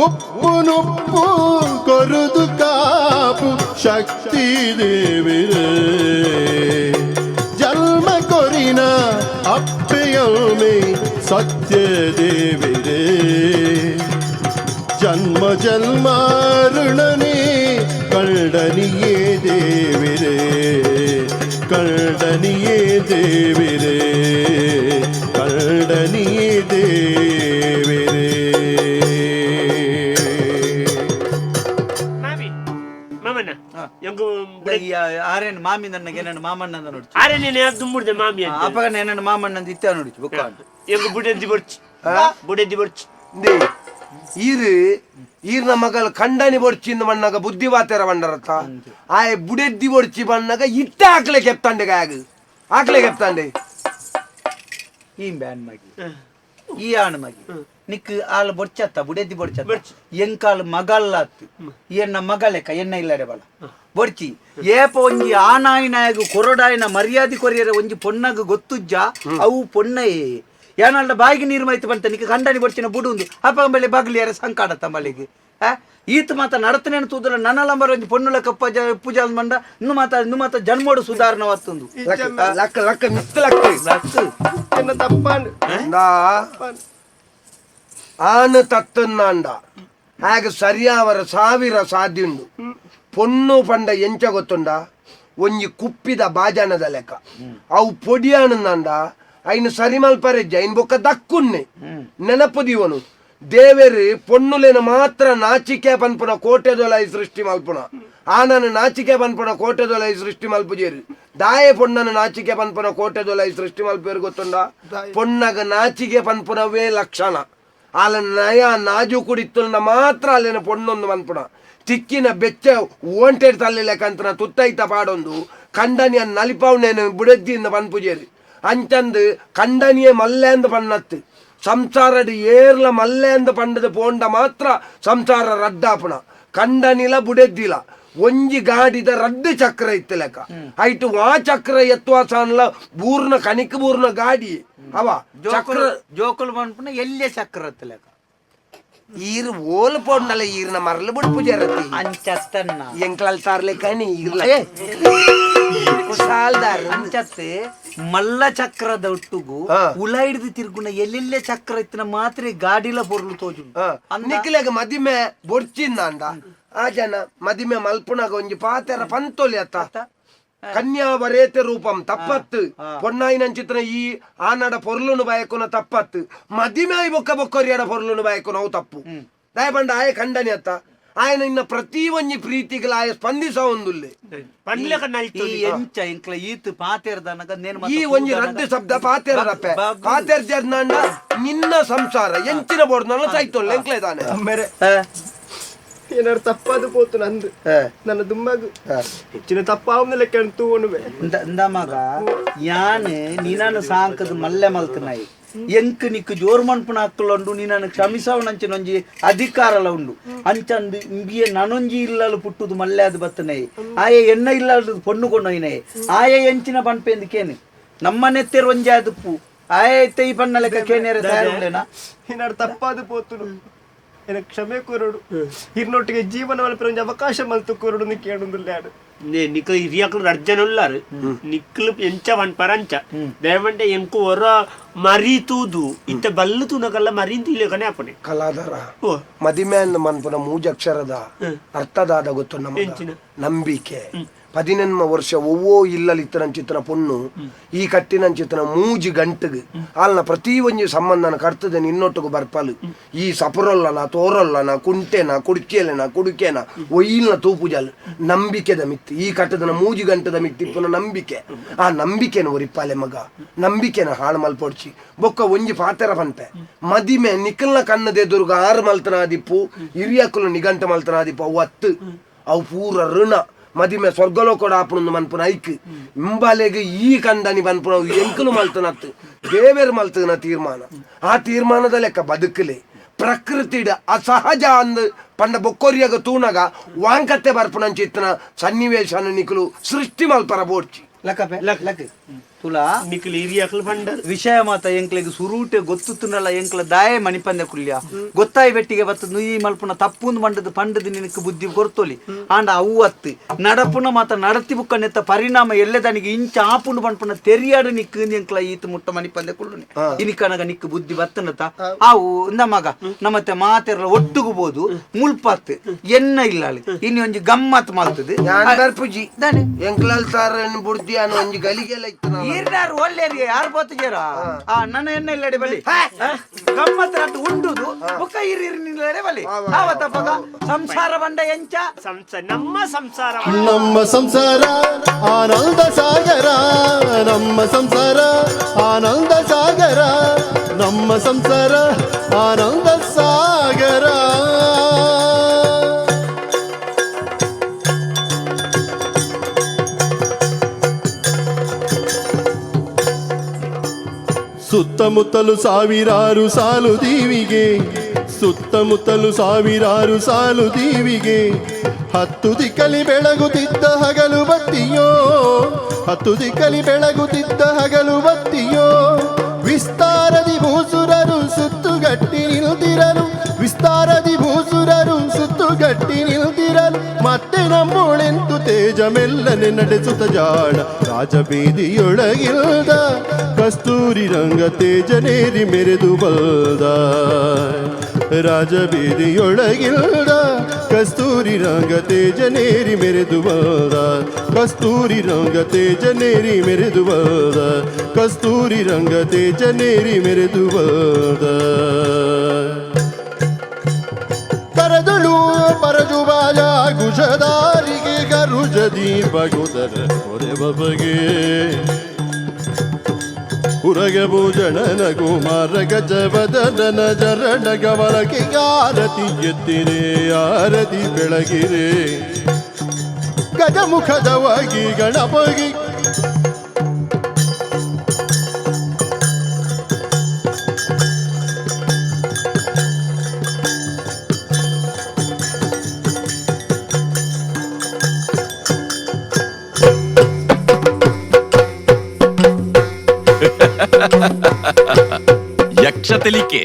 ಉಪ್ಪು ನುಪ್ಪು ಕೊರುದು ಕಾಪು ಶಕ್ತಿ ದೇವಿರೇ, ಜನ್ಮ ಕೊರಿನ ಅಪ್ಪೆಯೊಮ್ಮೆ ಸತ್ಯ ದೇವಿರೇ, ಜನ್ಮ ಜನ್ಮ ಋಣನೆ ಕಂಡನಿಯೇ ದೇವಿರೇ, ಕಂಡನಿಯೇ ದೇವಿರೇ, ಕಂಡನಿಯೇ ದೇವಿರೇ. ಮಾಮಿ ಮಾಮಣ್ಣ ಎಂಗು ಆರೇನು ಮಾಮಿ ನನಗೆ ನನ್ನ ಮಾಮಣ್ಣ ನೋಡ್ಚು. ಆರೆ ನೀನು ದುಂಬುಡ್ದೆ ಮಾಮಿ ಅಂತ. ಅಪ್ಪಗ ನನ್ನ ಮಾಮಣ್ಣ ಇತ್ತ ನೋಡಿಚು ಬುಕ್ಕ. ಎಂಗು ಬುಡೆದ್ದಿ ಬೊರ್ಚಿ, ಬುಡೆದ್ದಿ ಬೊರ್ಚಿ. ಈರು ಈರ್ನ ಮಗಲ್ ಕಂಡನಿ ಬೊಡ್ಚಿಂದ ಬಣ್ಣಗ ಬುದ್ಧಿ ವಾತೆರ ಬಂಡರತ್ತ ಆಯ್ ಬುಡೆದ್ದಿ ಬೊಡ್ಚಿ ಬಣ್ಣಗ ಇಟ್ಟ ಆಕ್ಲೆ ಕೆಪ್ತಾಂಡೆ ಗಾಗ ಆಕ್ಲೆ ಕೆಪ್ತಾಂಡೆ. ಈ ಬ್ಯಾನ್ ಮಗಿ ಈ ಆಣ್ ಮಗಿ ನಿಕ್ ಆಲ್ ಬೊಡ್ಚತ್ತ ಬುಡೆದ್ದಿ ಬೊಡ್ಚತ್ತ ಎಂಕಾಲ್ ಮಗಲ್ಲಾತ್ ಎನ್ನ ಮಗಲೆಕ್ಕ ಎನ್ನ ಇಲ್ಲರೆ ಬಲ ಬೊಡ್ಚಿ. ಏಪ ಒಂಜಿ ಆನಾಯಿನಾಯಗ ಕೊರಡಾಯಿನ ಮರ್ಯಾದೆ ಕೊರಿಯರೆ ಒಂಜಿ ಪೊನ್ನಗ ಗೊತ್ತುಜ್ಜ ಅವು ಪೊನ್ನಯೇ ಏನಲ್ಲ ಬಾಯಿಗೆ ನೀರು ಮೈತು ಬಂತ ನಿಕ್ ಕಂಡನಿ ಬೊಡ್ಚಿನ ಬುಡುಂದು ಅಪ್ಪ ಬಳ್ಳಿ ಬಗ್ಲಿಯಾರ ಸಂಕಾಡತ್ತ ಮಳಿಗೆ ಈತ ಮಾತ ನಡತನೇನು ತೂದ್ರ ನನ್ನಲಂಬರ ಒಂಜಿ ಪೊನ್ನುಲ ಕಪ್ಪ ಪೂಜಾ ಮಂಡ ಇನ್ನು ಮಾತ ಇನ್ನು ಮಾತ ಜನ್ಮೋಡು ಸುಧಾರಣೆ ವತ್ತುಂದು. ಲಕ್ಕ ಲಕ್ಕ ಮಿತ್ತ ಲಕ್ಕ ಲಕ್ಕ ಎನ್ನ ತಪ್ಪಾಂಡು. ನಾ ಆನು ತತ್ತನ್ನಾಂಡ ಹಾಗೆ ಸರಿಯಾವರ ಸಾವಿರ ಸಾಧ್ಯುಂಡು. ಪೊಣ್ಣು ಪಂಡ ಎಂಚ ಗೊತ್ತುಂಡ ಒಂಜಿ ಕುಪ್ಪಿದ ಬಾಜನದ ಲೆಕ್ಕ ಅವು ಪೊಡಿಯಾನಂದ ಐನು ಸರಿ ಮಲ್ಪರೆಜ್ಜ ಐನ್ ಬೊಕ್ಕ ದಕ್ಕುನ್ನೆ ನೆನಪು ದೀವನು. ದೇವೆರು ಪೊಣ್ಣುಲೇನ ಮಾತ್ರ ನಾಚಿಕೆ ಪನ್ಪುನ ಕೋಟೆದೊಲೈ ಸೃಷ್ಟಿ ಮಲ್ಪುನ, ಆನನ ನಾಚಿಕೆ ಪನ್ಪುನ ಕೋಟೆದೊಲೈ ಸೃಷ್ಟಿ ಮಲ್ಪುಜೇರು. ದಾಯೆ ಪೊಣ್ಣನ ನಾಚಿಕೆ ಪನ್ಪುನ ಕೋಟೆದೊಲೈ ಸೃಷ್ಟಿ ಮಲ್ಪೇರು ಗೊತ್ತುಂಡ? ಪೊಣ್ಣಗ ನಾಚಿಕೆ ಪನ್ಪುನವೇ ಲಕ್ಷಣ. ಆಲ ನಯ ನಾಜು ಕುಡಿತ್ತುಲ್ನ ಮಾತ್ರ ಅಲ್ಲಿನ ಪೊಣ್ಣೊಂದು ಮನ್ಪುಣ. ತಿಕ್ಕಿನ ಬೆಚ್ಚ ಓಂಟೆಡ್ ತಲ್ಲಿ ಲೆಕ್ಕಂತನ ತುತ್ತೈತ ಪಾಡೊಂದು ಕಂಡನಿಯ ನಲಿಪಾವ್ನೇನು ಬುಡೆದ್ದಿಯಿಂದ ಪನ್ಪುಜೇರು. ಅಂಚಂದು ಕಂಡನಿಯೇ ಮಲ್ಲೆ ಅಂದ್ ಪಣ್ಣತ್ತು ಸಂಸಾರಡು ಏರ್ಲ ಮಲ್ಲೆ ಅಂದ್ ಪಂಡದ ಪೋಂಡ ಮಾತ್ರ ಸಂಸಾರ ರಡ್ಡಾಪುಣ. ಕಂಡನಿಲ ಬುಡೆದ್ದಿಲ ಒಂಜಿ ಗಾಡಿದ ರಡ್ಡು ಚಕ್ರ ಇತ್ತು ಲೆಕ್ಕ ಐಟು ವಾ ಚಕ್ರ ಎತ್ವಾಸಾನ್ಲ ಬೂರ್ನ ಕಣಿಕ್ ಬೂರ್ನ ಗಾಡಿ ಅವ ಚಕ್ರ ಜೋಕುಲು ಪನ್ಪುನ ಎಲ್ಲೆ ಚಕ್ರ ಇತ್ತು ಲೆಕ್ಕ. ಈರ್ ಓಲ್ ಪೋಂಡಲ ಈರ್ನ ಮರಲು ಬುಡ್ಪು ಜರತಿ ಅಂಚತ್ತನ್ನ ಎಂಕ್ಲಲ್ ಸಾರ್ಲೆ ಕಣಿ ಈರ್ಲ ಕುಶಾಲ್ದಾರ್ ಅಂಚತ್ತೆ ಮಲ್ಲ ಚಕ್ರದ ಒಟ್ಟುಗು ಉಲ ಹಿಡಿದು ತಿರ್ಗುನ ಎಲ್ಲೆಲ್ಲೆ ಚಕ್ರ ಇತ್ತಿನ ಮಾತ್ರ ಗಾಡಿಲ ಪೊರ್ಲು ತೋಜು. ನಿಕ್ಲೆಗ ಮದಿಮೆ ಬೊಡ್ಚಿಂದ ಆ ಜನ ಮದಿಮೆ ಮಲ್ಪುನಾಗ ಒಂಜಿ ಪಾತೆರ ಪಂತೊಲಿ ಅತ್ತ ಕನ್ಯಾವರೇತೆ ರೂಪಂ ತಪ್ಪತ್ತು ಪೊನ್ನಾಯಿನಂಚಿತ್ರ ಈ ಆನಡ ಪೊರ್ಲುನು ಬಯಕುನ ತಪ್ಪತ್ತು ಮದಿಮೆ ಆಯಿ ಬೊಕ್ಕ ಬೊಕ್ಕೊರಿಯಡ ಪೊರ್ಲುನು ಬಯಕುನ ಅವು ತಪ್ಪು. ದಯಪಂಡ ಆಯ ಕಂಡನಿ ಅತ್ತ ಆಯನ ಇನ್ನ ಪ್ರತಿ ಒಂಜಿ ಪ್ರೀತಿಗಳ ಆಯ ಸ್ಪಂದಿಸ ಒಂದುಲ್ಲೆ ಪಂಡ್ಲೆಕ ಈ ನಲಿತೊಂದಿ. ಎಂಚ ಎಂಕ್ಲ ಈತ್ ಪಾತೆರ್ದನಗ ನೇನು ಈ ಒಂಜಿ ರಡ್ಡು ಶಬ್ದ ಪಾತೆರದಪ್ಪೆ ಪಾತೆರ್ ಜರ್ನಾಂಡ ನಿನ್ನ ಸಂಸಾರ ಎಂಚಿನ ಬೋರ್ಡ್ ಸೈತೊಲ್ಲ ಎಂಕ್ಲೆ ತಾನೆ. ಅಮ್ಮೇರೆ ಏನಾರು ತಪ್ಪಾದ ಪೋತು ನಂದು ನನ್ನ ದುಮ್ಮಗು ಹೆಚ್ಚಿನ ತಪ್ಪಾവുನ ಲೆಕ್ಕ ತೂವಣುವೆ. ಇಂದ ಮಗ ಯಾನ್ ನಿನನು ಸಾಂಕದ ಮಲ್ಲೆ ಮಲ್ತನಾಯಿ ಎಂಕ್ ನಿಕ್ ಜೋರ್ ಮನ್ಪುನ ಅಕ್ಕಲುಂಡು ನಿನ್ನನ್ನು ಕ್ಷಮಿಸವನಂಚಿನೊಂಜಿ ಅಧಿಕಾರಲ ಉಂಡು ಅಂಚಂದು ಇಂಬಿಯೆ ನನೊಂಜಿ ಇಲ್ಲಲು ಪುಟ್ಟುದು ಮಲ್ಲೆ ಅದು ಬತ್ತನೆ ಆಯೆ ಎನ್ನ ಇಲ್ಲಲು ಪೊಣ್ಣು ಕೊಂಡೊಯ್ನೆ ಆಯೆ ಎಂಚಿನ ಪನ್ಪೆಂದು ಕೇನು ನಮ್ಮನೆತ್ತೆರ್ ಒಂಜಿ ಆದುಪ್ಪು ಆಯೆ ತೈ ಪನ್ನ ಲೆಕ್ಕ ಕೇನೇರೆ ತಯಾರುಂಡೇನಾ ಇನ್ನಾಡು ತಪ್ಪಾದ ಪೋತುನು ಎನ ಕ್ಷಮೆ ಕೋರಡು ಹಿರ್ನೊಟ್ಟಿಗೆ ಜೀವನ ಮಲ್ಪೆರೆ ಒಂಜಿ ಅವಕಾಶ ಮಲ್ತು ಕೋರಡು ನಿ ಕೇಳುಂದುಲ್ಲಾಡು ನಿಕ್ಲು ಹಿರಿಯಕ್ಲು ರಡ್ಜನ ಉಲ್ಲಾರು ನಿಕ್ಲು ಎಂಚ ಪನ್ಪರ ಅಂಚ ದೇವಂಡೆ ಎಂಕು ಒರ ಮರಿ ತೂದು ಇತ್ತ ಬಲ್ಲು ತೂನಕಲ್ಲ ಮರಿ ತೂಲೆಕನೆ ಅಪ್ಪನೆ ಕಲಾದರ ಓ ಮದಿಮೆ ಅಂದ್ ಮನ್ಪುನ ಮೂಜಕ್ಷರದ ಅರ್ಥದಾದ ಗೊತ್ತು ನಮ್ಮ ಎಂಚಿನ? ನಂಬಿಕೆ 18 ವರ್ಷ ಒವ್ವೋ ಇಲ್ಲಲಿತ್ತನಂಚಿತ್ತನ ಪೊಣ್ಣು ಈ ಕಟ್ಟಿನಂಚಿತ್ತನ ಮೂಜಿ ಗಂಟೆಗೆ ಆಲ್ನ ಪ್ರತಿ ಒಂಜಿ ಸಂಬಂಧನ ಕರ್ತದೆ ನಿನ್ನೊಟ್ಟಿಗೆ ಬರ್ಪಲು ಈ ಸಪುರೊಲ್ಲನ ತೋರೊಲ್ಲನ ಕುಂಟೆನ ಕುಡ್ಕೇಲೆನ ಕುಡುಕೇನ ಒಯ್ಯಿಲ್ನ ತೂಪುಜಲ್ ನಂಬಿಕೆದ ಮಿತ್ತು ಈ ಕಟ್ಟದನ ಮೂಜಿ ಗಂಟದ ಮಿತ್ತಿಪ್ಪುನ ನಂಬಿಕೆ ಆ ನಂಬಿಕೆನ ಒರಿಪಾಲೆ ಮಗ ನಂಬಿಕೆನ ಹಾಳು ಮಲ್ಪೊಡ್ಚಿ ಬೊಕ್ಕ ಒಂಜಿ ಪಾತೆರ ಪನ್ಪೆ ಮದಿಮೆ ನಿಖಲ್ನ ಕಣ್ಣದೆ ದುರ್ಗ ಆರು ಮಲ್ತನಾದಿಪ್ಪು ಹಿರಿಯಕುಲು ನಿಗಂಟ ಮಲ್ತನಾದಿಪ್ಪು ಅವು ಅತ್ತು ಅವು ಪೂರ ಋಣ ಮದಿಮೆ ಸ್ವರ್ಗಲೋಕಡ ಆಪುಣಂದು ಮನ್ಪುನ ಐಕ್ ಇಂಬಾಲೆಗ್ ಈ ಕಂದನಿ ಪನ್ಪುನ ಎಂಕುಲು ಮಲ್ತನತ್ತು ದೇವೇರ್ ಮಲ್ತನ ತೀರ್ಮಾನ ಆ ತೀರ್ಮಾನದ ಲೆಕ್ಕ ಬದುಕಲೆ ಪ್ರಕೃತಿಡ ಅಸಹಜ ಅಂದ್ ಪಂಡ ಬೊಕ್ಕೊರಿಯಾಗ ತೂನಗ ವಾಂಕತ್ತೆ ಬರ್ಪುನಂಚಿತ್ತನ ಸನ್ನಿವೇಶನ ನಿಕುಲು ಸೃಷ್ಟಿ ಮಲ್ಪರ ಬೋಡ್ಚಿ ಲಕ್ಕಪೆ ಲಕ್ ತುಲಾ ನಿಕ್ಲು ಹಿರಿಯಕ್ಲು ಪಂಡರ್ ವಿಷಯ ಮಾತ ಎಂಕ್ಲೆಗ್ ಸುರೂಟೆ ಗೊತ್ತುತ್ತುನಲ್ಲ ಎಂಕ್ಲ ದಾಯೆ ಮಣಿಪಂದೆ ಕುಲ್ಯ ಗೊತ್ತಾಯಿ ಬೆಟ್ಟಿಗೆ ಬತ್ತು ನುಯಿ ಮಲ್ಪುನ ತಪ್ಪುಂದು ಮಂಡದು ಪಂಡದು ನಿನಕ್ ಬುದ್ಧಿ ಕೊರ್ತೊಲಿ ಆಂಡ ಅವು ಅತ್ತು ನಡಪುನ ಮಾತ ನಡತಿ ಬುಕ್ಕನೆತ್ತ ಪರಿಣಾಮ ಎಲ್ಲದನಿಗೆ ಇಂಚ ಆಪುಂಡು ಪನ್ಪುನ ತೆರಿಯಾಡು ನಿಕ್ಕು ಎಂಕ್ಲ ಈತ ಮುಟ್ಟ ಮಣಿಪಂದೆ ಕುಳ್ಳುನೆ ಇನಿಕನಗ ನಿಕ್ಕು ಬುದ್ಧಿ ಬತ್ತನತ ಆವು ಇಂದ ಮಗ ನಮ್ಮತ್ತೆ ಮಾತೆರ್ಲ ಒಟ್ಟುಗುಬೋದು ಮುಲ್ಪತ್ತು ಎನ್ನ ಇಲ್ಲಾಳು ಇನ್ನು ಒಂಜಿ ಗಮ್ಮತ್ ಮಲ್ತದೆ ಯಾನ್ ಬರ್ಪುಜಿ ದಾನೆ ಎಂಕ್ಲಲ್ ಸಾರನ್ ಬುಡ್ದಿ ಅನು ಒಂಜಿ ಗಲಿಗೆಲ್ಲ ಇತ್ತು ಈರ್ನಾರು ಒಲ್ಲೇರಿ ಯಾರು ಬೋತಿಜೇರ ಆ ನನ್ನ ಎಣ್ಣ ಇಲ್ಲಡೆ ಬಲಿ ಗಮ್ಮತ್ ರಟ್ಟು ಉಂಡುದು ಬುಕ್ಕ ಇರ್ ಇರ್ ನಿಲ್ಲಡೆ ಬಲಿ ಆವತ್ತಪ್ಪಗ ಸಂಸಾರ ಬಂಡ ಎಂಚ ಸಂಸಾರ ನಮ್ಮ ಸಂಸಾರ ನಮ್ಮ ಸಂಸಾರ ಆನಂದ ಸಾಗರ ನಮ್ಮ ಸಂಸಾರ ಆನಂದ ಸಾಗರ ನಮ್ಮ ಸಂಸಾರ ಆನಂದ ಸಾಗರ. ಸುತ್ತಮುತ್ತಲು ಸಾವಿರಾರು ಸಾಲು ದೀವಿಗೆ ಸುತ್ತಮುತ್ತಲು ಸಾವಿರಾರು ಸಾಲು ದೀವಿಗೆ ಹತ್ತು ದಿಕ್ಕಲಿ ಬೆಳಗುತ್ತಿದ್ದ ಹಗಲು ಬತ್ತಿಯೋ ಹತ್ತು ದಿಕ್ಕಲಿ ಬೆಳಗುತ್ತಿದ್ದ ಹಗಲು ಬತ್ತಿಯೋ ವಿಸ್ತಾರದಿ ಭೂಸುರರು ಸುತ್ತುಗಟ್ಟಿ ನಿಲ್ತಿರಲು ವಿಸ್ತಾರದಿ ಭೂಸುರರು ಸುತ್ತುಗಟ್ಟಿ ನಿಲ್ತಿರಲು ಮತ್ತೆ ನಮ್ಮೋಳೆಂತು ತೇಜ ಮೆಲ್ಲನೆ ನಡೆಸುತ್ತ ಜಾಣ ರಾಜಬೀದಿಯೊಳಗಿಲ್ದ ಕಸ್ತೂರಿ ರಂಗ ತೇಜನೇರಿ ಮೆರೆದು ಬಲ್ದ ರಾಜಬೀದಿಯೊಳಗಿಲ್ದ ಕಸ್ತೂರಿ ರಂಗ ತೇಜನೇರಿ ಮೆರೆದು ಬಲ್ದ ಕಸ್ತೂರಿ ರಂಗ ತೇಜನೇರಿ ಮೆರೆದು ಬಲ್ದ ಕಸ್ತೂರಿ ರಂಗ ತೇಜನೇರಿ ಮೆರೆದು ಬಲ್ದ ಕರದಳು ಪರಜುಬಾಲ ಕುಶದಾರಿಗೆ ಗರುಜದಿ ಬಗುದರ ಹೊರೆ ಬಗೆ ಉರಗಭೂಷಣನ ಕುಮಾರ ಗಜವದನ ಚರಣ ಕಮಲಕ್ಕೆ ಆರತಿ ಎತ್ತಿರೆ ಆರತಿ ಬೆಳಗಿರೆ ಗಜಮುಖದವಾಗಿ ಗಣಪಗಿ ಯಕ್ಷ ತೆಲಿಕೆ.